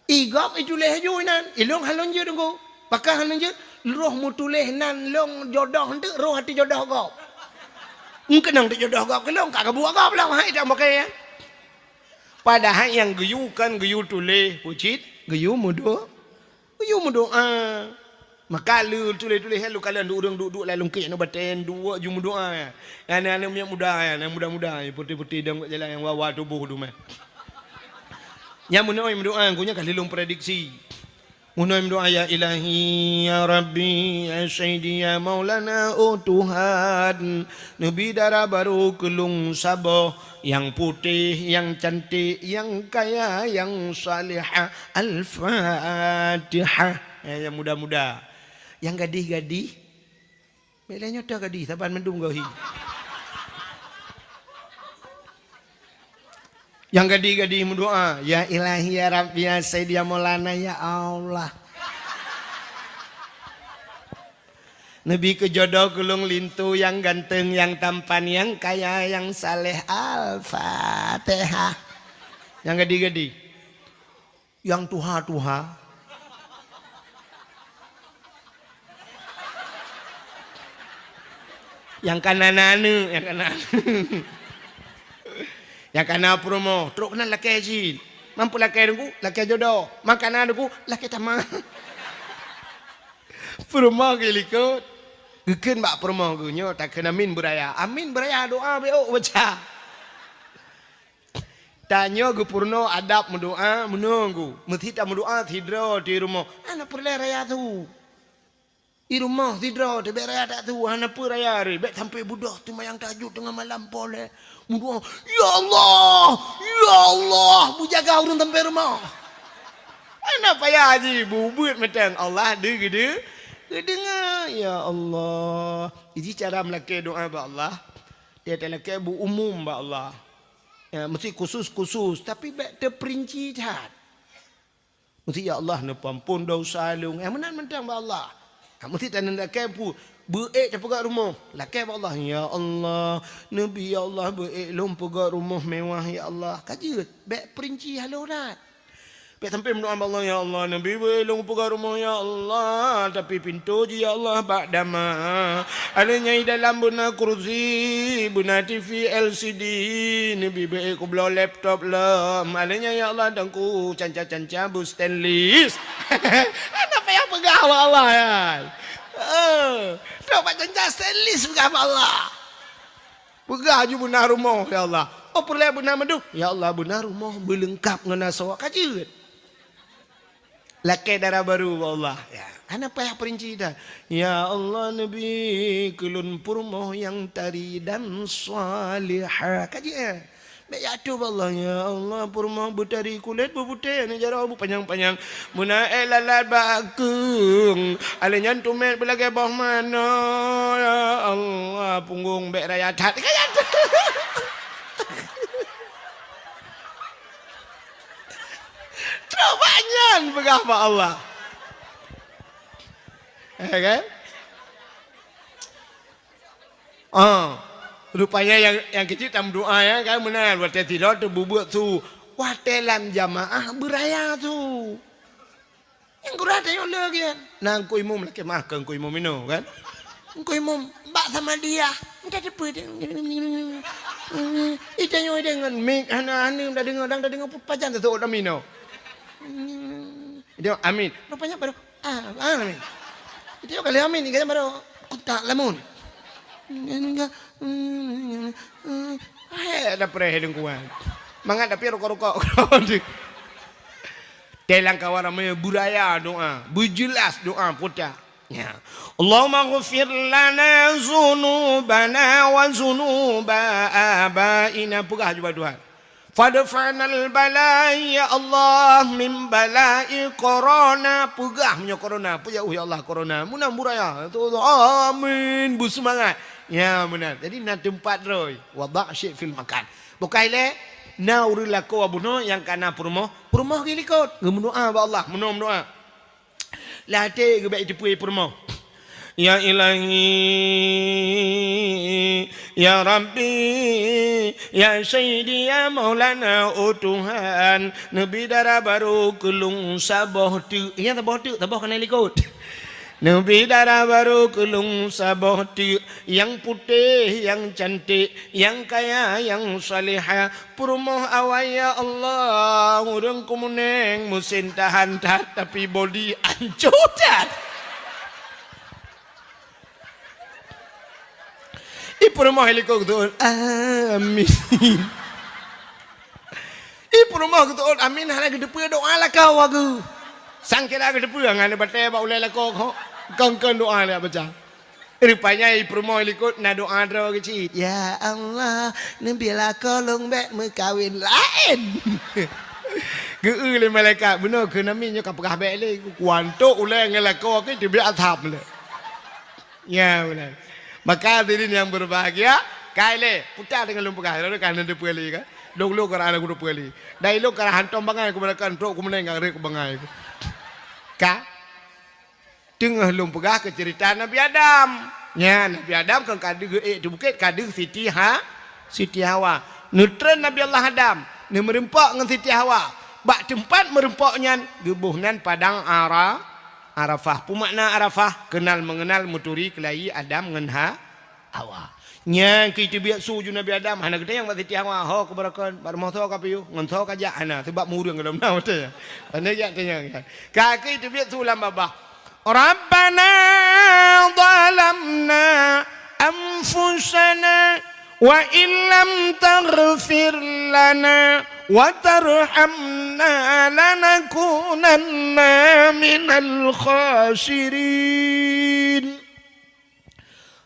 I gob ituléh aju inan, i lôn hana lôn jeuet, Teungku. Pakon hana lôn jeuet? Roh meutuléh nan lôn jodoh eunteuk, roh ateueh jodoh gob. Meukeunong teuk jodoh gob keu lôn, ka geubuet gob lom, hai dak meukai, ya. Padahai nyang geuyue kon geuyue tuléh, peue cit, geuyue meudo-, geuyue meudoa. Maka lheueh tuléh-tuléh nyan lôn kalon ureueng duek-duek lam lungkek nyoe batèe duek ju meudoa. Aneuk-aneuk miet muda nyan, nyang muda-muda, putéh-putéh dong bak jalan nyang wawa tuboh dumah. Nyan meunoe meudoa, geuh nyan ka lheueh lôn prediksi. Meunoe meudoa, "Ya Ilahi, ya Rabbi, ya Sayyidi, ya Maulana, oh Tuhan, neubi dara barô keu lôn saboh, nyang putéh, nyang cantik, nyang kaya, nyang salihah." Al-Fatihah. Eh, nyang muda-muda. Nyang gadih-gadih. Bèk lé nyoe teuh gadih, saban mandum gohi. Nyang gadih-gadih meudoa, "Ya Ilahi, ya Rabbi, ya Sayyidi, ya Maulana, ya Allah. Neubi keu jodoh keu lôn linto nyang ganteng, nyang tampan, nyang kaya, nyang saleh." Al-Fatihah. Nyang gadih-gadih. Nyang tuha-tuha. Nyang kana na aneuk, nyang kana aneuk. Nyang kana peurumoh, trok keunan lakèe jih. Mampu lakèe deungon, lakèe jodoh. Makanan deungon, lakèe tamah. Peurumoh geuh likot. Geukheun bak peurumoh geuh nyoe, takheun amin beuraya. Amin beuraya, doa beuôk baca. Tanyoe geupeurunoe adab meudoa, meunoe geuh. Meusti tameudoa sidroe di rumoh. Hana peureulèe raya su. Di rumoh sidroe, teubèk raya that su, hana peue raya ré. Bèk sampoe beudôh teumayang tahajud teungoh malam poleh. Meudoa, "Ya Allah, ya Allah, beujaga ureueng sampoe rumoh." Hana payah jih, beuet mantong Allah deu-, geude-, geudeungoe. Ya Allah. Jadi cara meulakèe doa bak Allah, tiep-tiep lakèe beu umum bak Allah. Ya, meusti khusus-khusus, tapi bèk teupeurinci that. Meusti, "Ya Allah, neupeuampon desya lôn." Eh, meunan mantong bak Allah. Ha, meusti taneuk lakèe peue? Beuék tapeugöt rumoh. Lakèe bak Allah, "Ya Allah, neubi, ya Allah, beuék lôn peugöt rumoh mewah, ya Allah." Ka jeuet, bèk peurinci halôh that. Bèk sampoe meudoa bak Allah, "Ya Allah, neubi beuék lôn peugöt rumoh, ya Allah, tapi pintoe jih, ya Allah, bak dama. Alèh nyan dalam beuna kursi, beuna T V L C D, neubi beuék kubloe laptop lom. Alèh nyan, ya Allah, teungku canca-canca beu stainless." Hana payah peugah bak Allah, ya. Eh, trok bak canca stainless peugah bak Allah. Peugah ju beuna rumoh, "Ya Allah." Oh, peureulèe beuna mandum. "Ya Allah, beuna rumoh beuleungkap ngon asoe." Ka jeuet. Lakèe dara barô bak Allah. Ya, hana payah peurinci that. "Ya Allah, neubi keu lôn peurumoh nyang tari dan salihah." Ka jeuet. Bèk jak tuh bak Allah, "Ya Allah, peurumoh beutari kulét beuputéh, aneuk jaroe beupanyang-panyang." Meunan ék lalat bak keueng, alèh nyan teumèt beulagèe boh manoe, ya Allah, punggong bèk raya that. Trok bak nyan peugah bak Allah. Eh, kan? Ah, rupanya nyang, nyang keuciek tameudoa, ya, kan, meunan, watèe sidroe teubeubeuet su, watèe lam jamaah beuraya su. Nyang gura tanyoe le geuh. Na Teungku Imum, lakèe meu'ah keu Teungku Imum inoe, kan? Teungku Imum, bak Samadiyah, mita teupeu. Itanyoe deungon mik, hana, hana tadeungoe, dang tadeungoe pajan teuseuôt amin nyoe. Dia amin. Rupanya baru Ah, ah, amin. Tiap kali amin, ingat baru kontak lamun. Hai, ada preh lingkungan. Mangat tapi rokok-rokok. Telang kawan ramai beuraya doa, beujeulaih doa puta. Ya. Allahumma ghfir lana dzunubana wa dzunuba abaina, peugah jubah Tuhan. Fadfa'nal bala, ya Allah, min bala'i korona. Peugah meunyoe korona, peujauh ya Allah korona. Meunan beuraya. Amin, beuseumangat. Ya, meunan. Jadi na teumpat droe. Wada' syai' fil makan. Bukai lé, na ureuëng lakoe bunoe nyang kana peurumoh, peurumoh geuh likot. Geumeudoa bak Allah, meunoe meudoa. Lam até geuh bèk jiteupeue peurumoh. Ya Ilahi, ya Rabbi, ya Sayyidi, ya Maulana, oh Tuhan, neubi dara barô keu lôn saboh teuk. Nyang saboh teuk, saboh kana likot. Neubi dara barô keu lôn saboh teuk, nyang putéh, nyang cantik, nyang kaya, nyang salihah, Peurumoh awai, ya Allah, ureuëng keumeuneng musén tahan that, tapi bodi ancô that. I peurumoh i likot geuteuôt, amin. I peurumoh geuteuôt, amin, hana geuteupeue doa lakoe geuh. Sang kira geuteupeue ngon batée bak ulée lakoe kok, kon-kon doa lé baca. Rupanya i peurumoh likot na doa droe geucit, "Ya Allah, neubi lakoe lôn bék meukawen laén." Geu-eu lé malaikat, "Bunoe keuh nami nyoe ka peugah bék lé, kuantok ulée ngon lakoe keuh teubiet asam lé." Ya, beuna. Maka hadirin yang berbahagia, kai lé, puta deungon lôn peugah, lôn ka hana teupeue lé kan. Lôn, lôn ka hana teupeue lé. Dai lôn ka hantom bangai, kumeunangkan trok kumeuneng ka rhot bangai. Ka teungoh lôn peugah keu cerita Nabi Adam. Nya, Nabi Adam kan ka deuh ék di bukét, ka deuh Siti Ha-, Siti Hawa. Neutreun Nabi Allah Adam, neumeureumpok ngon Siti Hawa. Bak teumpat meureumpok nyan, geuboh nan padang Ara-, Arafah. Peue makna Arafah? Kenal mengenal, meuturi keulayi Adam ngon Ha-, Hawa. Nyang keu teubiet su ju Nabi Adam, hana geutanyong bak Siti Hawa, "Ho, keu baroekon, bak rumoh soe ka piôh, ngon soe ka jak?" Hana, sabab ureueng gohlom na watée nyan. Hana jak tanyong nyan. Ka keu teubiet su lam babah. Rabbana zalamna anfusana wa illam taghfir lana wa tarhamna lanakunanna minal khasirin.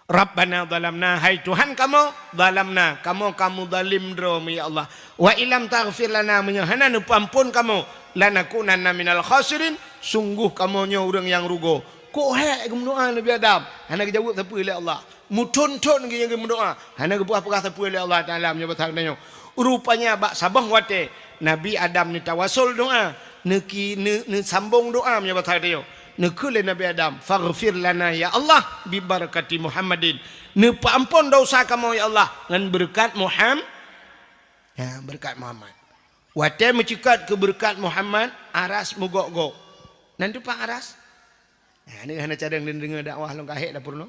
Rabbana zalamna, hai Tuhan kamoe, zalamna, kamoe ka muzalém droe, ya Allah. Wa illam taghfir lana, meunyoe hana neupeuamphon kamoe, lanakunanna minal khasirin, sungguh kamoe nyoe ureueng nyang rugoe. Kok hék geumeudoá Nabi Adam, hana geujaweueb sapeue lé Allah. Meuthon-thon geuh nyang geumeudoá, hana geupeugah-peugah sapeue lé Allah Taala meunyoe basa geutanyoe. Rupanya bak saboh watée Nabi Adam neutawasul doá, neuki-, neu-, neusambong doá meunyoe basa geutanyoe. Neukheun lé Nabi Adam, "Faghfir lana ya Allah bi barakati Muhammadin." Neupeuamphon desya kamoe ya Allah ngon beureukat Muham-, ya, beureukat Muhammad. Watée meuceukat keu beureukat Muhammad, aras meugok-gok. Nan teumpat aras? Nah, ni hana cadang deungoe dakwah lôn ka hék dapur nyoe.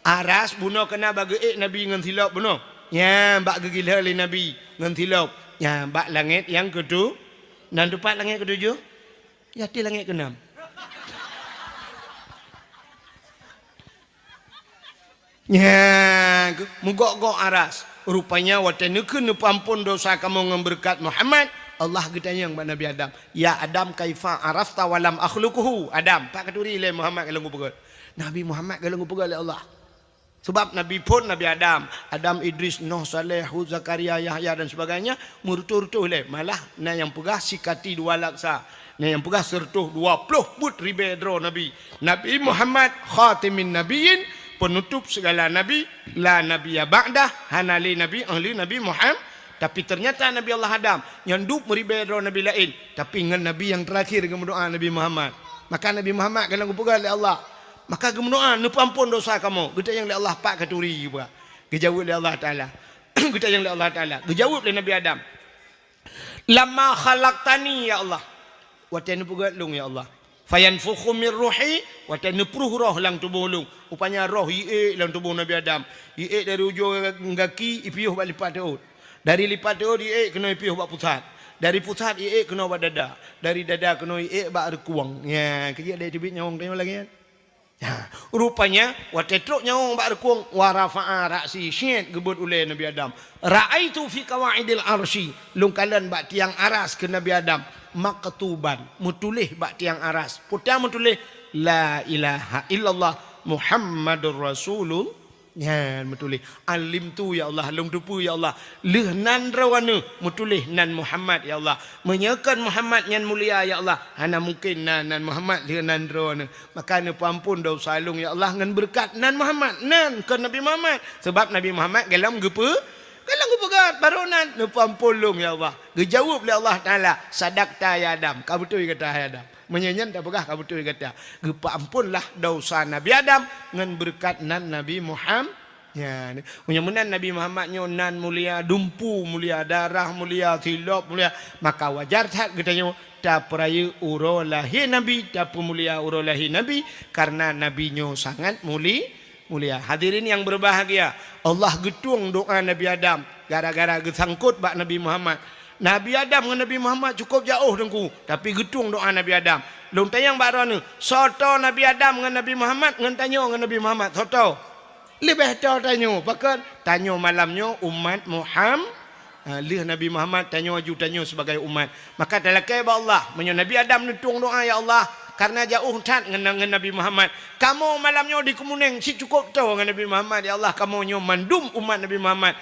Aras bunoe keuna bak geuék Nabi ngon silop bunoe. Nya, bak geugilhée lé Nabi ngon silop. Nya, bak langét nyang keutu-, nan teumpat langét keutujoh? Ya, di langét keunam. Nya, meugok-gok aras. Rupanya watée neukheun neupeuamphon desya kamoe ngon beureukat Muhammad, Allah geutanyong bak Nabi Adam, "Ya Adam, kaifa arafta wa lam akhluquhu?" Adam, pat katuri lé Muhammad gohlom geupeugét. Nabi Muhammad gohlom geupeugét lé Allah. Sabab Nabi phon Nabi Adam, Adam, Idris, Nuh, Saleh, Hud, Zakaria, Yahya dan sebagainya, meureutôh-reutôh lé. Malah na nyang peugah sikati dua laksa. Nah, nyang peugah sireutôh dua ploh peuet ribée droe nabi. Nabi Muhammad khatimin nabiyyin, peunutôp sigala nabi, la nabiyya ba'dah, hana lé nabi ahli Nabi Muhammad. Tapi ternyata Nabi Allah Adam nyan dub meuribée droe nabi laén, tapi ngon nabi nyang teurakhir geumeudoá Nabi Muhammad. Maka Nabi Muhammad gohlom geupeugét lé Allah. Maka geumeudoá, "Neupeuamphon desya kamoe." Geutanyong lé Allah, "Pat katuri?" Geujaweueb lé Allah Taala. Geutanyong lé Allah Taala. Geujaweueb lé Nabi Adam. "Lamma khalaqtani, ya Allah." Watée neupeugét lôn, ya Allah. "Fayanfukhu min ruhi," watée neupruh roh lam tuboh lôn. Rupanya roh iék lam tuboh Nabi Adam. Iék dari ujong gaki ipiôh bak lipat teuôt. Dari lipat teuôt iék keunoe ipiôh bak pusat. Dari pusat iék keunoe bak dada. Dari dada keunoe iék bak reukueng. Nya, keujeuet lé teubiet nyawöng tanyoe lagée nyan. Ha, rupanya, watée trok nyawöng bak reukueng, wa rafa'a ra'si, syiet geubeuet ulée Nabi Adam. Ra'aitu fi qawaidil arsy, lôn kalon bak tiang aras keu Nabi Adam, maktuban, meutuléh bak tiang aras. Peue nyang meutuléh, "La ilaha illallah Muhammadur Rasulul." Nyan meutuléh, "Alimtu, ya Allah, lôn teupeue, ya Allah." Lheueh nan droeneuh meutuléh nan Muhammad, ya Allah. Meunyoe kon Muhammad nyan mulia, ya Allah, hana mungken na nan Muhammad lheueh nan droeneuh. Maka neupeuamphon desya lôn, ya Allah, ngon beureukat nan Muhammad. Nan kon Nabi Muhammad. Sabab Nabi Muhammad gohlom geupeu-, gohlom geupeugét, barô nan neupeuamphon lôn, ya Allah. Geujaweueb lé Allah Taala, "Sadaqta ya Adam." Ka beutôi gata, hai Adam. Meunyoe nyan tapeugah ka beutôi gata. Geupeuamphonlah desya Nabi Adam ngon beureukat nan Nabi Muham-, Nyan, meunyoe meunan Nabi Muhammad nyoe nan mulia, dumpu mulia, darah mulia, silop mulia, maka wajar that geutanyoe tapeurayeuk uroe lahé Nabi, tapeumulia uroe lahé Nabi, karena Nabi nyoe sangat muli-, mulia. Hadirin yang berbahagia, Allah geutueng doá Nabi Adam gara-gara geusangkot bak Nabi Muhammad. Nabi Adam ngon Nabi Muhammad cukôp jaôh teungku, tapi geutueng doá Nabi Adam. Lôn tanyong bak droeneuh, soe toe Nabi Adam ngon Nabi Muhammad, ngon tanyoe ngon Nabi Muhammad, soe toe? Leubeh toe tanyoe, pakon? Tanyoe malam nyoe umat Muham-, Ha, lheueh Nabi Muhammad, tanyoe aju tanyoe sibagai umat. Maka talakée bak Allah, meunyoe Nabi Adam neutong doá, "Ya Allah, kareuna jaôh that ngon, ngon Nabi Muhammad, kamoe malam nyoe di Keumeuneung cit cukôp toe ngon Nabi Muhammad. Ya Allah, kamoe nyoe mandum umat Nabi Muhammad,